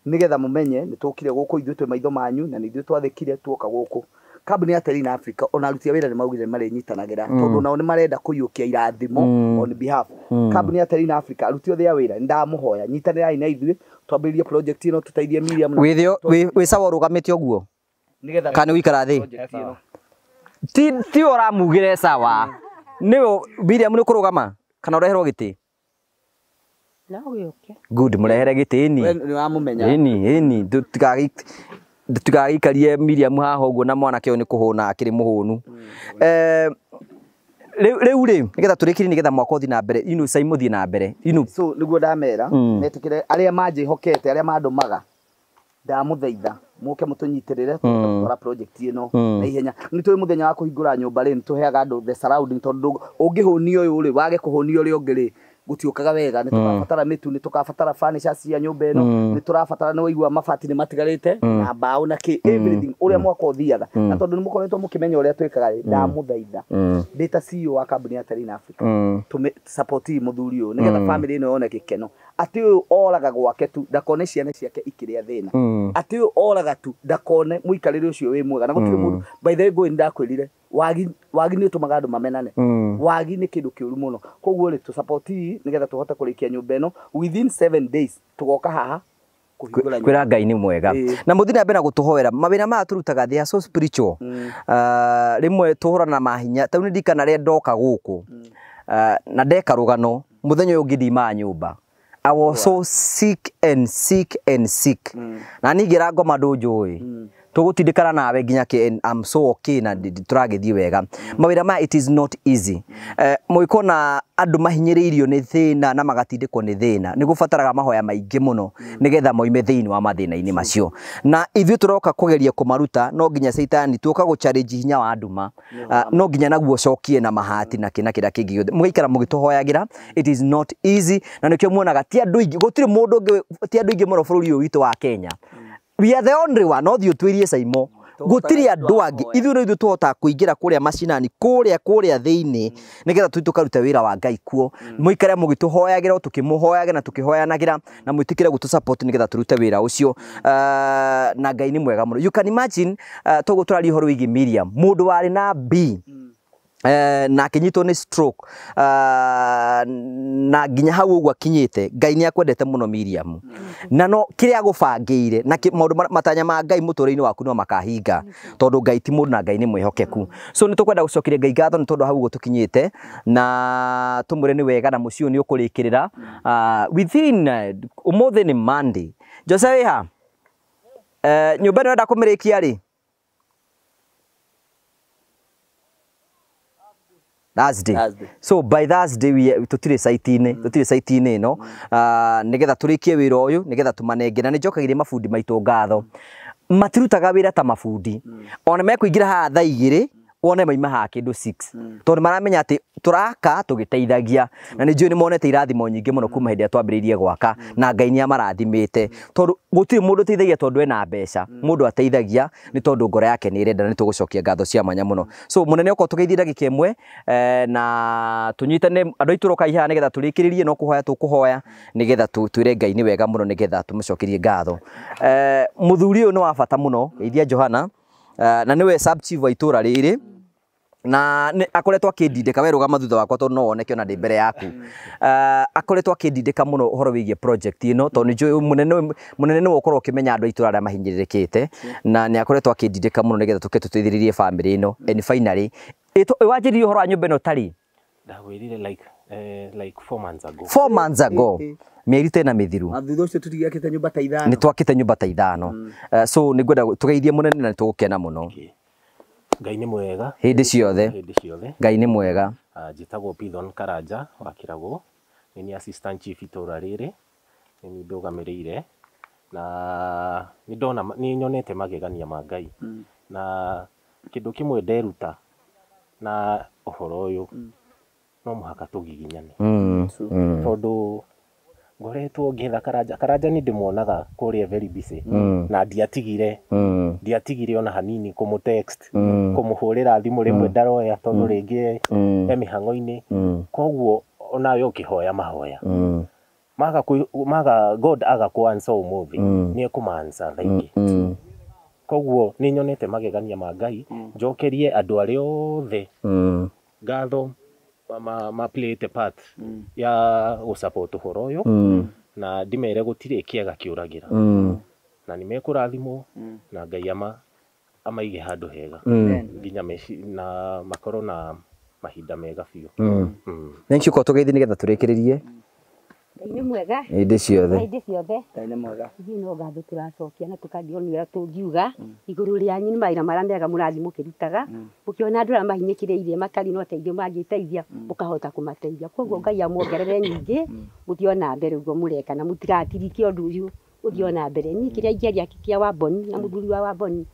C: nĩgetha mũmenye nĩ tũkire gũkũ ithuĩ twĩ maitho manyu na nĩ ithuĩ twathĩkire tuoka gũkũ. Kambuni ya Terrain Africa ona aruti a wĩra nĩ maugire marĩnyitanagĩra tondũ nao nĩ marenda kũiyũkia irathimo on behalf. Kambuni ya Terrain Africa aruti othe a wĩra nĩ ndamũhoya nyitanĩrai na ithuĩ twambĩrĩrie project ĩno tũteithie Miriam.
A: Wĩ sawa ũrũgamĩte ũguo
C: nĩgetha
A: kana ũikara thĩ ti ũramugire sawa nĩwe Miriam nĩ ũkũrũgama kana ũreherwo gĩtĩ?
E: No gĩũke.
A: Good, mũrehere gĩtĩ ĩni.
C: Nĩ wamũmenya.
A: Ĩni ĩni tũtigagĩ Tugagikarie Miriam haha ũguo na mwanake ũyũ nĩ kũhũna akĩrĩ mũhũnu. Rĩu rĩ nĩgetha tũrĩkĩrie nĩgetha mwaka ũthiĩ na mbere inu cai mũthiĩ na mbere inu.
C: So nĩguo ndamera metĩkĩre arĩa manjĩhokete arĩa mandũmaga ndamũthaitha mũke mũtũnyitĩrĩre tũgũtwara project ĩno na ihenya. Nĩ tũĩ mũthenya wa kũhingũra nyũmba rĩ nĩtũheaga andũ the surrounding tondũ ũngĩhũnio ũyũ rĩ wage kũhũnio ũrĩa ũngĩ rĩ gũtiũkaga wega. Nĩ tũkabatara mĩtu, nĩ tũkabatara furniture cia nyũmba ĩno, nĩ tũrabatara, nĩ waigua mabati nĩ matigarĩte na mbaũ na kĩ everything ũrĩa mwaka ũthiaga. Na tondũ nĩ mũkoretwo mũkĩmenya ũrĩa twĩkaga rĩ ndamũthaitha ndĩ ta CEO wa kambuni ya Terrain Africa tũme support mũthuri ũyũ nĩgetha family ĩno yone gĩkeno. Atĩ ũyũ oraga gwake tu ndakone ciana ciake ikĩrĩa thĩna, atĩ ũyũ oraga tu ndakone mũikarĩre ũcio wĩ mwega. Na gũtirĩ mũndũ, by the way ngũĩ nĩndakwĩrire wagi nĩ ũtũmaga andũ mamenane, wagi nĩ kĩndũ kĩũru mũno. Koguo rĩ tũ support nĩgetha tũhote kũrĩkia nyũmba ĩno within 7 days tũgoka haha
A: kwĩra Ngai nĩ mwega. Na mũthiĩ na mbere na gũtũhoera mawĩra maya tũrutaga they are so spiritual. Rĩmwe tũhũrana na mahinya ta rĩu nĩ ndirikana rĩrĩa ndoka gũkũ na ndeka rũgano mũthenya ũyũ ũngĩ ndiumaga nyũmba. I was so sick and sick and sick. Na ningĩra ngoma ndũnjũĩ tũgũtindĩkana nawe nginya kĩ I'm so okay na tũragĩthiĩ wega. Mawĩra maya it is not easy. Mũgĩkona andũ mahinyĩrĩirio nĩ thĩna na magatindĩkwo nĩ thĩna nĩ gũbataraga mahoya maingĩ mũno nĩgetha moime thĩinĩ wa mathĩna-inĩ macio. Na ithuĩ tũroka kũgeria kũmaruta no nginya caitani tuoka gũ challenge hinya wa nduma, no nginya naguo ũcokie na mahati na kĩ na kĩrĩa kĩngĩ gĩothe. Mũgaikara mũgĩtũhoyagĩra it is not easy. Na nĩkĩo muonaga ti andũ aingĩ, gũtirĩ mũndũ ũngĩ, ti andũ aingĩ mũno bũrũri ũyũ witũ wa Kenya. We are the only one, no thiĩ ũtuĩrie Saimo gũtirĩ andũ angĩ. Ithuĩ no ithuĩ tũhotaga kũingĩra kũrĩa macinani kũrĩa kũrĩa thĩinĩ nĩgetha tũthiĩ tũkarute wĩra wa Ngai kuo. Mũikare mũgĩtũhoyagĩra o tũkĩmũhoyagĩra na tũkĩhoyanagĩra na mwĩtĩkĩre gũtũ support nĩgetha tũrute wĩra ũcio. Na Ngai nĩ mwega mũno. You can imagine toguo tũraria ũhoro wĩgiĩ Miriam, mũndũ warĩ na B na akinyitwo nĩ stroke na nginya hau ũguo akinyĩte. Ngai nĩ akwendete mũno Miriam, na no kĩrĩa agũbangĩire na maũndũ matanya ma Ngai mũtũrĩre-inĩ waku no makahinga tondũ Ngai ti mũndũ na Ngai nĩ mwĩhokeku. So nĩ tũkwenda gũcokeria Ngai ngatho nĩ tondũ hau ũguo tũkinyĩte na tũmwĩre nĩ wega na mũciĩ ũyũ nĩ ũkũrĩkĩrĩra within ũmũthĩ nĩ Monday. Jose wĩha nyũmba ĩno ĩrenda kũmĩrĩkia rĩ? Thursday. So by Thursday we tutire site-inĩ ĩno nĩgetha tũrĩkie wĩra ũyũ nĩgetha tũmanenge. Na nĩ njokagĩria mabundi maitũ ngatho, matirutaga wĩra ta mabundi ona mekũingĩra haha thaa igĩrĩ wone maima haha kĩndũ 6 tondũ maramenya atĩ tũraka tũgĩteithagia. Na nĩ njũĩ nĩ monete irathimo nyingĩ mũno kuma hĩndĩ ĩrĩa twambĩrĩirie gwaka na Ngai nĩ amarathimĩte tondũ gũtirĩ mũndũ ũteithagia tondũ ena mbeca, mũndũ ateithagia nĩ tondũ ngoro yake nĩ ĩrenda. Nĩ tũgũcokia ngatho cia mwanya mũno. So mũnene okorwo tũgeithie ndagĩka ĩmwe na tũnyitane andũ aitũ roka ihaha nĩgetha tũrĩkĩrĩrie no kũhoya tũkũhoya nĩgetha twĩre Ngai nĩ wega mũno nĩgetha tũmũcokerie ngatho. Mũthuri ũyũ nĩ wa bata mũno, geithia Johana, na nĩwe sub chief wa itũra rĩrĩ na akoretwo akĩndindĩka. We rũgama thutha wakwa tondũ no woneke ona ndĩ mbere yaku. Akoretwo akĩndindĩka mũno ũhoro wĩgiĩ project ĩno tondũ nĩ njũĩ mũnene nĩwe ũkorwo ũkĩmenya andũ a itũra arĩa mahinyĩrĩrĩkĩte na nĩ akoretwo akĩndindĩka mũno nĩgetha tũke tũteithĩrĩrie family ĩno. And finally wanjĩrĩrie ũhoro wa nyũmba ĩno tarĩ
G: ndagwĩrire like 4 months ago.
A: 4 months ago mĩeri ta ĩna mĩthiru.
C: Na thutha ũcio tũtigĩakĩte nyũmba ta ithano.
A: Nĩ twakĩte nyũmba ta ithano. So nĩ ngwenda tũgeithie mũnene na nĩ tũgũkena mũno.
G: Ngai nĩ mwega
A: hĩndĩ ciothe.
G: Hĩndĩ ciothe
A: Ngai nĩ mwega.
G: Njĩtagwo Pithon Karanja wa Kĩragũ, nĩ niĩ assistant chief itũra rĩrĩ, nĩ niĩ ndũgamĩrĩire na nĩ ndona nĩ nyonete magegania ma Ngai. Na kĩndũ kĩmwe nderuta na ũhoro ũyũ no mũhaka tũgiginyane tondũ ngoretwo ngĩetha Karanja. Karanja nĩ ndĩmuonaga kũrĩa very busy na ndiatigire ona hanini kũmũ text kũmũhũrĩra thimũ rĩmwe ndaroya tondũ rĩngĩ e mĩhang'o-inĩ. Koguo onawe ũkĩhoya mahoya maga God agakũ answer ũmũthĩ nĩ ekũma answer thaa ingĩ. Koguo nĩ nyonete magegania ma Ngai. Njokerie andũ arĩa othe ngatho ma play the part ya gũsupport ũhoro ũyũ na ndimere gũtirĩ kĩega kĩũragĩra na nĩ mekũrathimwo na Ngai amaige handũ hega nginya na makorwo na mahinda mega biũ.
A: Thank you. Ko tũgeithie nĩgetha tũrĩkĩrĩrie.
H: Nĩ mwega.
A: Hĩndĩ ciothe.
H: Hĩndĩ ciothe.
C: Ngai nĩ mwega.
H: Ithuĩ no ngatho tũracokia na tũkandio nĩ ũrĩa tũngiuga igũrũ rĩanyu nĩ mawĩra marĩa mega mũrathiĩ mũkĩrutaga mũkĩona andũ arĩa mahinyĩkĩrĩirie matarĩ na ũteithio mangĩteithia mũkahota kũmateithia. Koguo Ngai amuongerere nyingĩ mũthiĩ ona mbere ũguo mũreka na mũtigatirike ũndũ ũyũ ũthiĩ ona mbere. Niĩ kĩrĩa ingĩaria kĩa Wamboni na mũthuri wa Wamboni.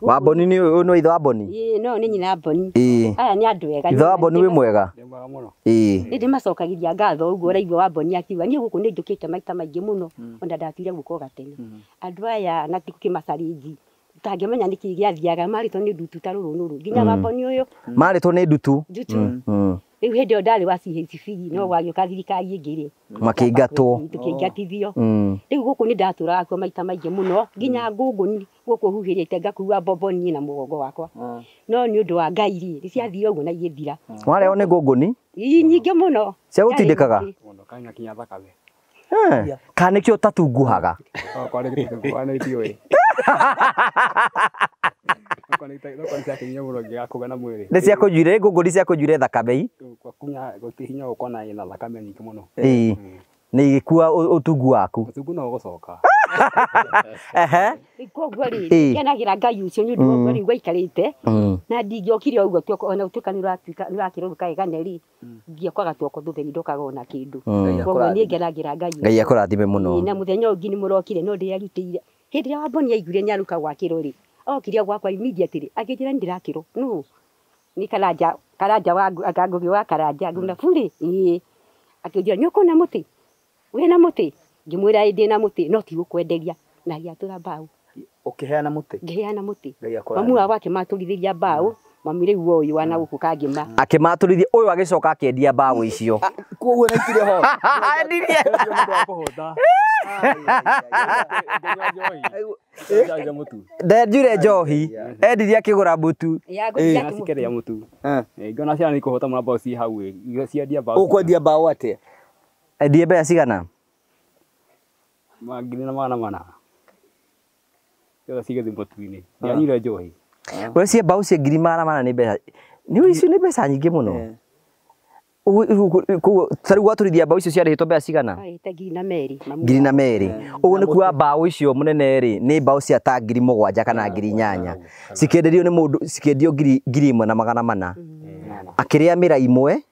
A: Wamboni nĩ ũyũ nĩ ithe wa Mboni?
H: Ĩĩ no nĩ nyina Mboni.
A: Ĩĩ.
H: Aya nĩ andũ ega.
A: Ithe wa Mboni wĩ mwega?
D: Nĩ mwega mũno.
A: Ĩĩ.
H: Nĩ ndĩmacokagĩria ngatho ũguo ũraigua Wamboni akiuga niĩ gũkũ nĩ njũkĩte maita maingĩ mũno ona ndatire gũka o gatene. Andũ aya na ti gũkĩmacaringi ũtangĩmenya nĩkĩ gĩathiaga marĩtwo nĩ ndutu ta rũrũ nũrũ nginya Wamboni ũyũ
A: Marĩtwo nĩ ndutu.
H: Ndutu. Rĩu hĩndĩ ĩyo ndarĩ wa CHP no gwagĩũka thirikari ĩngĩ rĩ
A: Makĩingatwo.
H: Tũkĩingatithio. Rĩu gũkũ nĩ ndatũraga kuo maita maingĩ mũno nginya ngũngũni gũkũ huhĩrĩte ngakua mbombo niĩ na mũgongo wakwa. No nĩ ũndũ wa Ngai rĩ nĩ ciathire ũguo na igĩthira.
A: Warehwo nĩ ngũngũni?
H: Ii nyingĩ mũno.
A: Ciagũtindĩkaga?
D: Mũno kanya kinya thakame.
A: Kana nĩkĩo ũtatunguhaga?
D: Okorwo nĩ itiũĩ. Okorwo nĩ ciakinyire mũno ngĩgakũga na mwĩrĩ.
A: Nĩ ciakũnyuire ngũngũni ciakũnyuire thakame?
D: Kunya gũtirĩ hinya gũkorwo na ĩna thakame nyingĩ mũno.
A: Ĩĩ. Nĩ igĩkua ũtungu waku.
D: Ũtungu no ũgũcoka.
A: Ehe.
H: Koguo rĩ ngenagĩra Ngai ũcio nĩ ũndũ wa ũguo rĩu waikarĩte na ndingĩokire ũguo ona gũtuĩka nĩ ũratuĩka nĩ ũrakĩrũrũka ĩgane rĩ ngĩokaga tuoko thutha-inĩ ndokaga ona kĩndũ. Koguo niĩ ngenagĩra Ngai.
A: Ngai akũrathime mũno.
H: Na mũthenya ũngĩ nĩ mũrokire no ndĩrerutĩire. Hĩndĩ ĩrĩa Wamboni aiguire nĩ aruka gwakĩrwo rĩ okire gwakwa immediately akĩnjĩra nĩ ndĩrakĩrwo nũ nĩ Karanja Karanja wa Ngũgĩ wa Karanja nguna burĩ ĩĩ akĩnjĩra nĩ ũkuona mũtĩ wĩna mũtĩ ngĩmwĩra ĩ ndĩna mũtĩ no tigũkwenderia na agĩatũra mbaũ.
C: Ũkĩheana mũtĩ?
H: Ngĩheana mũtĩ. Mamu wao akĩmatũrithĩria mbaũ mami rĩu ũyũ wana gũkũ Kangĩma
A: akĩmatũrithia ũyũ agĩcoka akĩendia mbaũ icio.
C: Koguo na itirĩ ho.
A: Endirie. Ndenjure njohi endirie akĩgũra mũtu.
D: Cikĩrĩa mũtu. Ngĩona ciana nĩ ikũhota mũno mbaũ ci hau ĩ ciendia mbaũ.
C: Ũkwendia mbaũ atĩa?
A: Endie mbeca cigana?
D: 400. Ciothe cigĩthiĩ mũtu-inĩ. Ndianyuire njohi.
A: Ũreciria mbaũ cia 400 nĩ mbeca. Nĩ icio nĩ mbeca nyingĩ mũno. Koguo ta rĩu gwatũrithia mbaũ icio ciarĩhĩtwo mbeca cigana?
H: Marĩhĩte 2,200.
A: 2,200. Ũguo nĩ kuga mbaũ icio mũnene rĩ nĩ mbaũ cia ta 7,000 kana 8,000. Cikĩenderio nĩ mũndũ cikĩendio 1,400. Akĩrĩa mĩra imwe.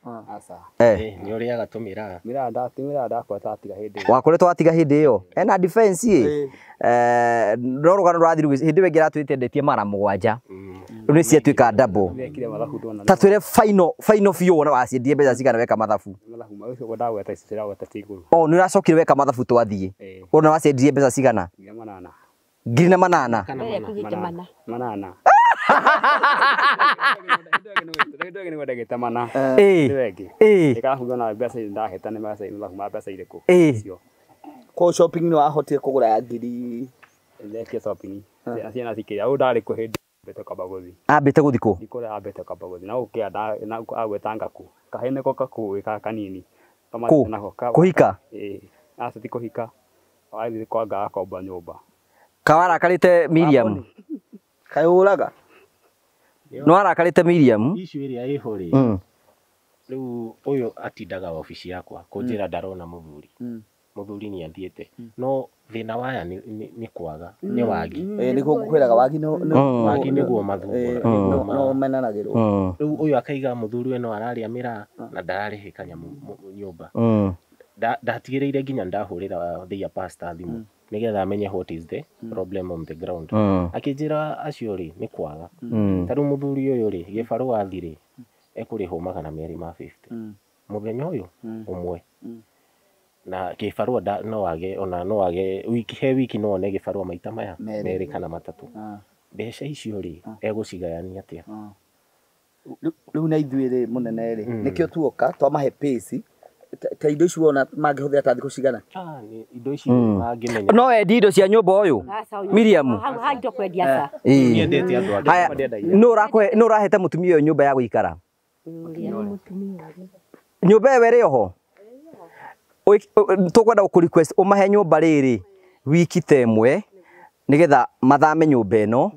G: Nĩ ũrĩaga tũmĩraa.
D: Mĩraa ndakoretwo atiga hĩndĩ ĩyo.
A: Wakoretwo watiga hĩndĩ ĩyo. Ena defense ĩ. No rũgano rũrathiĩ hĩndĩ ĩyo ĩngĩ aratwĩrĩte endetie 700. Rĩu nĩ ciatuĩka double. Ta twĩre final final biũ wona waciendie mbeca cigana weka mathabu.
D: Mathabu macio ndagweta icio ndĩragweta ci igũrũ.
A: O nĩ ũracokire weka mathabu twathiĩ. Wona waciendirie mbeca cigana?
D: 800.
A: 8,000.
D: Manana.
C: Ko shopping nĩ wahotire kũgũra ya ngiri
D: ndekie shopping ciana cikĩrĩa ũyũ ndarĩ kũ hĩndĩ ambĩte kwamba gũthiĩ.
A: Ambĩte gũthiĩ kũ?
D: Ndikũrĩa ambĩte kwamba gũthiĩ na gũkĩa na agwĩta ngaku kahĩĩ nĩko kakũĩ ka kanini.
A: Kũ? Kũhika?
D: Ĩĩ aca ti kũhika athiĩ kwa nga akomba nyũmba.
A: Kawarakarĩte Miriam?
C: Kaĩ ũraga?
A: Nĩ warakarĩte Miriam?
G: Issue ĩrĩa ĩho rĩ rĩu ũyũ atindaga wabici yakwa kũnjĩra ndarona mũthuri. Mũthuri nĩ athiĩte no thĩna waya nĩ kwaga nĩ wagi.
C: Nĩguo ngũkwĩraga wagi
G: wagi nĩguo mathumbũraga
C: no menanagĩrwo.
G: Rĩu ũyũ akaiga mũthuri we no ararĩa mĩraa na ndararĩhĩka nyamũ nyũmba. Ndatigĩrĩire nginya ndahũrĩra their pastor thimũ nĩgetha amenye what is the problem on the ground. Akĩnjĩra acio rĩ nĩ kwaga. Ta rĩu mũthuri ũyũ rĩ gĩbarũa athi rĩ ekũrĩhwo 250 mũthenya ũyũ ũmwe. Na gĩbarũa no wage ona no wage wiki he wiki no one gĩbarũa maita maya merĩ kana matatũ. Mbeca icio rĩ egũcigayania atĩa?
C: Rĩu na ithuĩ rĩ mũnene rĩ nĩkĩo tuoka twamahe pace ta indo ici wona mangĩhũthĩra ta thikũ cigana?
G: Indo ici mangĩmenya.
A: No endie indo cia nyũmba ũyũ Miriam?
H: Hau indo kwendia ca.
G: Nyendete andũ angĩ.
A: Nũ ũrahete mũtumia ũyũ nyũmba ya gũikara? Nyũmba ĩyo ĩrĩ oho? Tũkwenda gũkũ request ũmahe nyũmba rĩrĩ wiki ta ĩmwe nĩgetha mathame nyũmba ĩno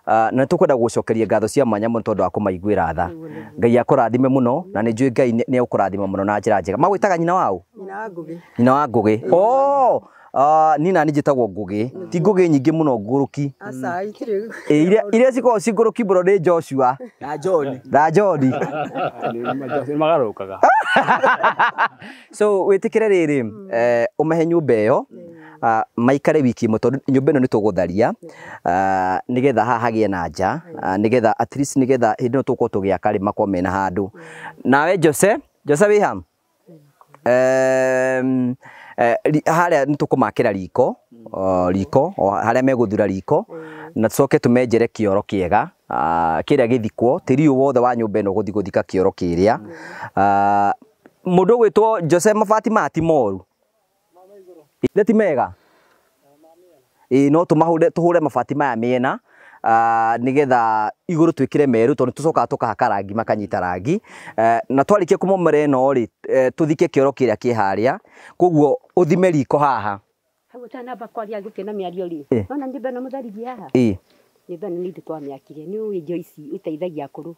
A: Na tũkwenda gũcokeria ngatho cia mwanya mũno tondũ wa kũmaiguĩra tha. Ngai akũrathime mũno na nĩ njũĩ Ngai nĩ egũkũrathima mũno na njĩra njega. Magwĩtaga nyina waũ?
I: Nyina wa Ngũgĩ.
A: Nyina wa Ngũgĩ. Oh, niĩ nani njĩtagwo Ngũgĩ. Ti Ngũgĩ nyingĩ mũno ngũrũki.
I: Aca itirĩ.
A: Iria cikoragwo ci ngũrũki mũno nĩ Joshua
C: na John.
A: Na John.
D: Nĩ magarũrũkaga.
A: So wĩtĩkĩre rĩrĩ, ũmahe nyũmba ĩyo maikare wiki ĩmwe tondũ nyũmba ĩno nĩ tũgũtharia nĩgetha haha hagĩe na nja, nĩgetha at least nĩgetha hĩndĩ ĩno tũgũkorwo tũgĩaka rĩ makorwo mena handũ. Nawe Jose, Jose wĩ ha? Harĩa nĩ tũkũmakĩra riko, riko harĩa megũthura riko na tũcoke tũmenjere kĩoro kĩega kĩrĩa gĩthikwo tĩri ũyũ wothe wa nyũmba ĩno ũgũthiĩ gũthika kĩoro kĩrĩa. Mũndũ ũgwĩtwo Jose mabati maya ti moru. Ti mega? Ĩĩ no tũmahũre tũhũre mabati maya mĩena nĩgetha igũrũ twĩkĩre merũ tondũ tũcokaga tũkahaka rangi makanyita rangi. Na twarĩkia kũmomora ĩno rĩ, tũthike kĩoro kĩrĩa kĩ harĩa. Koguo ũthime riko haha.
H: Hau ũtanamba kwaria gũtirĩ na mĩario rĩ. Nona nyũmba ĩno mũtharirie haha?
A: Ĩĩ.
H: Nyũmba ĩno nĩ ithuĩ twamĩakire. Nĩ ũĩ Joyce ũteithagia akũrũ.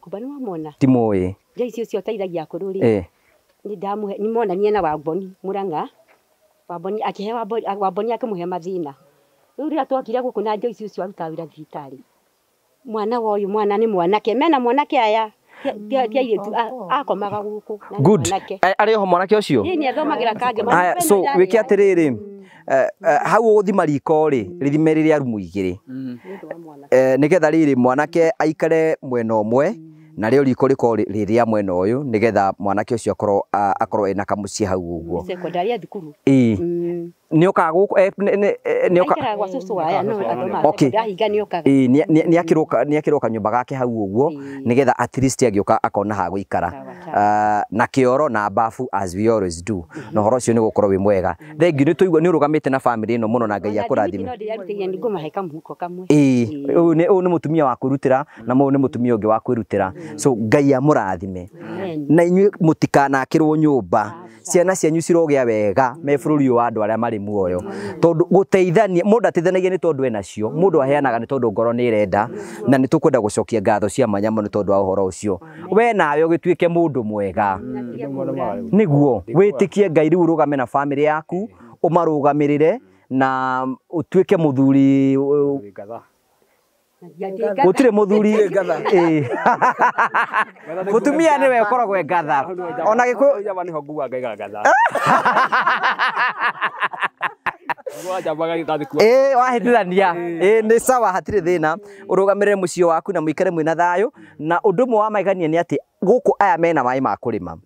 H: Kumba nĩ wamwona?
A: Ti mũĩ.
H: Joyce ũcio ũteithagia akũrũ rĩ. Nĩ ndamũhe, nĩ monanie na Wamboni Mũrang'a. Wamboni akĩhe Wamboni akĩmũhe mathĩna. Rĩu rĩrĩa twokire gũkũ na Joyce ũcio arutaga wĩra thibitarĩ. Mwana wa ũyũ mwana nĩ mwanake, mena mwanake aya ti airĩtu akomaga gũkũ na nĩ mwanake.
A: Arĩ oho mwanake ũcio?
H: Ĩĩ nĩ athomagĩra Kangema.
A: Haya, so wĩke atĩrĩrĩ, hau ũgũthima riko rĩ, rĩthime rĩrĩa rumu igĩrĩ. Nĩgetha rĩrĩ mwanake aikare mwena ũmwe na rĩo riko rĩkorwo rĩ rĩa mwena ũyũ nĩgetha mwanake ũcio akorwo ena kamũciĩ hau ũguo.
H: Sekondari ya thukuru.
A: Ĩĩ. Nĩ okaga gũkũ nĩ okaga
H: Aikaraga gwa cũcũ aya no athomaga
A: Okay.
H: sekondari ahinga nĩ okaga.
A: Ĩĩ nĩ akĩrwo kanyũmba gake hau ũguo nĩgetha at least agĩũka akona ha gũikara. Na kĩoro na bafu as we always do. Na ũhoro ũcio nĩ gũkorwo wĩ mwega. Thengiũ nĩ tũigua nĩ ũrũgamĩte na family ĩno mũno na Ngai akũrathime.
H: No ndĩrarutĩire nĩ ngũmahe kamũhuko kamwe.
A: Ĩĩ ũyũ nĩ mũtumia wa kwĩrutĩra na ũyũ nĩ mũtumia ũngĩ wa kwĩrutĩra. So Ngai amũrathime. Na inyuĩ mũtikanakĩrwo nyũmba. Ciana cianyu cirogĩa wega me bũrũri ũyũ wa andũ arĩa marĩ muoyo. Tondũ gũteithania, mũndũ ateithanagia nĩ tondũ enacio, mũndũ aheanaga nĩ tondũ ngoro nĩ ĩrenda, na nĩ tũkwenda gũcokia ngatho cia mwanya mũno tondũ wa ũhoro ũcio. We nawe ũgĩtuĩke mũndũ mwega. Nĩguo wĩtĩkie Ngai rĩu ũrũgame na famĩlĩ yaku, ũmarũgamĩrĩre na ũtuĩke mũthuri gũtirĩ mũthuri. Mũtumia nĩwe ũkoragwo e ngatha. Ona Gĩkũyũ
D: njamba nĩho nguaga ngaiga ngatha.
A: Ĩĩ wahĩtithania. Ĩĩ nĩ sawa hatirĩ thĩna. Ũrũgamĩrĩre mũciĩ waku na mũikare mwĩna thayũ. Na ũndũ ũmwe wa magegania nĩ atĩ gũkũ aya mena maĩ ma kũrĩma.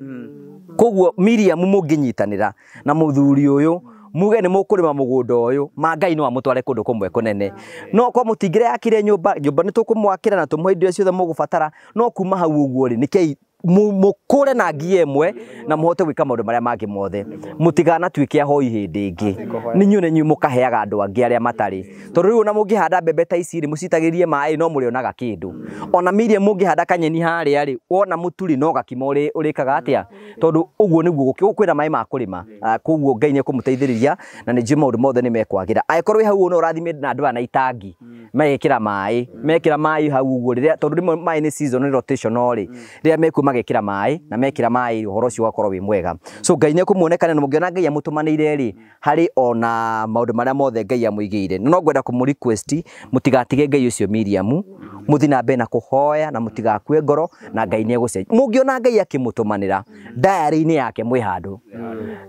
A: Koguo Miriam mũngĩnyitanĩra na mũthuri ũyũ muge nĩ mũkũrĩma mũgũnda ũyũ ma Ngai no amũtware kũndũ kũmwe kũnene. No kwa mũtingĩre nyũmba, nyũmba nĩ tũkũmwakĩra na tũmũhe indo ciothe mũgũbatara, no kuma hau ũguo rĩ nĩkĩi mũkũre na ngia ĩmwe na mũhote gwĩka maũndũ marĩa mangĩ mothe. Mũtiganatuĩke ahoi hĩndĩ ĩngĩ. Nĩ inyuĩ nĩ inyuĩ mũkaheaga andũ angĩ arĩa matarĩ. Tondũ rĩu ona mũngĩhanda mbembe ta ici rĩ, mũcitagĩrĩrie maĩ no mũrĩonaga kĩndũ. Ona Miriam mũngĩhanda kanyeni harĩa rĩ, wona mũtu rĩ no gakima ũrĩkaga atĩa? Tondũ ũguo nĩguo gũkũ kwĩna maĩ ma kũrĩma. Koguo Ngai nĩ ekũmũteithĩrĩria na nĩ njũĩ maũndũ mothe nĩ mekwagĩra. Angĩkorwo wĩ hau no ũrathime na andũ aya na itangi, magekĩra maĩ, mekĩra maĩ hau ũguo rĩrĩa tondũ rĩmwe maĩ nĩ season nĩ rotational rĩ, rĩrĩa mekuo magekĩra maĩ na mekĩra maĩ ũhoro ũcio ũgakorwo wĩ mwega. So Ngai nĩ ekũmuonekana na mũngĩona Ngai amũtũmanĩire rĩ, harĩ ona maũndũ marĩa mothe Ngai amũigĩire. No ngwenda kũmũ request mũtigatige Ngai ũcio Miriam, mũthiĩ na mbere na kũhoya na mũtigakue ngoro na Ngai nĩ egũcenjia. Mũngĩona Ngai akĩmũtũmanĩra diary-inĩ yake mwĩ handũ.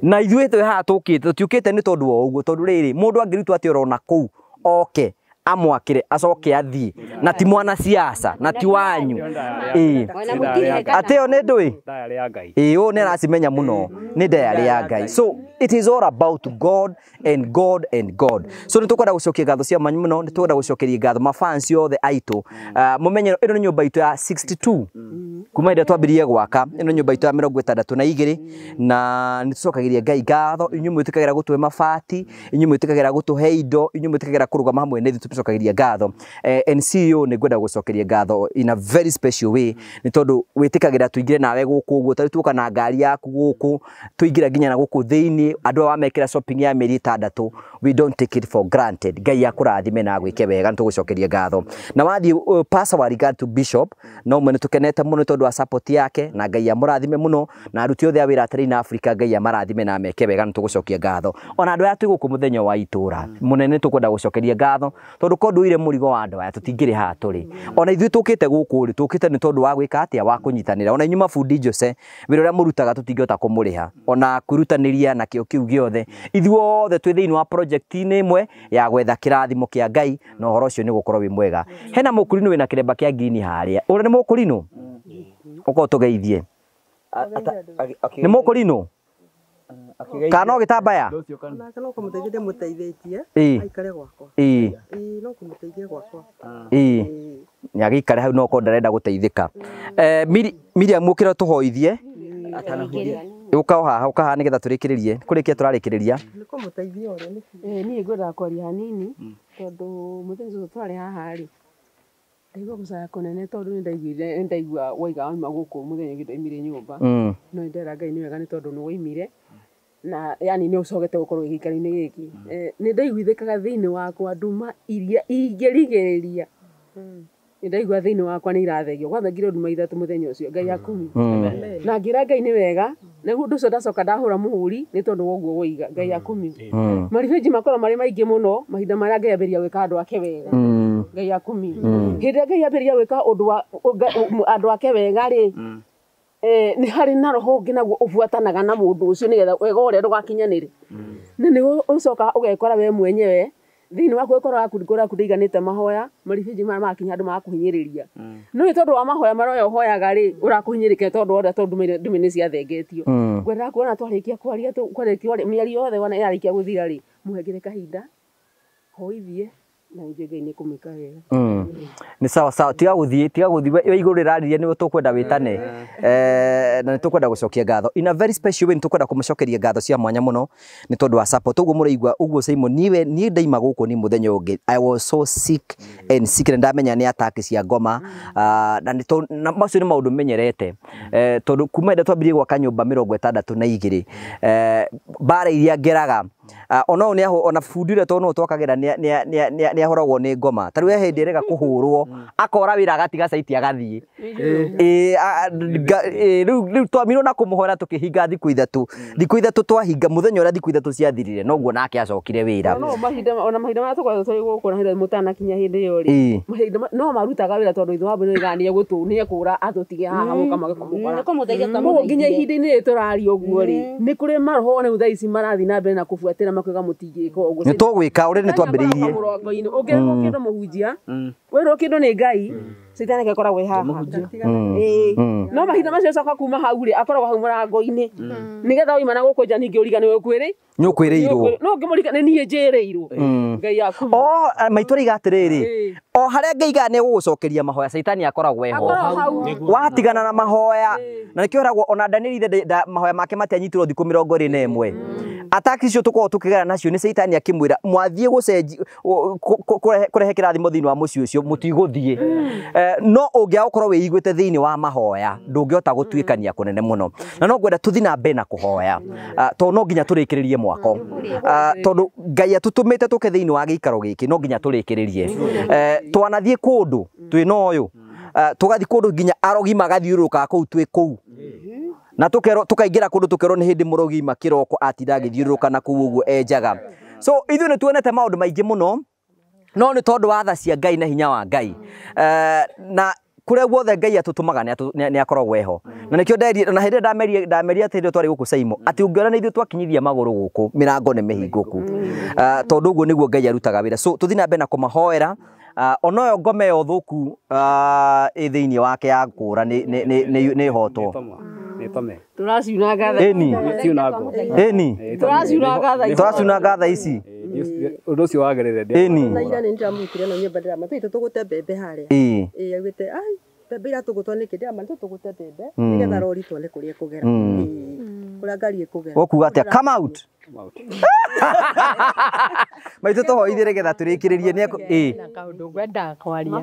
A: Na ithuĩ twĩ haha tũkĩte, tũtiũkĩte nĩ tondũ wa ũguo, tondũ rĩrĩ mũndũ angĩrutwo atĩ orona kũu oke amwakĩre acoke athiĩ na ti mwanasiasa na ti wanyu. Ĩĩ atĩ ĩyo nĩ ndũĩ? Ĩĩ ũyũ nĩ aracimenya mũno, nĩ diary ya Ngai. So it is all about God and God and God. So nĩ tũkwenda gũcokia ngatho cia mwanya mũno, nĩ tũkwenda gũcokeria ngatho mafans othe aitũ. Mũmenye ĩno nĩ nyũmba itũ ya 62 kuma hĩndĩ ĩrĩa twambĩrĩirie gwaka, ĩno nyũmba itũ ya 62 na nĩ tũcokagĩria Ngai ngatho. Inyuĩ mwĩtĩkagĩra gũtũhe mabati, inyuĩ mwĩtĩkagĩra gũtũhe indo, inyuĩ mwĩtĩkagĩra kũrũgama hamwe na ithuĩ, tũcokagĩria ngatho. NCEO nĩ ngwenda gũcokeria ngatho in a very special way nĩ tondũ wĩtĩkagĩra tũingĩre nawe gũkũ ũguo, tarĩu tuoka na ngari yaku gũkũ, tũingĩra nginya na gũkũ thĩinĩ, andũ aya wamekĩra shopping ya mĩeri 6 We don't take it for granted. Ngai akũrathime na agwĩke wega, nĩ tũgũcokeria ngatho. Na wathiĩ pass our regard to Bishop, no mwe nĩ tũkenete mũno tondũ wa support yake, na Ngai amũrathime mũno, na aruti othe a wĩra Train Africa Ngai amarathime na ameke wega, nĩ tũgũcokia ngatho. Ona andũ aya twĩ gũkũ mũthenya wa itũra mũnene, tũkwenda gũcokeria ngatho tondũ ko ndũire mũrigo wa andũ aya tũtingĩrĩ haha tũrĩ. Ona ithuĩ tũkĩte gũkũ rĩ, tũkĩte nĩ tondũ wa gwĩka atĩa, wa kũnyitanĩra. Ona inyuĩ mabundi Jose, wĩra ũrĩa mũrutaga tũtingĩhota kũmũrĩha, ona kwĩrutanĩria na kĩo kĩu gĩothe. Ithuothe twĩ thĩinĩ wa project-inĩ ĩmwe ya gwetha kĩrathimo kĩa Ngai, na ũhoro ũcio nĩ gũkorwo wĩ mwega. Hena mũkũrinũ wĩna kĩremba kĩa ngirini harĩa, ũrĩa nĩ mũkũrinũ ũkorwo tũgeithie. Nĩ mũkũrinũ kana no gĩtambaya?
I: No kũmũteithia ndĩmũteithĩtie aikare gwakwa. Ĩĩ no kũmũteithia gwakwa.
A: Ĩĩ nĩ agĩikare hau, no korwo ndarenda gũteithĩka. Miriam ũkĩra tũhoithie. Ũka o haha, ũka haha nĩgetha tũrĩkĩrĩrie. Kũrĩkia tũrarĩkĩrĩria.
I: Nĩ kũmũteithia ũrĩa nĩ.
J: Niĩ ngwendaga kwaria hanini tondũ mũthenya ũcio twarĩ haha rĩ, ndaigua gũcaya kũnene tondũ nĩ ndaigua waiga wauma gũkũ mũthenya ũngĩ ndaumire nyũmba. No ndera Ngai nĩ wega nĩ tondũ nĩ waumire na yani nĩ ũcogete gũkorwo gĩikaro-inĩ gĩkĩ. Nĩ ndaiguithĩkaga thĩinĩ wakwa nduma iria ingĩrigĩrĩria. Nĩ ndaigua thĩinĩ wakwa nĩ irathegio. Gwathengire nduma ithatũ mũthenya ũcio, Ngai akumi. Na ngĩra Ngai nĩ wega, naguo ũndũ ũcio ndacoka ndahũra mũhũri nĩ tondũ wa ũguo woiga, Ngai akumi. Maribĩnji makorwo marĩ maingĩ mũno mahinda marĩa Ngai ambĩrĩria gwĩka andũ ake wega. Ngai akumi. Hĩndĩ ĩrĩa Ngai ambĩrĩria gwĩka ũndũ wa andũ ake wega rĩ, nĩ harĩ na roho ũngĩ naguo ũbuatanaga na mũndũ ũcio nĩgetha wega ũrĩa ndũgakinyanĩre. Na nĩguo ũcokaga ũgekora we mwenyewe thĩinĩ waku ũgekora waku ngoro yaku ndĩiganĩte mahoya, maribĩnji maya magakinya andũ magakũhinyĩrĩria. No nĩ tondũ wa mahoya marĩa we ũhoyaga rĩ, ũrakũhinyĩrĩka tondũ wa ũrĩa tondũ ndume nĩ ciathengetio. Ngwendaga kuona twarĩkia kwaria, kwarĩkia mĩario yothe wona yarĩkia gũthira rĩ, mũhengere kahinda, hoithie na njuge Ngai nĩ kũmwĩka wega.
A: Nĩ sawa sawa, tiga gũthiĩ, tiga gũthiĩ, we igũrũ rĩrarĩria nĩwe tũkwenda wĩtane. Na nĩ tũkwenda gũcokia ngatho in a very special way, nĩ tũkwenda kũmũcokeria ngatho cia mwanya mũno nĩ tondũ wa support. Ũguo mũraigua ũguo Simon, niwe niĩ ndaima gũkũ ni mũthenya ũngĩ, I was so sick and sick, na ndamenya nĩ attack cia ngoma, na nĩ macio nĩ maũndũ menyerete, tondũ kuma hĩndĩ twambirie gwaka nyũmba 62 mbara iria ngeraga, ona ũyũ nĩ ona bundi ũrĩa tondũ no twakagĩra nĩ ahũragwo nĩ ngoma. Ta rĩu he hĩndĩ ĩrega kũhũrwo akora wĩra agatiga caiti agathiĩ. Rĩu twamirwo na kũmũhora tũkĩhinga thikũ ithatũ, thikũ ithatũ twahinga mũthenya ũrĩa thikũ ithatũ ciathirire noguo nake acokire wĩra.
J: No mahinda ona mahinda marĩa tũkoragwo tũrĩ gũkũ na hĩndĩ mũtanakinya hĩndĩ ĩyo rĩ, mahinda no marutaga wĩra tondũ ithe wao nĩoigaga nĩ ekũra atũtige haha mũka mage kũmũkora. Koguo nginya ihinda-inĩ rĩrĩ tũraria ũguo rĩ, nĩ kũrĩ maroho rĩu thaa ici marathiĩ na mbere na kũbuatĩra makoiga mũtingĩka ũguo.
A: Nĩ tũgwĩka ũrĩa nĩ twambĩrĩirie.
J: Ũngĩrwo kĩndũ mũhunjia, werwo kĩndũ nĩ Ngai, caitani akoragwo e haha. No mahinda macio acoka kuma hau rĩ, akoragwo hau mũrango-inĩ nĩgetha wauma na gũkũ nja ningĩ ũriganĩrwo kwĩrĩ
A: nĩ ũkwĩrĩirwo.
J: No ũngĩmũrika nĩ niĩ njĩrĩirwo. Ngai aku.
A: O maitũ araiga atĩrĩrĩ, o harĩa Ngai aigaga nĩ egũgũcokeria mahoya, caitani akoragwo eho. Watigana na mahoya, na nĩkĩo ĩragwo ona Danieli ithe mahoya make matianyitirwo thikũ 21. Ataki icio tũkoragwo tũkĩgera nacio nĩ caitani akĩmwĩra mwathiĩ gũcenji kũrehe kĩrathimo thĩinĩ wa mũciĩ ũcio mũtigũthiĩ. No ũngĩaga gũkorwo wĩiguĩte thĩinĩ wa mahoya ndũngĩhota gũtuĩkania kũnene mũno. Na no ngwenda tũthiĩ na mbere na kũhoya, tondũ no nginya tũrĩkĩrĩrie mwako, tondũ Ngai atũtũmĩte tũke thĩinĩ wa gĩikaro gĩkĩ, no nginya tũrĩkĩrĩrie. Twanathiĩ kũndũ twĩna ũyũ, tũgathiĩ kũndũ nginya arogi magathiũrũrũka kũu twĩ kũu, na tũkerwo tũkaingĩra kũndũ tũkerwo nĩ hĩndĩ mũrogi makĩroko atinda agĩthiũrũrũka na kũu ũguo enjaga. So ithuĩ nĩ tuonete maũndũ maingĩ mũno, no nĩ tondũ wa tha cia Ngai na hinya wa Ngai, na kũrĩa guothe Ngai atũtũmaga nĩ akoragwo eho. Na nĩkĩo nderie na hĩndĩ ĩrĩa ndameria atĩ hĩndĩ ĩyo twarĩ gũkũ Saimo, atĩ ũngĩona nĩ ithuĩ twakinyithia magũrũ gũkũ, mĩrango nĩ mĩhingũku, tondũ ũguo nĩguo Ngai arutaga wĩra. So tũthiĩ na mbere na kũmahoera. Ona ĩyo ngoma ĩyo thũku ĩ thĩinĩ wake ya kũra nĩ hotwo.
J: Tũraciunanga thaa
A: Ĩni. Tũraciunanga thaa ici.
D: Ũndũ ũcio wagĩrĩire.
A: Ĩni.
I: Na ira nĩ ndĩramũrutire na nyũmba ndĩrama tũgũte mbembe harĩa. Ĩĩ augĩte ai mbembe iratũgũtwo nĩkĩ, ndĩrama tũgũte mbembe nĩgetha rori tuone kũrĩa ĩkũgera. Kũrĩa ngari ĩkũgera.
A: Ũkuga atĩa? Come out. Maitũ tũhoithie nĩgetha tũrĩkĩrĩrie nĩ
E: na kaũndũ ngwendaga kwaria.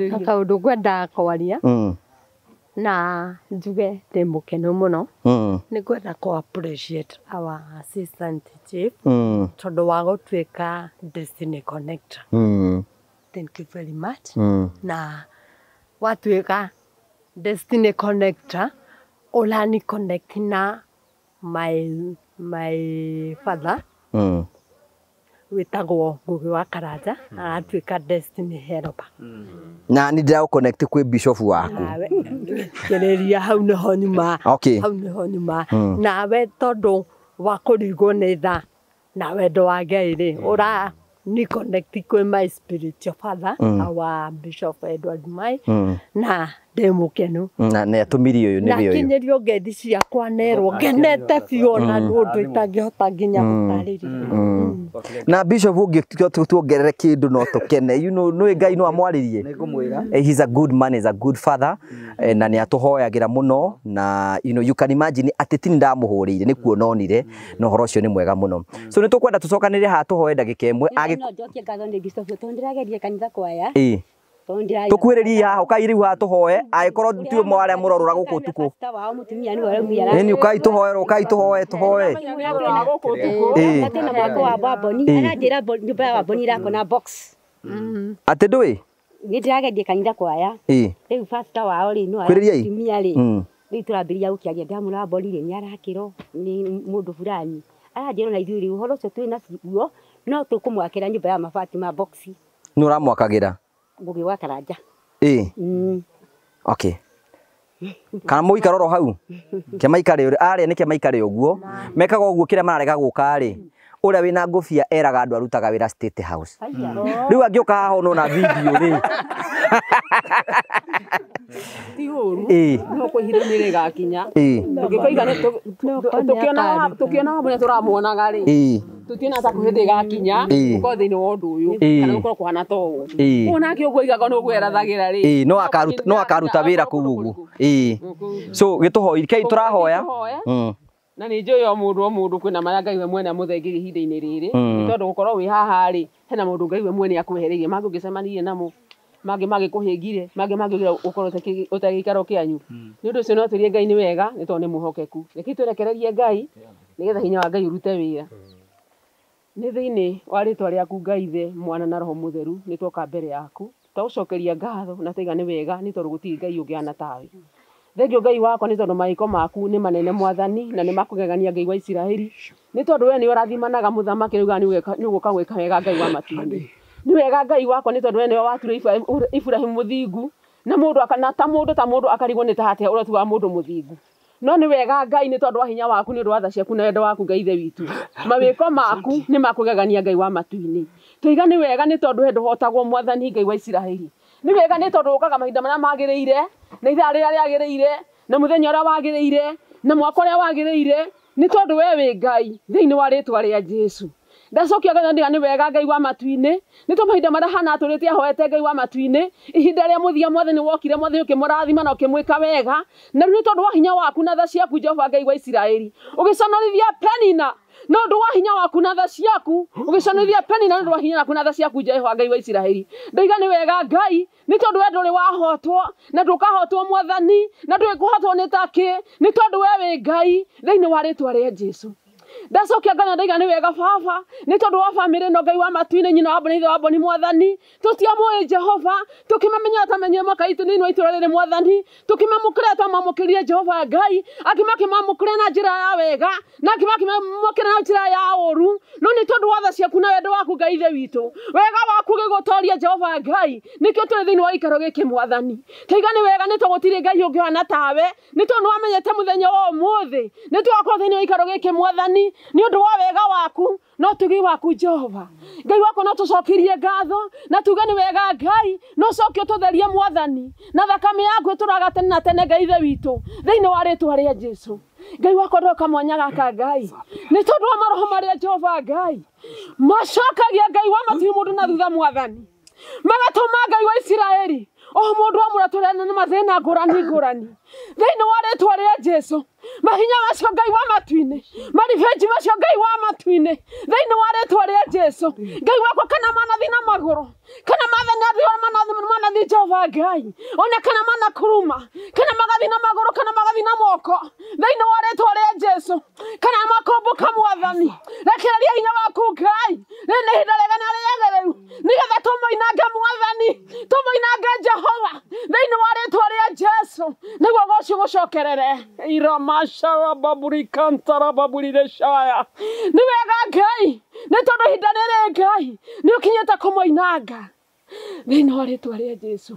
E: Na kaũndũ ngwendaga kwaria. Na njuge ndĩ mũkenu mũno. Nĩ ngwenda kũ appreciate our assistant chief tondũ wa gũtuĩka Destiny Connector. Thank you very much. Na watuĩka Destiny Connector ũrani connect na my father wĩtagwo Ngugi wa Karanja aratuĩka Destiny Helper.
A: Na nĩ ndĩra connect kwĩ bishop waku.
E: Kĩrĩria hau nĩho nyuma.
A: Okay.
E: Hau nĩho nyuma. Nawe tondũ wa kũringwo nĩ tha na wendo wa Ngai rĩ ũra ni connect kwĩ my spiritual father our Bishop Edward Mai na ndĩ mũkenu.
A: Na nĩ atũmire ũyũ nĩ ũyũ.
E: Na kinyĩrio ngeithi ciakwa nerwo ngenete biũ na ũndũ itangĩhota nginya gũtarĩria.
A: Na Bishop ũngĩ tuongerere kĩndũ no tũkene. You know nĩ Ngai no amwarĩrie.
C: Nĩngũmwĩra.
A: He's a good man, he's a good father. Na nĩ atũhoyagĩra mũno na you know you can imagine atĩ ti ndamũhũrĩire nĩ kuona onire na ũhoro ũcio nĩ mwega mũno. So nĩ tũkwenda tũcokanĩrĩre haha tũhoe ndagĩka ĩmwe.
H: No njokie ngatho nĩ Bishop tondũ ndĩrageria kanitha kwaya.
A: Tũkuhĩrĩrie haha ũkai rĩu haha tũhoe angĩkorwo ti ũmwe wa arĩa mũrorũra gũkũ ũtukũ. Ĩni ũkai tũhoe ũkai tũhoe tũhoe.
H: Tena mwako wa Wamboni aranjĩra nyũmba ya Wamboni ĩrakona box.
A: Atĩ ndũĩ?
H: Nĩ ndĩrageria kanitha kwaya. Rĩu pastor wao rĩ no atumia rĩ rĩu tũrambĩrĩria gũkĩaria ndamwĩra Wamboni rĩ nĩ arakĩrwo nĩ mũndũ fulani aranjĩra ona ithuĩ rĩ ũhoro ũcio twĩ naguo no tũkũmwakĩra nyũmba ya mabati ma box.
A: Nĩ ũramwakagĩra?
H: Ngugi wa Karanja.
A: Okay. Kana mũikara oro hau kĩmaikare arĩa nĩ kĩmaikare ũguo mekaga ũguo kĩrĩa mararega gũka rĩ ũrĩa wĩna ngũbia eraga andũ arutaga wĩra State House. Rĩu angĩũka haha ono na video rĩ
J: ti ũru no kwĩ ihinda nĩ rĩgakinya tũngĩkoiga tũkĩona Wamboni tũramuonaga rĩ tũtiona ta kwĩ hĩndĩ ĩgakinya gũkorwo thĩinĩ wa ũndũ ũyũ kana gũkorwo kũhana ta ũũ ũũ nake ũguo aigaga nĩ ũguo erathagĩra rĩ
A: no akaruta wĩra kũu ũguo. So gĩtũhoi kei tũrahoya
J: na nĩ njũĩ o mũndũ o mũndũ kwĩna marĩa Ngai we mwene amũthengerie ihinda-inĩ rĩrĩ nĩ tondũ gũkorwo wĩ haha rĩ hena mũndũ Ngai we mwene akwehereirie mangĩ ũngĩcemanirie namo mangĩ mangĩkũhĩngire mangĩ mangĩũkĩra ũkorwo ũtarĩ gĩikaro kĩanyu nĩ ũndũ ũcio no tũrie Ngai nĩ wega nĩ tondũ nĩ mwĩhokeku reke twerekererie Ngai nĩgetha hinya wa Ngai ũrute wĩra. Nĩ thĩinĩ wa rĩtwa rĩaku Ngai Ithe Mwana na Roho Mũtheru nĩ twoka mbere yaku twagũcokeria ngatho na twaiga nĩ wega nĩ tondũ gũtirĩ Ngai ũngĩhana tawe. Thengio Ngai wakwa nĩ tondũ mawĩko maku nĩ manene mwathani na nĩ makũgegania Ngai wa Isiraeli nĩ tondũ we nĩ ũrathimanaga mũthamaki rĩu nĩ ũgũka gwĩka wega Ngai wa matu-inĩ. Nĩ wega Ngai wakwa nĩ tondũ we nĩwe wature Iburahĩmu mũthingu na mũndũ akana ta mũndũ akarigwo nĩ ta atĩa ũrĩa tu wa mũndũ mũthingu. No nĩ wega Ngai nĩ tondũ wa hinya waku nĩ ũndũ wa tha ciaku na wendo waku Ngai Ithe witũ. Mawĩko maku nĩ makũgegania Ngai wa matu-inĩ. Tũiga nĩ wega nĩ tondũ we ndũhotagwo mwathani Ngai wa Isiraeli. Nĩ wega nĩ tondũ ũkaga mahinda marĩa magĩrĩire na ithaa rĩrĩa rĩagĩrĩire na mũthenya ũrĩa wagĩrĩire na mwaka ũrĩa wagĩrĩire nĩ tondũ we wĩ Ngai thĩinĩ wa rĩtwa rĩa Jesũ. Ndacokia ngatho nĩ wega Ngai wa matu-inĩ nĩ tondũ mahinda marĩa Hana atũrĩte ahoete Ngai wa matu-inĩ ihinda rĩa mũthia mwathani wokire mwathani ũkĩmũrathima na ũkĩmwĩka wega na rĩu nĩ tondũ wa hinya waku na tha ciaku Jehova Ngai wa Isiraeli ũgĩconorithia Penina na ũndũ wa hinya waku na tha ciaku ũgĩconorithia Penina na ũndũ wa hinya waku na tha ciaku Jehova Ngai wa Isiraeli. Ndaiga nĩ wega Ngai nĩ tondũ we ndũrĩ wahotwo na ndũkahotwo mwathani na ndũrĩ kũhotwo nĩ takĩ nĩ tondũ we wĩ Ngai thĩinĩ wa rĩtwa rĩa Jesũ. Ndacokia ngatho ndaiga nĩ wega baba nĩ tondũ wa bamĩrĩ ĩno Ngai wa matu-inĩ nyina wa Mboni ithe wa Mboni mwathani tũtiamũĩ Jehova tũkĩmamenya twamenyire mwaka itũ nĩ itũra rĩrĩ mwathani tũkĩmamũkĩra twamamũkĩrire Jehova Ngai akĩmakĩmamũkĩra na njĩra ya wega na akĩmakĩmamũkĩra na njĩra ya ũru no nĩ tondũ wa tha ciaku na wendo waku Ngai Ithe witũ wega waku ũgĩgũtoria Jehova Ngai nĩkĩo tũrĩ thĩinĩ wa gĩikaro gĩkĩ mwathani. Tũiga nĩ wega nĩ tondũ gũtirĩ Ngai ũngĩhana tawe nĩ tondũ nĩwamenyete mũthenya wa ũmũthĩ nĩ tũgakorwo thĩinĩ wa gĩikaro gĩkĩ mwathani nĩ ũndũ wa wega waku no tugi waku Jehova Ngai wakwa no tũcokerie ngatho na tuge nĩ wega Ngai no coke ũtũtherie mwathani na thakame yaku ĩtũraga tene na tene Ngai Ithe witũ thĩinĩ wa rĩtwa rĩa Jesũ. Ngai wakwa ndoka mwanya gaka Ngai nĩ tondũ wa maroho marĩa Jehova Ngai macokagia Ngai wa matu mũndũ na thutha mwathani magatũma Ngai wa Isiraeli o mũndũ amũra tũrĩa na mathĩna ngũrani ngũrani thĩinĩ wa rĩtwa rĩa Jesũ.
K: Mahinya macio Ngai wa matu-inĩ, maribenji macio Ngai wa matu-inĩ, thĩinĩ wa rĩtwa rĩa Jesu. Ngai wakwa kana manathi na magũrũ, kana manathi Jehova Ngai, ona kana manakuruma, kana magathi na magũrũ, kana magathi na moko, thĩinĩ wa rĩtwa rĩa Jesu, kana makomboka Mwathani, rekereria hinya waku Ngai, rĩrĩ nĩ ihinda rĩega na rĩagĩrĩru, nĩgetha tũmoinange Mwathani, tũmoinange Jehova, thĩinĩ wa rĩtwa rĩa Jesu, nĩguo ũgoci gũcokerere. Iramasharababurikantarababuriрешaya. Nĩ wega Ngai, nĩ tondũ ihinda rĩrĩ Ngai nĩ ũkinyĩte kũmoinanga thĩinĩ wa rĩtwa rĩa Jesu.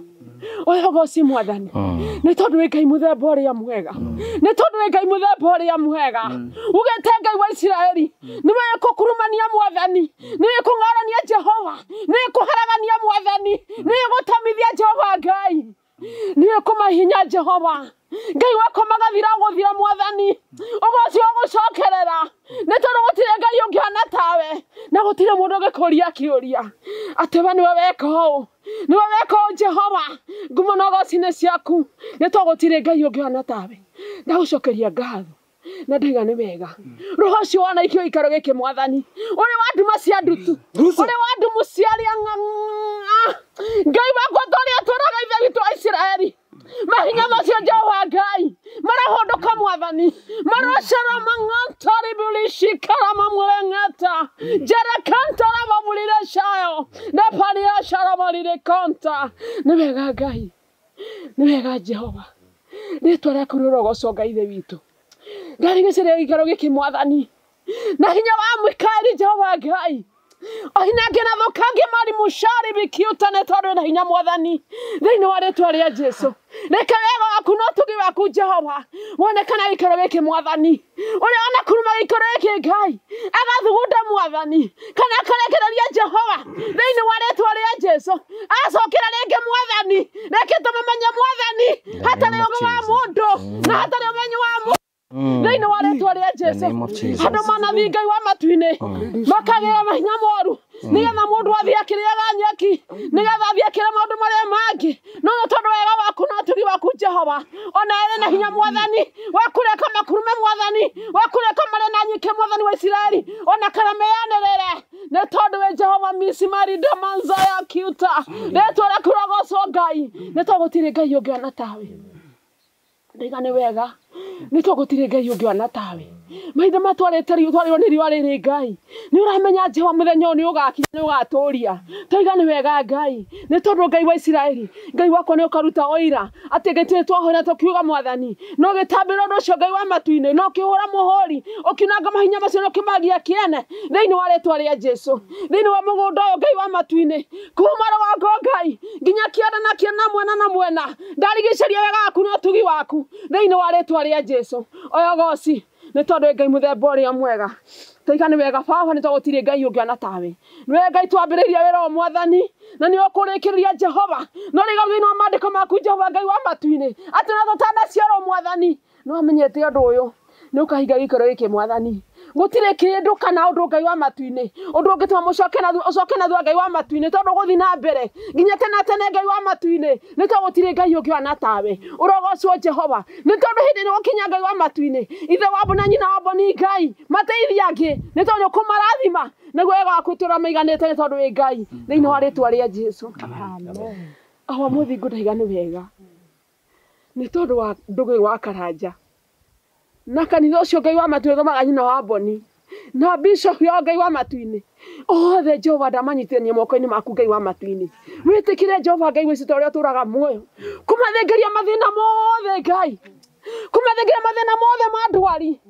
K: Ũyũ ũgoci Mwathani, nĩ tondũ wĩ Ngai mũthemba ũrĩa mwega, nĩ tondũ wĩ Ngai mũthemba ũrĩa mwega. Ugĩte Ngai wa Isiraeli, nĩwe kũkurumania Mwathani, nĩwe kũng'arania Jehova, nĩwe kũharagania Mwathani, nĩwe gũtamithia Jehova Ngai, nĩwe kũmahinya Jehova Ngai wakwa magathira gũthira Mwathani, ũgoci wa gũcokerera, nĩ tondũ gũtirĩ Ngai ũngĩhana tawe, na gũtirĩ mũndũ ũngĩkũria kĩũria atĩ we nĩwe weka ũũ, nĩwe weka ũũ Jehova, ngumo na ũgoci nĩ ciaku, nĩ tondũ gũtirĩ Ngai ũngĩhana tawe. Ndagũcokeria ngatho na ndaiga nĩ wega. Roho ũcio wanaikio gĩikaro gĩkĩ Mwathani, ũrĩ wa nduma cia ndutu, ũrĩ wa ndumu cia arĩa Ngai wakwa tũrĩa tũraga ithe witũ wa Isiraeli, mahinya macio Jehova Ngai marahũndũka Mwathani, marocera mang'antaribulishikaramamureng'eta jerekantarababurireshayo nepariasharabaririkanta. Nĩ wega Ngai, nĩ wega Jehova, rĩtwa rĩaku rĩrogocwo Ngai ithe witũ. Ndarigicĩria gĩikaro gĩkĩ Mwathani na hinya wa Mikaeli Jehova Ngai, ohinange na thũkangie marimucari bikiutane tondũ wĩna hinya Mwathani, thĩinĩ wa rĩtwa rĩa Jesu. Reke wega waku na ũtugi waku Jehova wonekane gĩikaro gĩkĩ Mwathani, ũrĩa wanakuruma gĩikaro gĩkĩ Ngai agathugunda Mwathani, kana akarekereria Jehova thĩinĩ wa rĩtwa rĩa Jesu, acokera rĩngĩ Mwathani. Reke tũmũmenye Mwathani hatarĩ ũgĩ wa mũndũ na hatarĩ ũmenyo wa mũndũ, thĩinĩ wa rĩtwa rĩa Jesu. Andũ manathi Ngai wa matu-inĩ makagĩra mahinya moru, nĩgetha mũndũ athiĩ akĩrĩaga nyeki, nĩgetha athiĩ akĩrĩa maũndũ marĩa mangĩ, no nĩ tondũ wega waku na ũtugi waku Jehova, ona ĩrĩ na hinya Mwathani wa kũreka makurume Mwathani, wa kũreka marĩ na nyeki Mwathani wa Isiraeli, ona kana meanĩrĩre, nĩ tondũ wĩ Jehova misimari ndamanza ya kiuta. Rĩtwa rĩaku rĩrogocwo Ngai, nĩ tondũ gũtirĩ Ngai ũngĩhana tawe. Ndaiga nĩ wega, nĩ tondũ gũtirĩ Ngai ũngĩhana tawe. Mahinda matwarĩte twarĩrwo nĩ riũa rĩrĩ Ngai, nĩ ũramenya Jehova mũthenya ũyũ nĩ ũgakinya, nĩ ũgatũria. Twaiga nĩ wega Ngai, nĩ tondũ Ngai wa Isiraeli, Ngai wakwa nĩ ũkaruta ũira atĩ Ngai tũrĩ twahoera tũkiuga Mwathani, no gĩtambĩra ũndũ ũcio Ngai wa matu-inĩ, no ũkĩhũra mũhũri, ũkiunanga mahinya macio na ũkĩmagia kĩene thĩinĩ wa rĩtwa rĩa Jesu. Thĩinĩ wa mũgũnda ũyũ Ngai wa matu-inĩ, kuma rũgongo Ngai nginya kĩanda na kĩanda, mwena na mwena, ndarigicĩria wega waku na ũtugi waku thĩinĩ wa rĩtwa rĩa Jesu. Oya ũgoci, nĩ tondũ Ngai mũthemba ũrĩa mwega. Taiga nĩ wega Baba, nĩ tondũ gũtirĩ Ngai ũngĩhana tawe. Nĩwe Ngai twambĩrĩirie wĩra ũyũ Mwathani, na nĩwe ũkũrĩkĩrĩria Jehova. No rĩu thĩinĩ wa maandĩko maku Jehova Ngai wa matu-inĩ, atĩ ona tũtanaciarwo Mwathani, nĩ wamenyete ũndũ ũyũ, nĩ ũkahinga gĩikaro gĩkĩ Mwathani. Gũtirĩ kĩndũ kana ũndũ Ngai wa matu-inĩ ũndũ ũngĩtũma mũcoke na ũcoke na thutha Ngai wa matu-inĩ, tondũ ũgũthiĩ na mbere nginya tene na tene Ngai wa matu-inĩ, nĩ tondũ gũtirĩ Ngai ũngĩhana tawe. Ũrogocwo Jehova, nĩ tondũ hĩndĩ ĩrĩa ũgũkinya Ngai wa matu-inĩ, ithe wa na nyina wa ni Ngai mateithia angĩ, nĩ tondũ ũkũmarathima nĩguo wega waku ũtũũra maiganĩte, nĩ tondũ wĩ Ngai, thĩinĩ wa rĩtwa rĩa Jesu. Awa mũthingu ndaiga nĩ wega, nĩ tondũ wa ndũgĩ wa Karanja na kanitha ũcio Ngai wa matu-inĩ thomaga nyina wa Mboni na bishop ya Ngai wa matu-inĩ othe Jehova ndamanyitithania moko-inĩ maku Ngai wa matu-inĩ. Wĩtĩkĩre Jehova Ngai wĩcite ũrĩa ũtũũraga muoyo, kũmathengeria mathĩna mothe Ngai, kũmathengeria mathĩna mothe ma ndwari,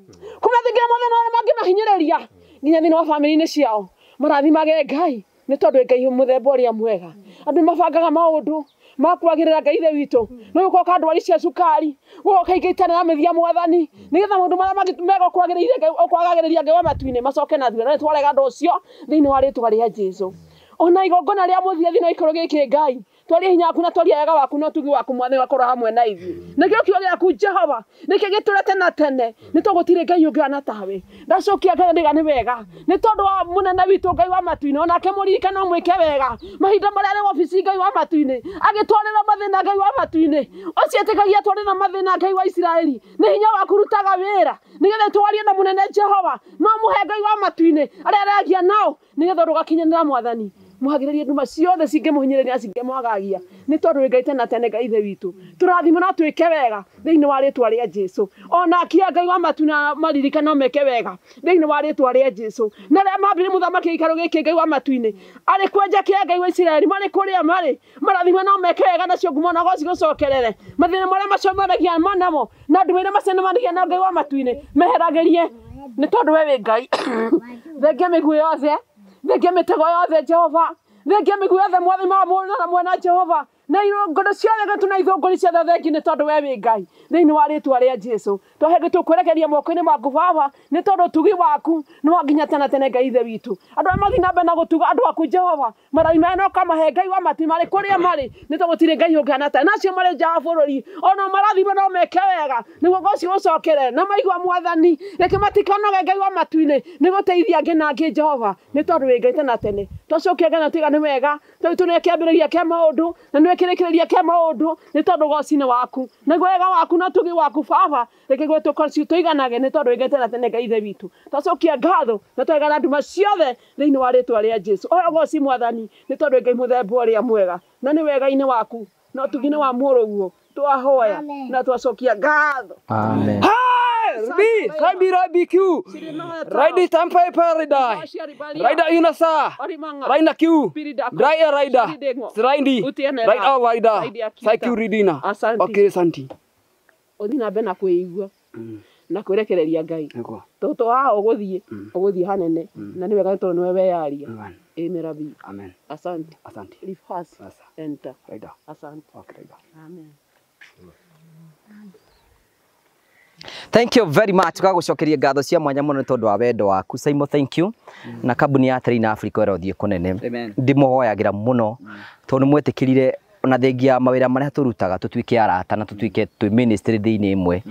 K: kũmathengeria mathĩna mothe mangĩmahinyĩrĩria nginya thĩinĩ wa bamĩrĩ-inĩ ciao, marathimage Ngai, nĩ tondũ Ngai mũthemba ũrĩa mwega. Andũ mabangaga maũndũ makwagĩrĩra Ngai ithe witũ, no gũkoka ndwari cia cukari, gũgoka ingĩ itarĩ na mĩthia Mwathani, nĩgetha maũndũ marĩa mangĩ mega ũkwagĩrĩire Ngai, ũkwagagĩrĩria Ngai wa matu-inĩ macoke na thutha. Na nĩ twarega ũndũ ũcio thĩinĩ wa rĩtwa rĩa Jesu. Ona igongona rĩa mũthia thĩinĩ wa gĩikaro gĩkĩ Ngai, Twarie hinya waku na twarie wega waku na ũtugi waku mwathani wakorwo hamwe na ithuĩ. Nĩkĩo kiugo gĩaku Jehova nĩkĩo gĩtũre tene tene, nĩ tondũ gũtirĩ Ngai ũngĩ ũhaana tawe. Ndacokia Ngai ndĩga nĩ wega, nĩ tondũ wa mũnene witũ Ngai wa matu-inĩ, onake mũririkane ũmwĩke wega mahinda marĩa arĩ wabici Ngai wa matu-inĩ, agĩtwarĩra mathĩna Ngai wa matu-inĩ, ũcio ĩtĩkagia atwarĩra mathĩna Ngai wa Isiraeli, nĩ hinya waku rutaga wĩra nĩgetha twarie na mũnene Jehova, no mũhe Ngai wa matu-inĩ arĩa aragia nao nĩgetha ndũgakinyanĩra mwathani. Muhagĩrĩrie nduma ciothe cingĩmũhinyĩrĩria na cingĩmwagagia, nĩ tondũ wĩ Ngai tene tene Ngai Ithe witũ. Tũrathime na twĩke wega thĩinĩ wa rĩtwa rĩa Jesũ. Ona akia Ngai wa matu na maririkano meke wega thĩinĩ wa rĩtwa rĩa Jesũ. Na arĩa mambire mũthamaki gĩikaro gĩkĩ Ngai wa matu-inĩ, arĩ kwenja kĩa Ngai wa Isiraeli, marĩ kũrĩa marĩ, marathime no meke wega nacio ngumo na goci gũcokerere. Mathĩna marĩa macemanagia namo na nduma iria macemanagia na Ngai wa matu-inĩ meheragĩrie, nĩ tondũ we wĩ Ngai. Thengia mĩguĩ yothe, thengia mĩtego yothe Jehova, thengia mĩguĩ yothe mwathani wa mwena Jehova, na irũngũrũ ciothe gĩtũ na ithũngũri ciothe thengi, nĩ tondũ we wĩ Ngai thĩinĩ wa rĩtwa rĩa Jesũ. Twahe tũkwerekeria moko-inĩ maku Baba, nĩ tondũ ũtugi waku nĩ wa nginya tene tene Ngai Ithe witũ. Andũ arĩa mathiĩ na mbere na gũtuga andũ aku Jehova, marathime no kamahe Ngai wa matu marĩ kũrĩa marĩ, nĩ tondũ gũtirĩ Ngai ũngĩhana tawe. Na acio marĩ nja wa bũrũri ona marathime no meke wega nĩguo goci gũcokere na maigua mwathani, reke matikanoge Ngai wa matu-inĩ nĩ gũteithia angĩ na angĩ Jehova, nĩ tondũ wĩ Ngai tene tene. Twacokia Ngai na tuiga nĩ wega, tondũ tũ nĩwe kĩambĩrĩria kĩa maũndũ na nĩwe kĩrĩkĩrĩria kĩa maũndũ, nĩ tondũ goci nĩ waku naguo wega waku na ũtugi waku Baba, reke gwĩtũka tũiganage, nĩ tondũ wĩ Ngai tene tene Ngai Ithe witũ. Twacokia ngatho na twegana nduma ciothe thĩinĩ wa rĩtwa rĩa Jesũ. Oya goci mwathani, nĩ tondũ wĩ Ngai mũthemba ũrĩa mwega, na nĩ wega-inĩ waku na ũtugi-inĩ wa mũrũguo twahoya na twacokia ngatho.
A: Amen.
B: B, B, B, Q. Ride Tampa Paradise. Rider Inasa. Rider Q. Rider Rider. Rindi. Rider Rider. Thank Ridina. Okay, Santi.
K: Ũthiĩ na mbere na kwĩigua na kwĩrekereria Ngai. Tondũ haha ũgũthiĩ hanene na nĩ wega tondũ nĩwe weyaria. Amen Rabbi.
D: Amen.
K: Asante.
D: Asante.
K: Reverse. Enter.
D: Rider.
K: Asante.
D: Okay, Rider.
K: Amen.
A: Thank you very much kwa gucokeria ngatho cia mwanya muno nĩ tondũ wa wendo waku Simon, thank you. Na kambuni ya Train Africa ĩrĩa ũthiĩ kũnene ndĩmũhoyagĩra mũno tondũ mwetĩkĩrire ona thengia mawĩra marĩa tũrutaga tũtuĩke arata na tũtuĩke twĩ ministry thĩinĩ ĩmwe.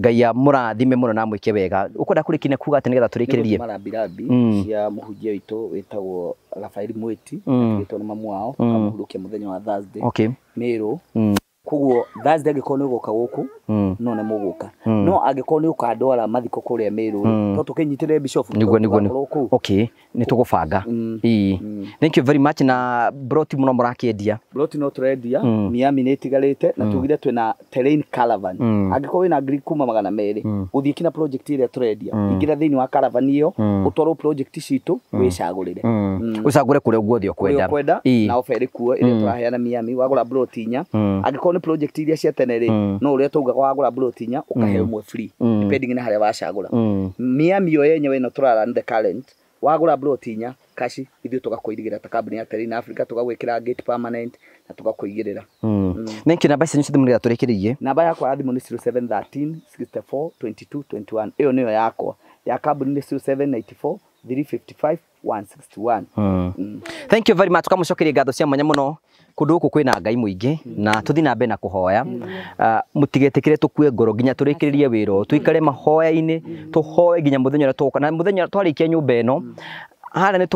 A: Ngai amũrathime mũno na amwĩke wega. Ũkwenda kũrĩkia kuga atĩ nĩgetha tũrĩkĩrĩrie
C: marambirambi cia mũhunjia witũ wĩtagwo Rafael Mweti, atigĩtwo nĩ mamu wao, akamũhurũkia mũthenya wa Thursday Meru. Koguo Thursday angĩkorwo nĩ ũgũka gũkũ no nĩ mũgũka, no angĩkorwo nĩ ũkandwara mathiko kũrĩa Meru to tũkĩnyitĩrĩre bishop.
A: Nĩguo okay, nĩ tũgũbanga. Thank you very much. Na broti mũno mũrakĩendia?
C: Broti no tũrendia, Miami nĩ ĩtigarĩte na tugire twĩna terrain caravan. Angĩkorwo wĩna ngiri kuma 200 gũthiĩ kinya project ĩrĩa tũrendia, ingĩra thĩinĩ wa caravan ĩyo ũtwarwo project citũ wĩcagũrĩre,
A: ũcagũre kũrĩa guothe ũkwenda,
C: na offer ĩrĩ kuo ĩrĩa tũraheana Miami. Wagũra broti inya, angĩkorwo nĩ project iria cia tene rĩ, no ũrĩa taugaga wagũra broti inya ũkaheo ĩmwe free depending na harĩa wacagũra. Miami yo yenyewe ĩno tũrara the current, wagũra broti inya kashi ithuĩ tũgakũirigĩra ta kambuni ya Terrain Africa, tũgagwĩkĩra gate permanent na tũgakũigĩrĩra.
A: Thank you. Namba cianyu cia thimũ nĩgetha tũrĩkĩrĩrie.
C: Namba yakwa ya thimũ nĩ 0713 64 22 21, ĩyo nĩyo yakwa. Ya kambuni nĩ 0794 355 161.
A: Thank you very much. Tukamũcokeria ngatho cia mwanya mũno. Kũndũ gũkũ kwĩna Ngai mũingĩ na tũthiĩ na mbere na kũhoya. Mũtigetĩkĩre tũkue ngoro nginya tũrĩkĩrĩrie wĩra ũyũ. Tũikare mahoya-inĩ, tũhoe nginya mũthenya ũrĩa tũgoka. Na mũthenya twarĩkia nyũmba ĩno, harĩa nĩ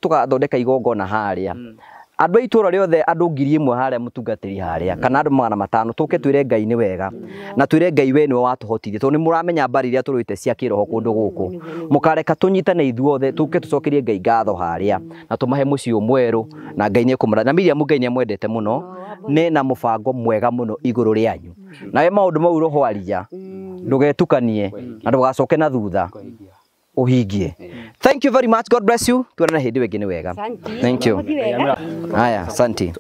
A: tũgathondeka igongona harĩa. Andũ a itũũra rĩothe, andũ 1000 harĩa mũtungatĩri harĩa, kana andũ 500, tũke twĩre Ngai nĩ wega na twĩre Ngai we nĩwe watũhotithia, tondũ nĩ mũramenya mbara iria tũrũĩte cia kĩroho kũndũ gũkũ. Mũkareka tũnyitane ithuothe, tũke tũcokerie Ngai ngatho harĩa na tũmahe mũciĩ ũyũ mwerũ, na Ngai nĩ ekũmũrathima. Na Miriam, Ngai nĩ amwendete mũno, nĩ na mũbango mwega mũno igũrũ rĩanyu. Nawe maũndũ mau roho aria, ndũgetukanie na ndũgacoke na thutha, uhingie. Thank you very much. God bless you. Tuonane hĩndĩ ĩngĩ nĩ wega. Thank you. Haya, asante.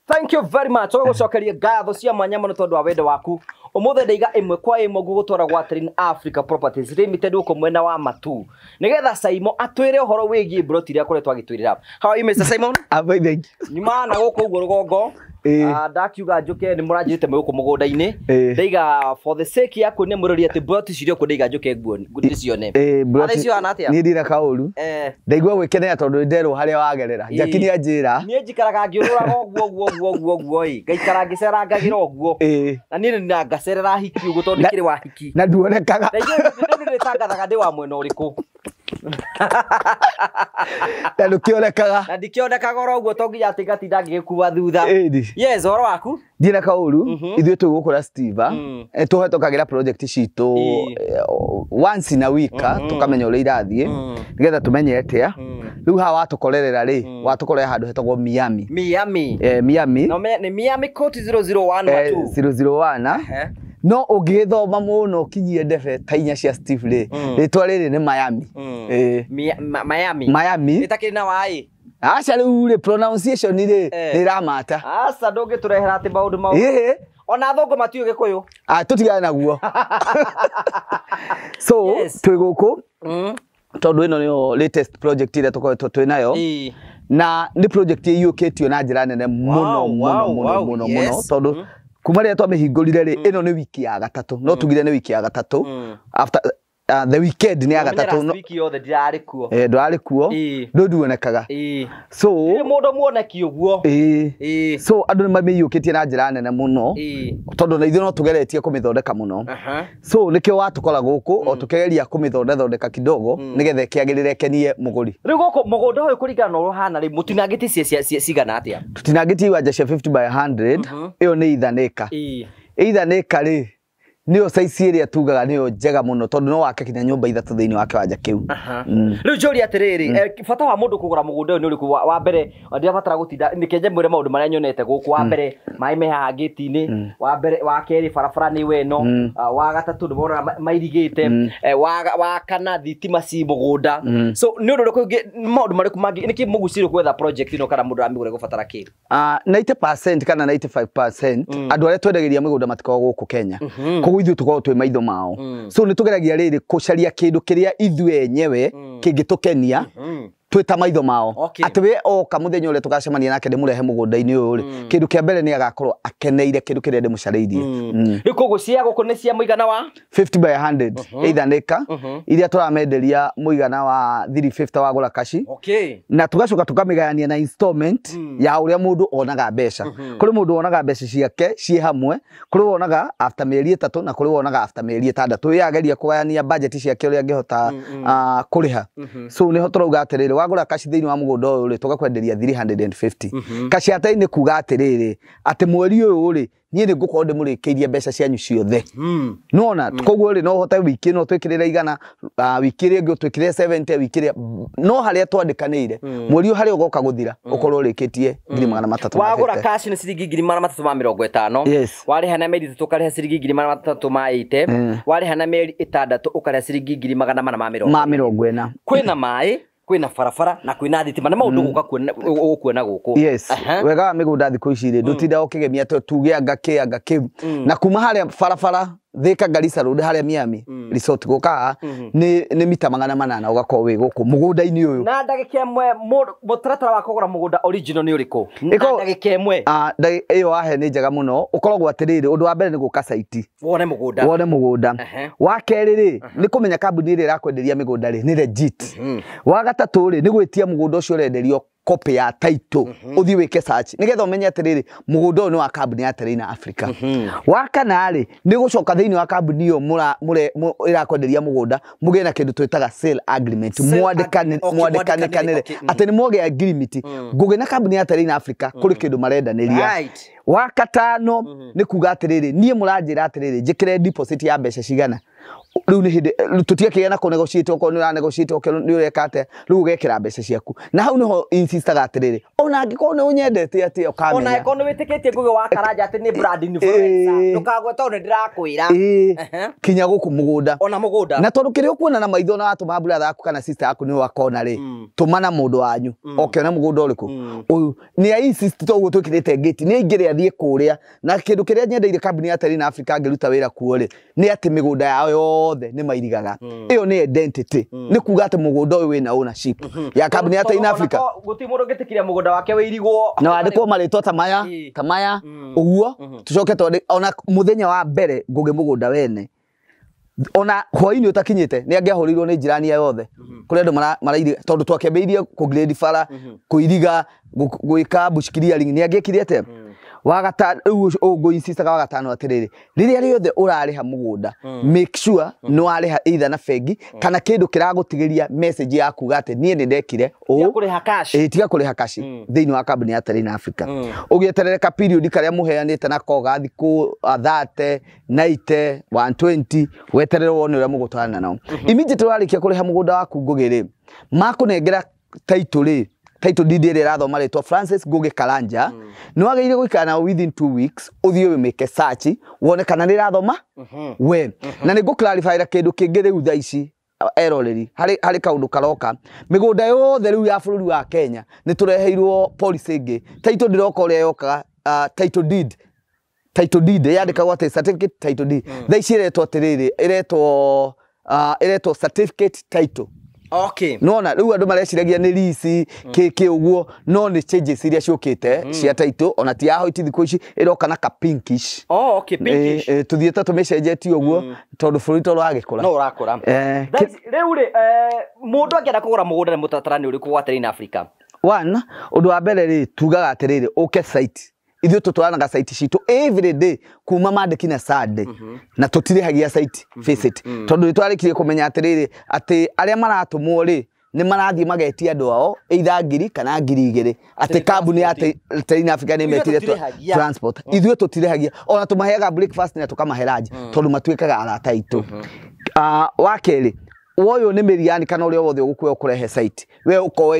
A: Thank you very much. Tũgũcokeria ngatho cia mwanya mũno tondũ wa wendo waku. Ũmũthĩ ndaiga ĩmwe kwa ĩmwe ngũgũtwara gwa Terrain Africa Properties Limited gũkũ mwena wa Matu, nĩgetha Simon atwĩre ũhoro wĩgiĩ broti iria akoretwo agĩtwĩrĩra. How are you, Mr. Simon?
C: I'm fine, thank you.
A: Nyuma na gũkũ ũguo rũgongo. Ndakiuga njuke ni muranjirite mwe guku mugunda-ini. Ndaiga for the sake ya kuonia murori ati plot cirio ku ndaiga njuke nguo ndicione. Ara icio hana atia?
C: Ni ndira kauru. Ndaigua gwikenera tondu nderwo haria wagerera. Jackie ni anjira.
A: Nie njikaraga ngiururaga uguo uguo uguo uguo ii. Ngaikara ngicerangagira uguo. Na nie na ngacerera hiki uguo tondu ndikiri wa hiki.
C: Na nduonekaga.
A: Ndaigua nditangathaga ndi wa mwena uriku.
C: Na ndukionekaga.
A: Na ndikionekaga oro uguo to nginya ati ngatinda ngigikua thutha. Yes, uhoro waku?
C: Ndina kauru ithuĩ twĩ gũkũ Steve tũhetũkagĩra project citũ once in a week tũkamenya ũrĩa irathiĩ nĩgetha tũmenye atĩa. Rĩu haha watũkorerera rĩ watũkorera handũ hetagwo Miami.
A: Miami.
C: Miami.
A: No nĩ Miami Court 001 wa 2.
C: 001. No ũngĩgĩthoma mũno ũkinyie ndebe ta inya cia Steve rĩ rĩtwa rĩrĩ nĩ Miami.
A: Miami.
C: Miami.
A: Ĩtakĩrĩ na waĩ.
C: Aca rĩu rĩ pronunciation rĩ rĩramata.
A: Aca ndũngĩtũrehera atĩ maũndũ mau. Ona athũngũ matiũĩ Gĩkũyũ.
C: Tũtigane naguo. So twĩ gũkũ tondũ ĩno nĩyo latest project ĩrĩa tũkoretwo twĩ nayo. Na nĩ project ĩiyũkĩtio na njĩra nene mũno mũno mũno mũno mũno tondũ kuma rĩrĩa twamĩhingũrire rĩ ĩno nĩ wiki ya gatatũ no tugire nĩ wiki ya gatatũ after the weekend ni gatatũ
A: no wiki yothe ndirarĩ kuo
C: ndwarĩ kuo ndũnduonekaga. So
A: nĩ mũndũ muoneki ũguo.
C: So andũ nĩ mamĩiyũkĩtie na njĩra nene mũno tondũ na ithuĩ no tũgeretie kũmĩthondeka mũno. So nĩkĩo watũkora gũkũ o tũkĩgeria kũmĩthondethondeka kidogo nĩgetha ĩkĩagĩrĩre ĩkenie mũgũri.
A: Rĩu gũkũ mũgũnda ũyũ kũringana na ũrĩa ũhana rĩ mũtinangĩtie cigana atĩa?
C: Tũtinangĩtie iwanja cia 50 by 100. Ĩyo nĩ ithanĩka. Ithanĩka rĩ niyo size ĩrĩa tugaga niyo njega mũno tondũ no wake kinya nyũmba ithatũ thĩinĩ wa kĩwanja kĩu.
A: Rĩu njũria atĩrĩrĩ bata wa mũndũ kũgũra mũgũnda ũyũ nĩ ũrĩkũ? Wa mbere ndirabatara gũtinda nĩkĩnje mwĩre maũndũ marĩa nyonete gũkũ. Wa mbere maĩ me haha ngĩti-inĩ, wa mbere wa kerĩ barabara nĩ weno, wa gatatũ nĩmona mairigĩte, wa kana thitima ci mũgũnda. So nĩ ũndũ ũrĩkũ ũngĩ maũndũ marĩkũ mangĩ nĩkĩ mũgucĩrĩrio gwetha project ĩno kana mũndũ aramĩgũra gũbatara kĩ?
C: 90% kana 95% andũ arĩa twendagĩria mĩgũnda matikoragwo gũkũ Kenya. Koguo ithuĩ tũkoragwo twĩ maitho mao. So nĩ tũgeragia rĩrĩ kũcaria kĩndũ kĩrĩa ithuĩ enyewe kĩngĩtũkenia twĩ ta maitho mao. Atĩ we oka mũthenya ũrĩa tũgacemania nake ndĩmũrehe mũgũnda-inĩ ũyũ rĩ kĩndũ kĩa mbere nĩ agakorwo akeneire kĩndũ kĩrĩa ndĩmũcarĩirie.
A: Rĩu koguo cia gũkũ nĩ cia mũigana wa
C: 50 by 100 ithanĩka iria tũramenderia mũigana wa 350 wagũra kaci. Na tũgacoka tũkamĩgayania na installment ya ũrĩa mũndũ onaga mbeca. Kũrĩ mũndũ wonaga mbeca ciake ciĩ hamwe, kũrĩ wonaga after mĩeri 3 na kũrĩ wonaga after mĩeri 6. Yageria kũgayania budget ciake ũrĩa angĩhota kũrĩha. So nĩho tũrauga atĩrĩrĩ wagũra kaci thĩinĩ wa mũgũnda ũyũ rĩ tũgakwenderia 350. Kaci atai nĩ kuga atĩrĩrĩ atĩ mweri ũyũ rĩ niĩ nĩ ngũkorwo ndĩmũrĩkĩirie mbeca cianyu ciothe. Nĩwona koguo rĩ no ũhote wiki ĩno twĩkĩrĩre igana, wiki ĩrĩa ĩngĩ ũtwĩkĩrĩre 70, wiki ĩrĩa no harĩa twandĩkanĩire mweri ũyũ harĩa ũgoka gũthira ũkorwo ũrĩkĩtie 350.
A: Wagũra cash nĩ ciringi 350. Warĩha na mĩeri 3 ũkarĩha ciringi 380. Warĩha na mĩeri 6 ũkarĩha ciringi 440. Kwĩna maĩ, kwĩna barabara na kwĩna thitima na maũndũ gũka kuona gũkũ.
C: Yes. Wega wa mĩgũnda thikũ ici rĩ ndũtindaga ũkĩgemia atĩ tuge anga kĩ anga kĩu. Na kuma harĩa barabara Thika Garissa Road harĩa Miami Resort gũka nĩ mita 800 ũgakorwo wĩ gũkũ mũgũnda-inĩ ũyũ.
A: Na ndagĩka ĩmwe mũtaratara wa kũgũra mũgũnda original nĩ ũrĩkũ? Na ndagĩka ĩmwe.
C: Ĩyo wahe nĩ njega mũno. Ũkoragwo atĩrĩrĩ ũndũ wa mbere nĩ gũka site.
A: Wone mũgũnda.
C: Wone mũgũnda. Wa kerĩ rĩ nĩ kũmenya kambuni ĩrĩa ĩrakwenderia mĩgũnda rĩ nĩ legit. Wa gatatũ rĩ nĩ gwĩtia mũgũnda ũcio ũrenderio copy ya title uthi wike search nigetha umenye atiriri mugunda uyu ni wa kambuni ya Terrain Africa. Wa kana ri ni gucoka thiini wa kambuni iyo irakwenderia mugunda mugie na kindu twitaga sale agreement mwandikane ati ni mwoge agreement nguge na kambuni ya Terrain Africa kuri kindu marendaniria. Wa katano ni kuga atiriri nie muranjira atiriri njikire deposit ya mbeca cigana riu ni hindi tutiakigia na kunegotiate okorwo ni uranegotiate okorwo ni ureka atia riu ugekira mbeca ciaku na hau niho insistaga atiriri ona angikorwo ni unyendete atia ukamenya
A: ona angikorwo ni witikitie Ngugi wa Karanja ati ni brand influencer ndukagwe tondu ndirakwira
C: kinya guku mugunda
A: ona mugunda
C: na tondu kiria ukuona na maitho na watuma brother yaku kana sister yaku ni wakona ri tumana mundu wanyu okiona mugunda uriku uyu ni a insist to uguo twikirite gate ni aingire athie kuria na kindu kiria nyendeire kambuni ya Terrain Africa ngiruta wira kuo ri ni ati migunda yao othe nĩ mairigaga ĩyo nĩ identity nĩ kuga atĩ mũgũnda ũyũ wĩna ownership ya kambuni ya Terrain Africa.
A: Gũtirĩ mũndũ ũngĩtĩkĩria mũgũnda wake wĩirigwo
C: na wandĩkwo marĩtwa ta maya ta maya ũguo tucoke twandĩke ona mũthenya wa mbere ngũgĩ mũgũnda wene ona hwainĩ ũtakinyĩte nĩ angĩahũrĩirwo nĩ njirani yothe kũrĩa andũ marairiga tondũ twakĩambĩrĩirie kũ-grade bara kũiriga gwĩka bush clearing nĩ angĩekire atĩa wagatano rĩu ngũ-insistaga wagatano atĩrĩrĩ rĩrĩa rĩothe ũrarĩha mũgũnda make sure nĩ warĩha either na bengi kana kĩndũ kĩragũtigĩria message ya kuga atĩ niĩ nĩ ndekire ũũ
A: kũrĩha cash
C: tiga kũrĩha cash thĩinĩ wa kambuni ya Terrain Africa ũgĩeterere ka period karĩa mũheanĩte nako ga thikũ 30 90 120 weterere wone ũrĩa mũgũtwarana nao immediately warĩkia kũrĩha mũgũnda waku Ngũgĩ rĩ makũnengera title rĩ title deed ĩrĩa ĩrathoma rĩtwa Francis Ngũgĩ Karanja nĩ wagĩrĩire gũikara nao within 2 weeks ũthiĩ ũmĩke search wone kana nĩ ĩrathoma we na nĩ ngũ-clarify kĩndũ kĩngĩ rĩu thaa ici eroreri harĩ kaũndũ karoka mĩgũnda yothe rĩu ya bũrũri wa Kenya nĩ tũreheirwo policy ĩngĩ title ndĩroka ũrĩa yokaga title deed yandĩkagwo atĩ certificate title deed thaa ici ĩretwo atĩrĩrĩ ĩretwo certificate title.
A: Okay.
C: Nona rĩu andũ mareciragia nĩ lease kĩ ũguo no nĩ changes iria ciũkĩte cia title ona ti ya hoiti thikũ ici ĩroka na ka pinkish.
A: Oh, okay, pinkish.
C: Tũthiĩte tũmĩcenjetie ũguo tondũ bũrũri to ũragĩkũra.
A: No ũrakũra. Rĩu rĩ mũndũ angĩenda kũgũra mũgũnda nĩ mũtaratara nĩ ũrĩkũ wa Terrain Africa?
C: One, ũndũ wa mbere rĩ tugaga atĩrĩrĩ ũke site ithuĩ tũtwaranaga site citũ every day kuma Monday kinya Sunday na tũtirĩhagia site visit tondũ nĩ twarĩkirie kũmenya atĩrĩrĩ atĩ arĩa maratũmwo rĩ nĩ marathiĩ magetia andũ ao either 1000 kana 2000 atĩ kambuni ya Terrain Africa nĩ metire transport ithuĩ tũtirĩhagia ona tũmaheaga breakfast na tũkamahe lunch tondũ matuĩkaga arata aitũ. Wa kerĩ woyũ nĩ mĩriani kana ũrĩa wothe ũgũkuoya ũkũrehe site we ũkorwo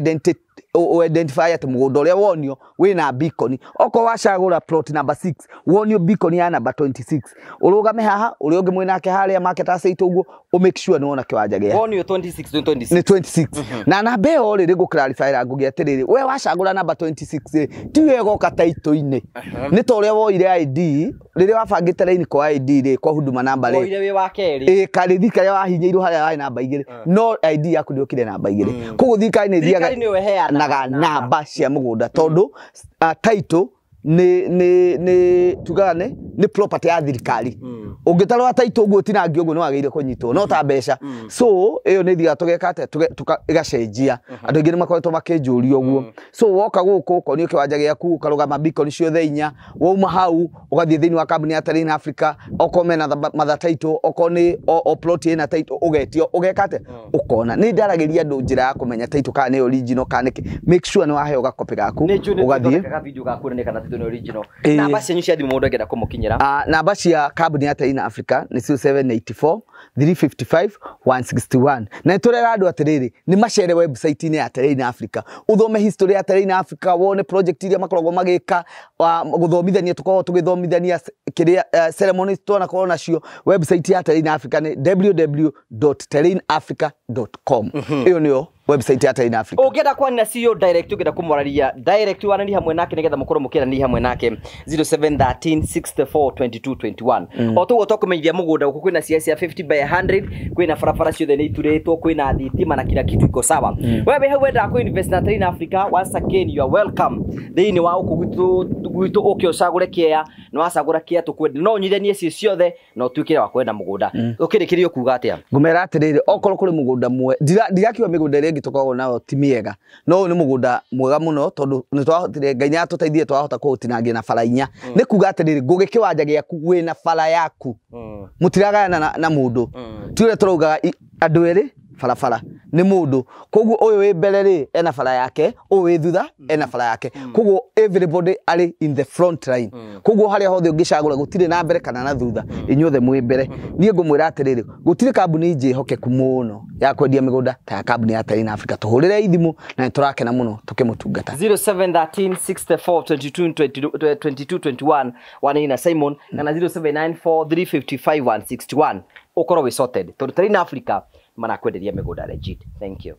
C: identify atĩ mũgũnda ũrĩa wonio wĩna beacon okorwo wacagũra plot number 6 wonio beacon ya number 26 ũrũgame haha ũrĩa ũngĩ mwĩnake harĩa market asset ũguo ũ make sure nĩ wona kĩwanja gĩa
A: wonio 26 26
C: nĩ 26 na namba ĩyo rĩ ngũ-clarify ra ngũgĩ atĩrĩrĩ we wacagũra namba 26 rĩ ti we ĩgoka title-inĩ nĩ ta ũrĩa woire ID rĩrĩa wabangĩte raini kwa ID rĩ kwa huduma namba rĩ
A: woire wĩ wa kerĩ
C: karĩthi karĩa wahinyĩirwo harĩa warĩ namba 2 no ID yaku ndĩokire namba 2 koguo thirikari nĩ ĩthiaga naga namba cia mũgũnda tondũ title nĩ tugaga nĩ property ya thirikari ũngĩtarora title ũguo ũtinangio ũguo nĩ wagĩrĩire kũnyitwo no ta mbeca so ĩyo nĩ ithiaga tũgeka atĩa ĩgacenjia andũ aingĩ nĩ makoretwo makĩnjũria ũguo so woka gũkũ ũkonio kĩwanja gĩaku ũkarũgama beacon ciothe inya wauma hau ũgathiĩ thĩinĩ wa kambuni ya Terrain Africa okorwo mena matha title okorwo nĩ o plot ĩna title ũgetio ũgeka atĩa ũkona nĩ ndaragĩria andũ njĩra ya kũmenya title kana nĩ original kana nĩkĩ make sure nĩ waheo gakopĩ gaku ũgathiĩ
A: video ga kuonania kana title nĩ original. Namba cianyu cia thimũ mũndũ angĩenda kũmũkinyĩra
C: namba cia kambuni ya Terrain Africa nĩ 0784 355 161 na nĩtũrera andũ atĩrĩrĩ nĩ macere website-inĩ ya Terrain Africa ũthome history ya Terrain Africa wone project iria makoragwo magĩka gũthomithania tũkoragwo tũgĩthomithania kĩrĩa ceremonies twanakorwo nacio website ya Terrain Africa nĩ www.terrainafrica.com ĩyo nĩyo website ya Terrain Africa.
A: Ũngĩenda kwaria na CEO direct ũngĩenda kũmwararia direct waranĩrie hamwe nake nĩgetha mũkorwo mũkĩaranĩria hamwe nake 0713 64 22 21 o toguo tũkũmenyithia mũgũnda gũkũ kwĩna cia 50 by 100 kwĩna barabara ciothe nĩ iturĩtwo kwĩna thitima na kila kitu iko sawa. Wewe wĩ hau wendaga kũ invest na Terrain Africa once again you are welcome thĩinĩ wa gũkũ gwitũ ũke ũcagũre kĩea na wacagũra kĩea tũkwenda no ũnyithanie ciĩ ciothe na ũtuĩke wa kwenda mũgũnda ũkĩrĩkĩria ũkuga atĩa
C: ngũmera atĩrĩrĩ okorwo kũrĩ mũgũnda ndirakiuga mĩgũnda ĩrĩa ĩngĩ tũkoragwo nayo ti mĩega no ũyũ nĩ mũgũnda mwega mũno tondũ nĩ twahotire Ngai nĩ atũteithie twahota kũũtinangia na bara inya nĩ kuga atĩrĩrĩ ngũgĩ kĩwanja gĩaku wĩna bara yaku mũtiragayana na mũndũ ti ũrĩa tũraugaga andũ erĩ barabara nĩ mũndũ koguo ũyũ wĩ mbere rĩ ena bara yake ũyũ wĩ thutha ena bara yake koguo everybody arĩ in the front line koguo harĩa hothe ũngĩcagũra gũtirĩ na mbere kana na thutha inyuothe mwĩ mbere niĩ ngũmwĩra atĩrĩrĩ gũtirĩ kambuni njĩhokeku mũno ya kwendia mĩgũnda ta ya kambuni ya Terrain Africa tũhũrĩre ithimũ na nĩtũrakena mũno tũkĩmũtungata
A: 0713 64 22 22 21 wanina Simon kana 0794 355 161 ũkorwo wĩ sorted tondũ Terrain Africa marakwenderia mĩgũnda legit. Thank you.